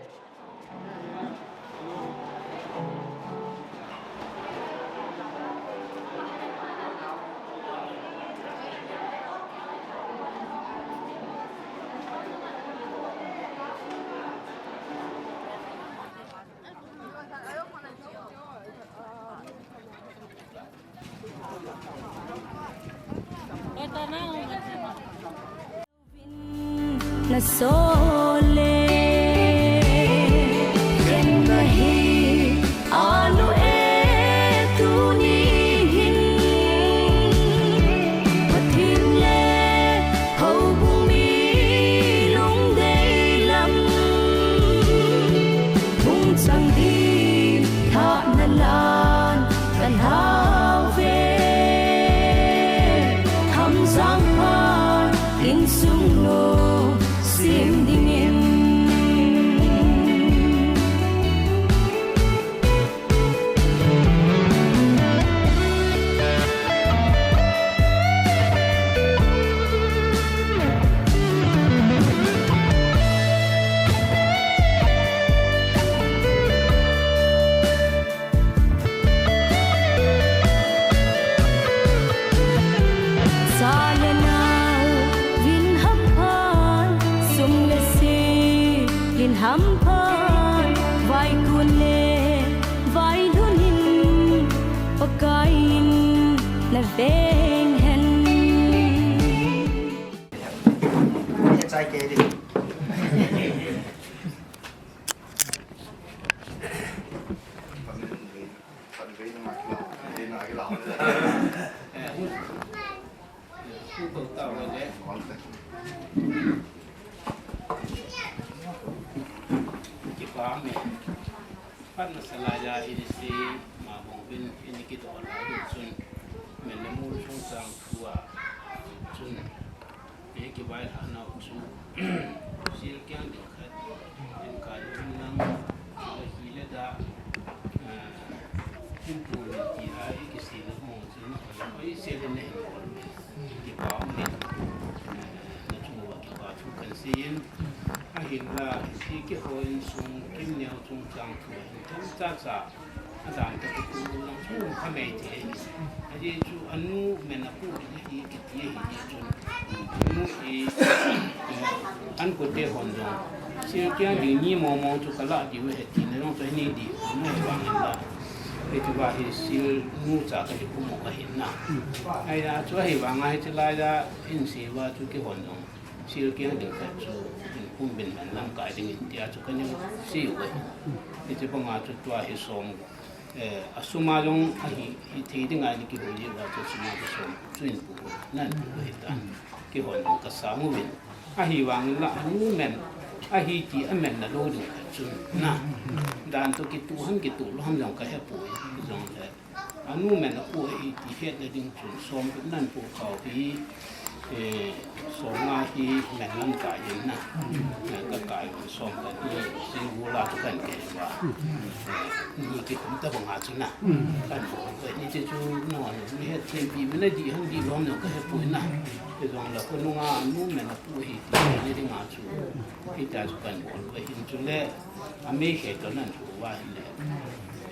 Na sole, ken na hi, anu e tuni hin, Pathen le houbung mi lungdei lam, hung chang ding thahna lan ka lhau ve. Khamjang pha insung lungsim dingin. Cha le nao, vin hamphan, sum le sim, lin hamphan, vaikun le vailhun in, Pakai in na veng hen. Chai ke di. Kikoi tao le. Kipa me. Phat masa laiya inise ma bong bin ini kidoh lai chun. Men le mol chungchang thua chun. Ei kivailhahna u chu, sil kiang ding khat, in kai in lang, chu hi le da, ah, in pu le ti a, ei kisei le mong chu, ei sel le nei bol. Kipa um le, ah, na chu va kipa thu kan sei in, ahinla, hi kihou in sung, kim neo chungchang thu, in themcha cha, Adan toh kitu lang chu khamei ti ahi. Ajeh chu anu men apu hi kiti ahi chu. Anu hi, eh, an kote hon jong. Sil kiang ding ni mong mong chu kala diu ahi tina jong chu hini di. Anu hi vang hin la. Hichu va hi sil nu cha kahi kum mo ahin na. Ahi na chu ahi vang ahi chu laiya in sei va chu kihon jong. Sil kiang ding khat chu in kum bin man lamkai ding in tia chu kanei sei u ahi. Hichu banga chu tua hi som Eh, asuma jong ahi, hi thei dinga ni kihou jeh uva chu suma chu som chu in pu, nan pu hi ta. Kihon jong kasang uvin. Ahivangin la anu men, ahi ti amen na lou ding khat chun na. Dan toh kitu ham kitu lou ham jong kahepoi, jongle. Anu men apu ahi ti hetna ding chun som nan pu kau hi. Eh, som nga hi men lam kai in na. Eh, ka kai un som ka ni sing gu la tu kan ke ba. Eh, ni ki kum ta banga chu na. Kan ko ni te chu no ni he chen pi men di han di lom no ka he pu na. Ke jong la ko nu nga nu men na pu hi ti ni di nga chu. Hi ta chu kan ko ko hin chu le. A me he to nan chu wa le.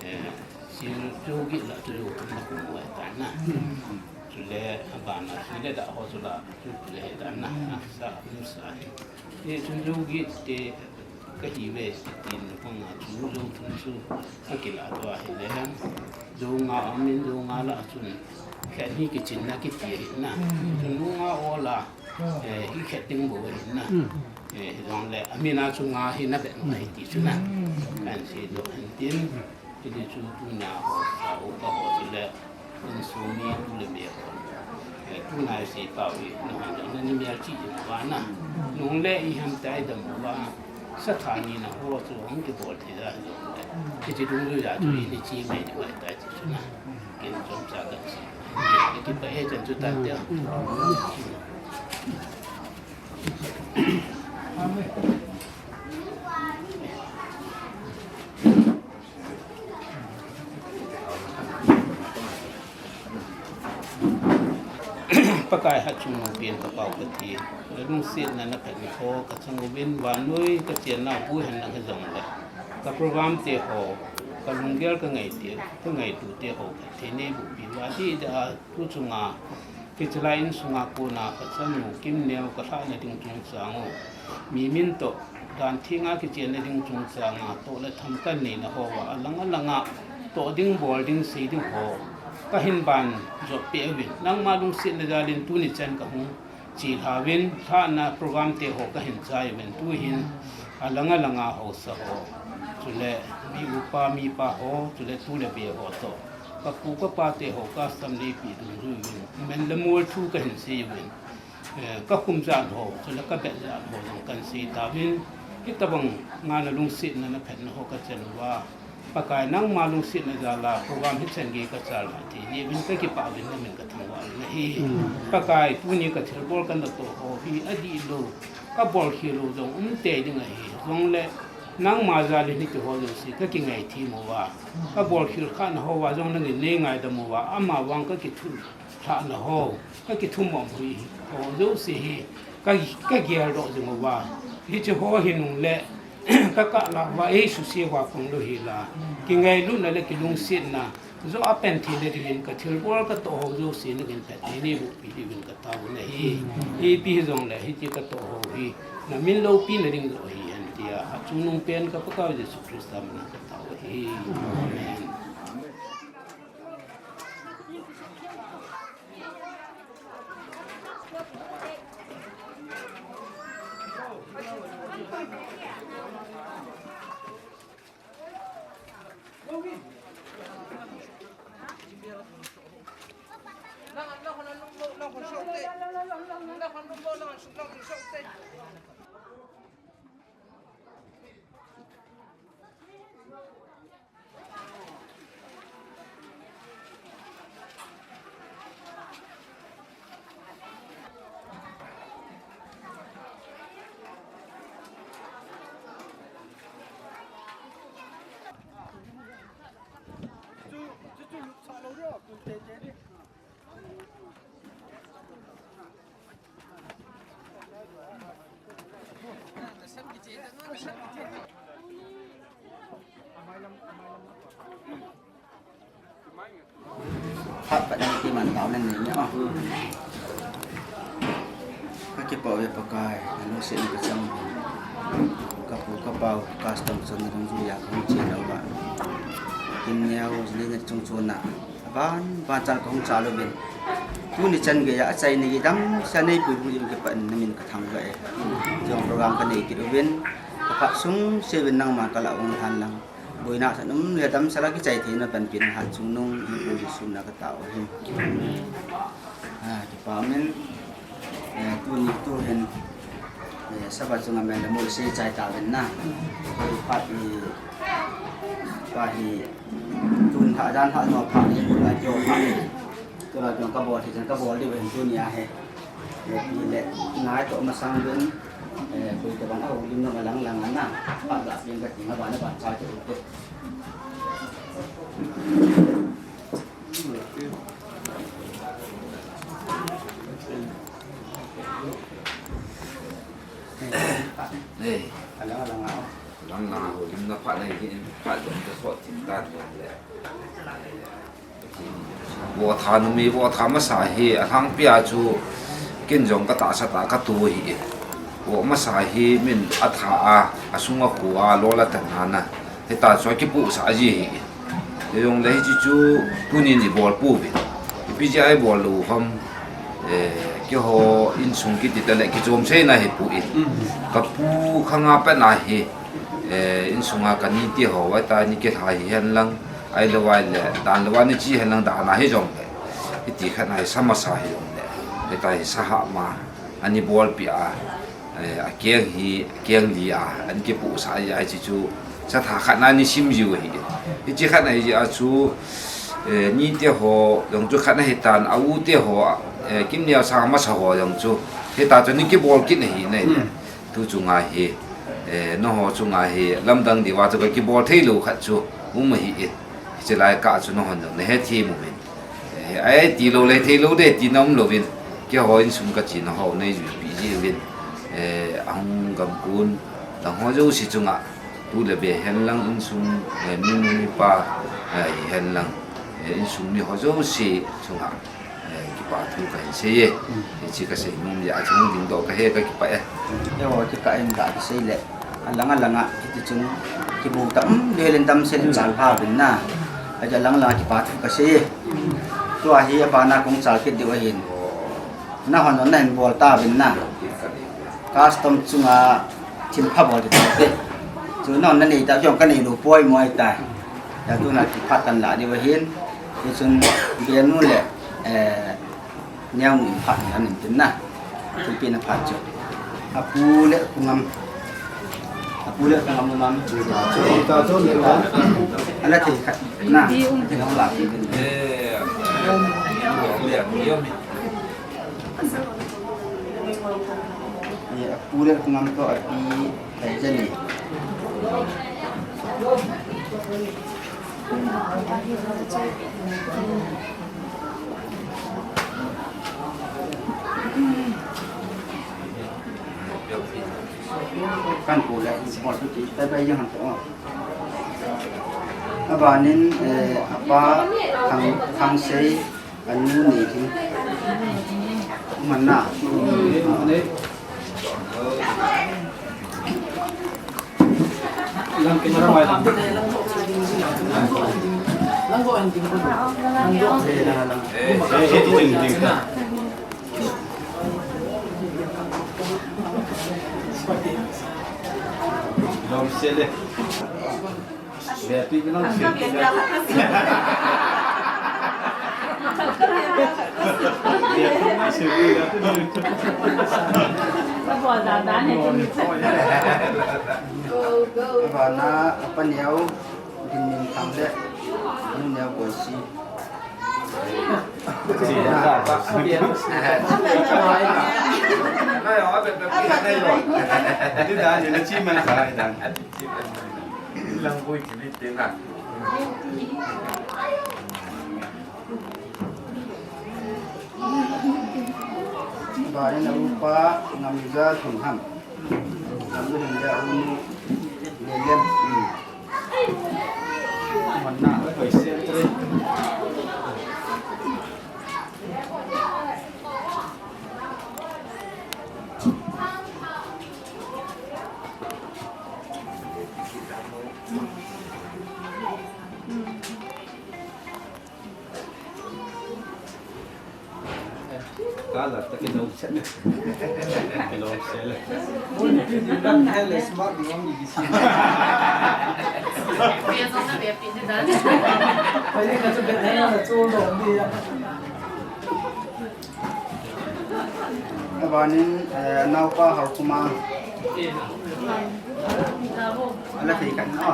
Eh, Sil chu gih la chu lu kum na kum wai ta na. Chule abana hi le da ho chu la chu le he ta na. Sa, nu sa. Ye chu chu gih te ka hi ve tin na pang a chu lu thun chu ka kila to a hi le. Lu nga amin lu nga la chun. Khen hi kichin na kiti hi na. Chu lu nga o la. Eh, hi khet ding bo hi na. Eh, hi jong le amina chu nga hi na be na hi ti chu na. Kan si do hin tin. Hiti chu tunia ho, sa u ka ho chu le, insung mi tu le me ho. Eh, tuna i sei pau hi, na hon jong na ni mel chi ji mo va na. Nung le i ham tai dam mo va, sa tha ni na ho chu hung kibol thei da hi jong le. Hiti dungjui a chu i ni chi mai ni vai tai ti chu na. Kin chom cha ka chi. Hiti pa e chan chu tan te. Pakai hatchungnung pen ka Pau Pathen, na lungsetna na phatna ho ka chang uvin, vannoi ka chennau pu hen lang hijongle, ka program te ho, ka lunggel ka ngai te, ka ngaito te ho, Pathen neiboh pi uva, adeh a tu chunga, hiche lai insunga kona ka chanu Kimneo ka lhahna ding chungchang u, mi min toh, Dan thenga kichenna ding chungchanga toh le tham kaneina hoa, alang alanga toh ding, bol ding, sei ding ho kahin ban jot peh uvin. Nangma lungsetna jalin tuni chan kahung chelha uvin, lhahna program te ho kahin chai uvin. Tuhin alang alanga haosa ho, chule mi upa mipa ho, chule tu le be ho toh, ka pu ka pa te ho kasam leipi dungjui uvin, men le mol thu kahin sei uvin. Eh, ka khum jan ho, chule ka bet jan ho jong kan sei tauvin, hitabang nga na lungsetna na phatna ho ka chan uva, Pakai nangma lungsetna jala program hichan gei ka chal thei jeh uvin ka kipah uvin, na min ka thangvah uvin ahi. Pakai tuni ka thilbol ka natoh ho hi adihlou, ka bolkhel lou jong um tei ding ahi. Jongle nangma jalin hiti ho jouse ka kingaithem uva, ka bolkhel khahna hoa jong nangin nei ngaidam uva, amavang ka kithum lhahna ho, ka kithum mong hi, ho jouse hi, ka, ka geldoh jing uva. Hiche ho hi nung le, ka kah lah uva, ei suse uva pang lou hi la. Kingailutna le kilungsetna, jo a peng theina dingin ka thilbol ka toh ho jouse nangin Pathen neiboh pi diuvin ka tao u ahi. Ipi hijongle, hiche ka toh ho hi, na min loupina ding joh hihen tia, hatchungnung pen ka Pakaiu Jesu Christa mina ka tao u ahi. Amen. Phat pat in kiman tao len nei ni a. Ka kipah uve Pakai, na lungset in ka chang. Ka pu ka pau, custom chun na dungjuia ka hung che lou va. Kin neo, jing le chung chun na. Aban, ban chal ka hung chal uvin. Tuni chan geiya achaina gei damsel nei puipui jing kipah in na min ka thangvah e. Chujong program ka nei kit uvin. Ka phat sung seuvin nangma ka lah uvin hen lang. Boina sa um le damsel a kichai theina panpina Hatchungnung Pu Jesu mina ka tao ahi. Ah, kipah umin, eh, tuni tuhin, eh, Sabbath chunga mel le mol sei chai tauvin na. Koi phat hi, pa hi, tun tha jan tha no phat hi, tulai kio phat hi. Tulai kio ka bol hi, jan ka bol diu hin tuni a hi. Eh, pi le, ngai to masang dun, eh, koi to ban a houlim na malang lang na. Pa ga pin ka ting a ban a ban chai to te. Ei. Lang lang a houlimna phat nei hi, phat jong ka sot thim tan le. Votha numei, votha masa hi alhangpi a chu ken jong ka tahsa tah a ka tu hi. Vo masa hi min atha a, asung a khu a, lol a tan a na. Hita chu akipuhsah ji hi. Hijongle hiche chu tunin i bol pouve. Ipi jeh a i bol lou ham, eh, keiho insung kiti tale kichom seina hi poi. Mm. Ka pu khang a pat na hi, eh, insung a ka ni te ho, vai ta ni kilha hihen lang, ahilou vai le, dan lou a ni chi hen lang dan a hijongle. Hiti khat na hi sa masa hijongle. Hita hi sa hah ma, ani bolpi a. Eh, akeng hi, akeng li a, an kipuhsah a, hiche chu, sa tha khat na ni sim jiu ahi. Hiche khat na hi a chu, eh, ni te ho, jong chu khat na hi tan, a u te ho, eh, kin neo sang masa ho jong chu, hita chu ni kibol kit na hi na hi. Hmm. Tu chunga hi, eh, nangho chunga hi, lamdang diu a chu ka kibol thei lou khat chu, um ahi. Hiche lai kah chu nangho jong na he thei mu min. Eh, ai ti lou le thei lou de, tina um louvin. Keiho insung ka china ho nei juipi jiuvin. Eh, ahung gamkun, dang ho jouse chunga. Tu le be hen lang insung, eh, mi nu mi pa, eh, hihen lang. Eh, insung mi ho jouse chunga. Eh, kipa thu kahin sei e. Mm. Hiche ka sei nom jeh a chu dingdoh ka he ka kipah e. Eiho chu ka en da ka sei le. Alang alang a, hiti chun kimu tam, le len tam sen chal pha bin na. Aja lang lang a kipa thu ka sei. Tua hi abana kong chal kit diu ahin. Nahon nahin bol ta bin na. Custom chunga thil pha bol kit te. Chu nahon nanei ta, jong ka nei lou poi mo ahi ta. Ya tuna kipah tan la diu ahin. Hichun benu le, eh, Neo nu in phat ni an in tin na. Thilpeh na phat chu. Apu le Kungam. Apu le Kungam nu mam. Ala thei khat na. Thei khat la. Eh, apu le Kungam toh api thei jani. Kan pu le, bol tu ti, tai bai jeng han to. Abanin, eh, apa Thang, Thangsei, anu ni ti. Mana. Abana apa neo, Dinmin Tham le, anu neo Boisi. Banin a upa Ngamja Thungham. Ngamja Thungham le a unu Lelem. Manna. Kala ta ke no se. Ke no se le. Abanin, eh, naopa Haokuma. Ala thei kan no.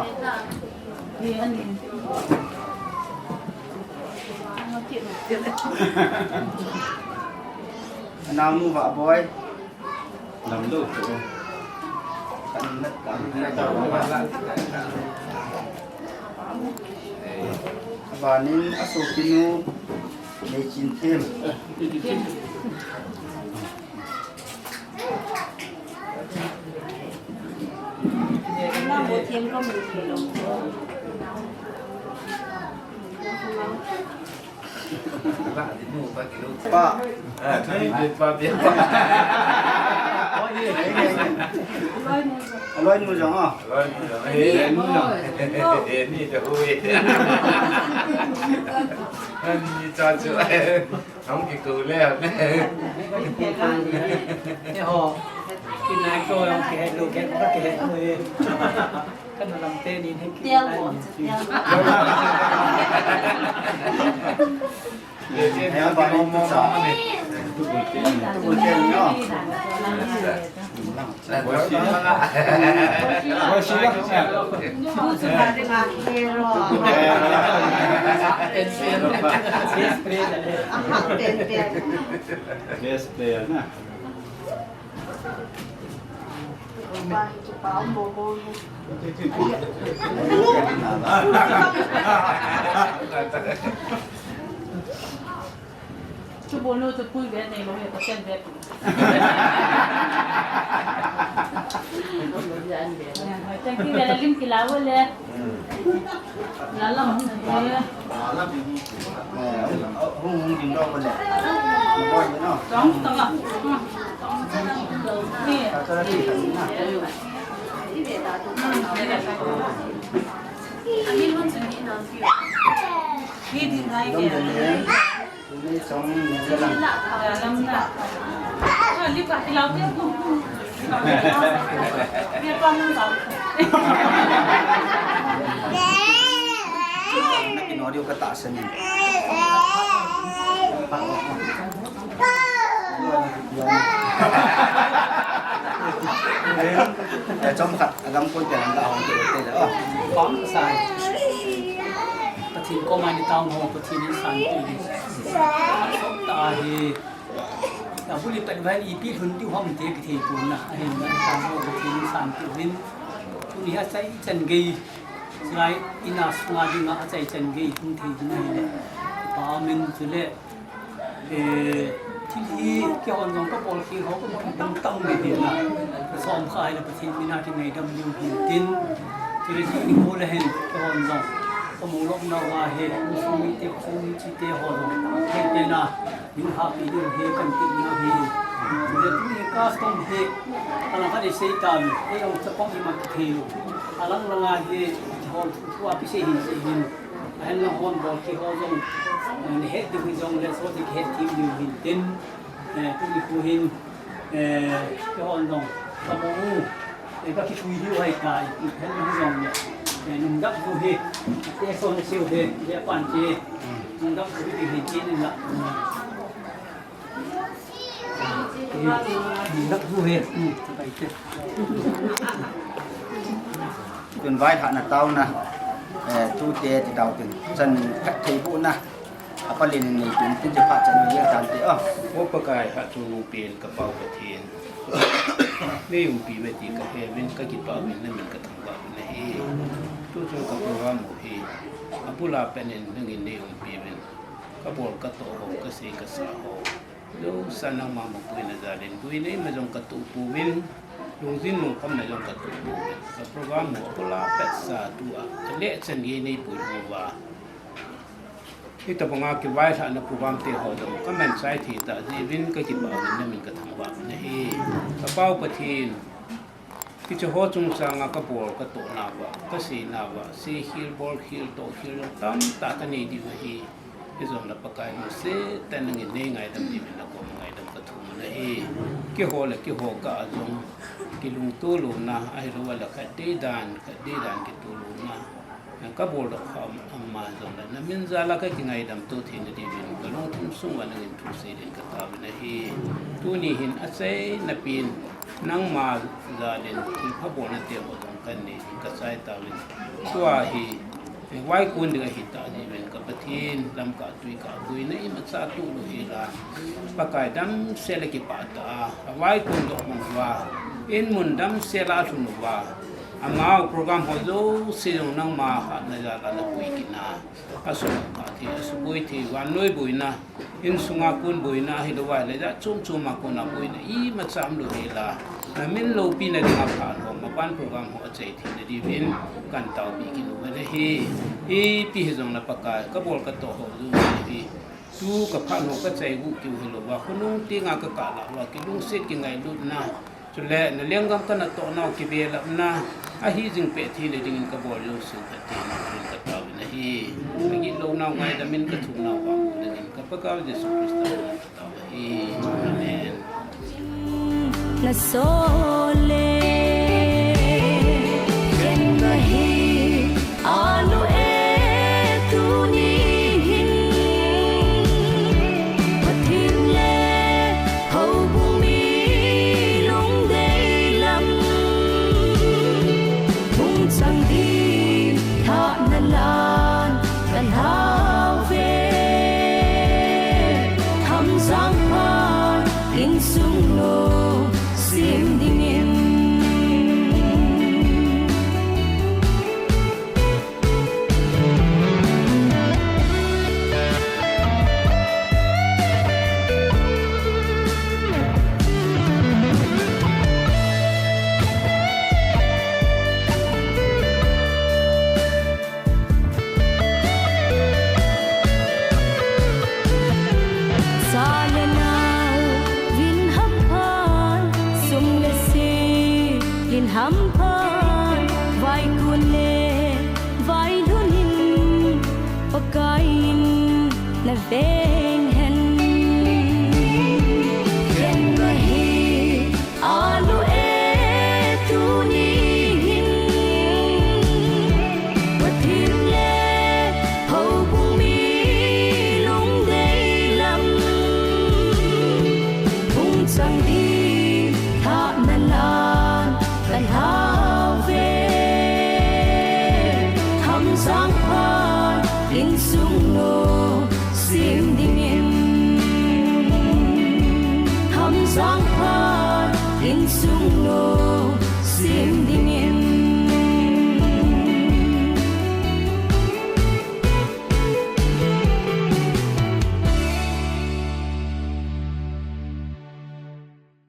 Anaonu Vahboi. Lamdou. Abanin asopinu Neichinthem. Pa. Aloinu jong a. Aloinu jong. He, ni jong. He, ni jong. Ni cha chu. Hung kikou le. Eiho. Kinai ko jong kihe lou, kihe lou. Kana lam te ni he ki. Tia mo, tia. He ba ni tu sa. Tu te no. Best player na. Chu bol nu chu pui ve nei lou he, Pathen ve. Thank you ve, la lim kila ve le. La la hung ve. Hung hung ding dou ve le. Bol ve no. Chong tang a. Ni. Ani lun chu ni na. Ni ding ngai ke. Chomkhat agam kon te lang ka hong te te la. Pam sai. Pathen koma ni tao ho, Pathen in sanpeh in. Sot tah ahi. Abul in pat vai ipi lhun diu ham ti kithei pon na. Ahin na tao ho Pathen in sanpeh in. Tuni a chai chan gei. Chulai in a sunga dinga achai chan gei hung thei ding ahile. Pa amin chule. Eh, thil hi keihon jong kabol khel ho, kabol ding tam ding ding na. Kasom kha ahile Pathen mina kingaidam diu hin tin. Chule hi nikho le hin keihon jong kamu lom nau a hi, insung mite, khosung mi chite ho jong. Hei te na, min happy diu hi kan ti na hi. Chule tuni hi custom hi, alang khat isei tan, hei jong chapang hi mat thei lou. Alang lang a hi, hol thu a kisei hin sei hin. Ahin lang hon bol khel ho jong, eh, nahet diu hi jong le, so ti kihet thim diu hin tin, eh, tuni khu hin, eh, keihon jong, kamu u, eh, kakithui diu ahi tai, ahin lang jong le, eh, nungdap diu hi, te so na siu hi, le pan ti, nungdap diu hi tin la. Tun vailhahna taona, eh, tute ti tao tin, chan phattheibohna, apalin nei tin, tin che phat chan nei tante, ah. O Pakai, hatchungnung pen ka Pau Pathen. Nei umpi uve ti ka he uvin, ka kipah uvin, na min ka thangvah uvin ahi. Tuchung ka program u hi, abul a pat in nangin nei umpi uvin. Ka bol ka toh ho, ka sei ka sa ho. Lungsan nangma mapuina jal in, buina ima jong ka tuh pouvin, lungjin lungkhamna jong ka tuh pouvin. Ka program ho abul a pat sa tua, ka leh chan gei nei pui uva. Hitabanga kivailhahna program te ho jong ka man chai thei tah jeh uvin ka kipah uvin na min ka thangvah uvin ahi. Ka Pau Pathen, hiche ho chungchang a ka bol ka toh nauva, ka sei nauva, seikhel, bolkhel, tohkhel jong tamtah ka nei diu ahi. Hijongle Pakai lungset tah in nangin nei ngaidam diuvin na koma ngaidam ka thum u ahi. Keiho le keiho kah a jong kilungto louna, ahilouleh khat dei dan, khat dei dan kitoh louna. Ka boldoh kha um, ama jongle na min jal a ka kingaidam to theina diuvin ka lungthim sung uva nangin thu sei din ka taovin ahi. Tuni hin achaina pen nangma jal in thilpha bolna te ho jong ka nei din ka chai tauvin. Tua hi vaikon ding ahi tah jeh uvin ka Pathen, lamkah tuikah buina imacha tuh lou hel a, Pakai damsel a kipah tah a, avaikon doh mang uva, in mun damsel a alhun uva, amau program ho jouse jong nangma hatna jal a na pui kit na, asuboi thei, asuboi thei, vannoi boina, insunga kon boina, ahilouleh jat chom chom a kona boina imacha umlou hel a, na min loupina dinga phat ho, mapan program ho achai theina diuvin kan taopi kit uve ahi. Ipi hijongle Pakai, ka bol ka toh ho jong hi, tu ka phat ho ka chai gu kiu hilouva, khonung tenga ka kah lah uva, kilungset kingailutna, chule na lenggam ka natoh nau kibelapna ahi jing peh theina dingin ka bol jouseu Pathen, ka taovin ahi. Ka git lounau ngaidam in ka thumnau vangboh dingin ka Pakai Jesu Christa min in ka taovin ahi. Amen. Na sole khen nahi, anu e tuni hin Pathen le houbung mi lungdei lam hung chang din thahna lan ka lhauve. Thamjang phat insung lungset dingin. Cha le nao vin hamphan, sum le sil in hamphan, vaikon le vailhun in Pakai in na veng hen. Khen nahi, anu e tuni hin Pathen le houbung mi lungdei lam hung chang din thahna lan ka lhauve. Thamjang phat insung lungset dingin. Thamjang phat insung lungset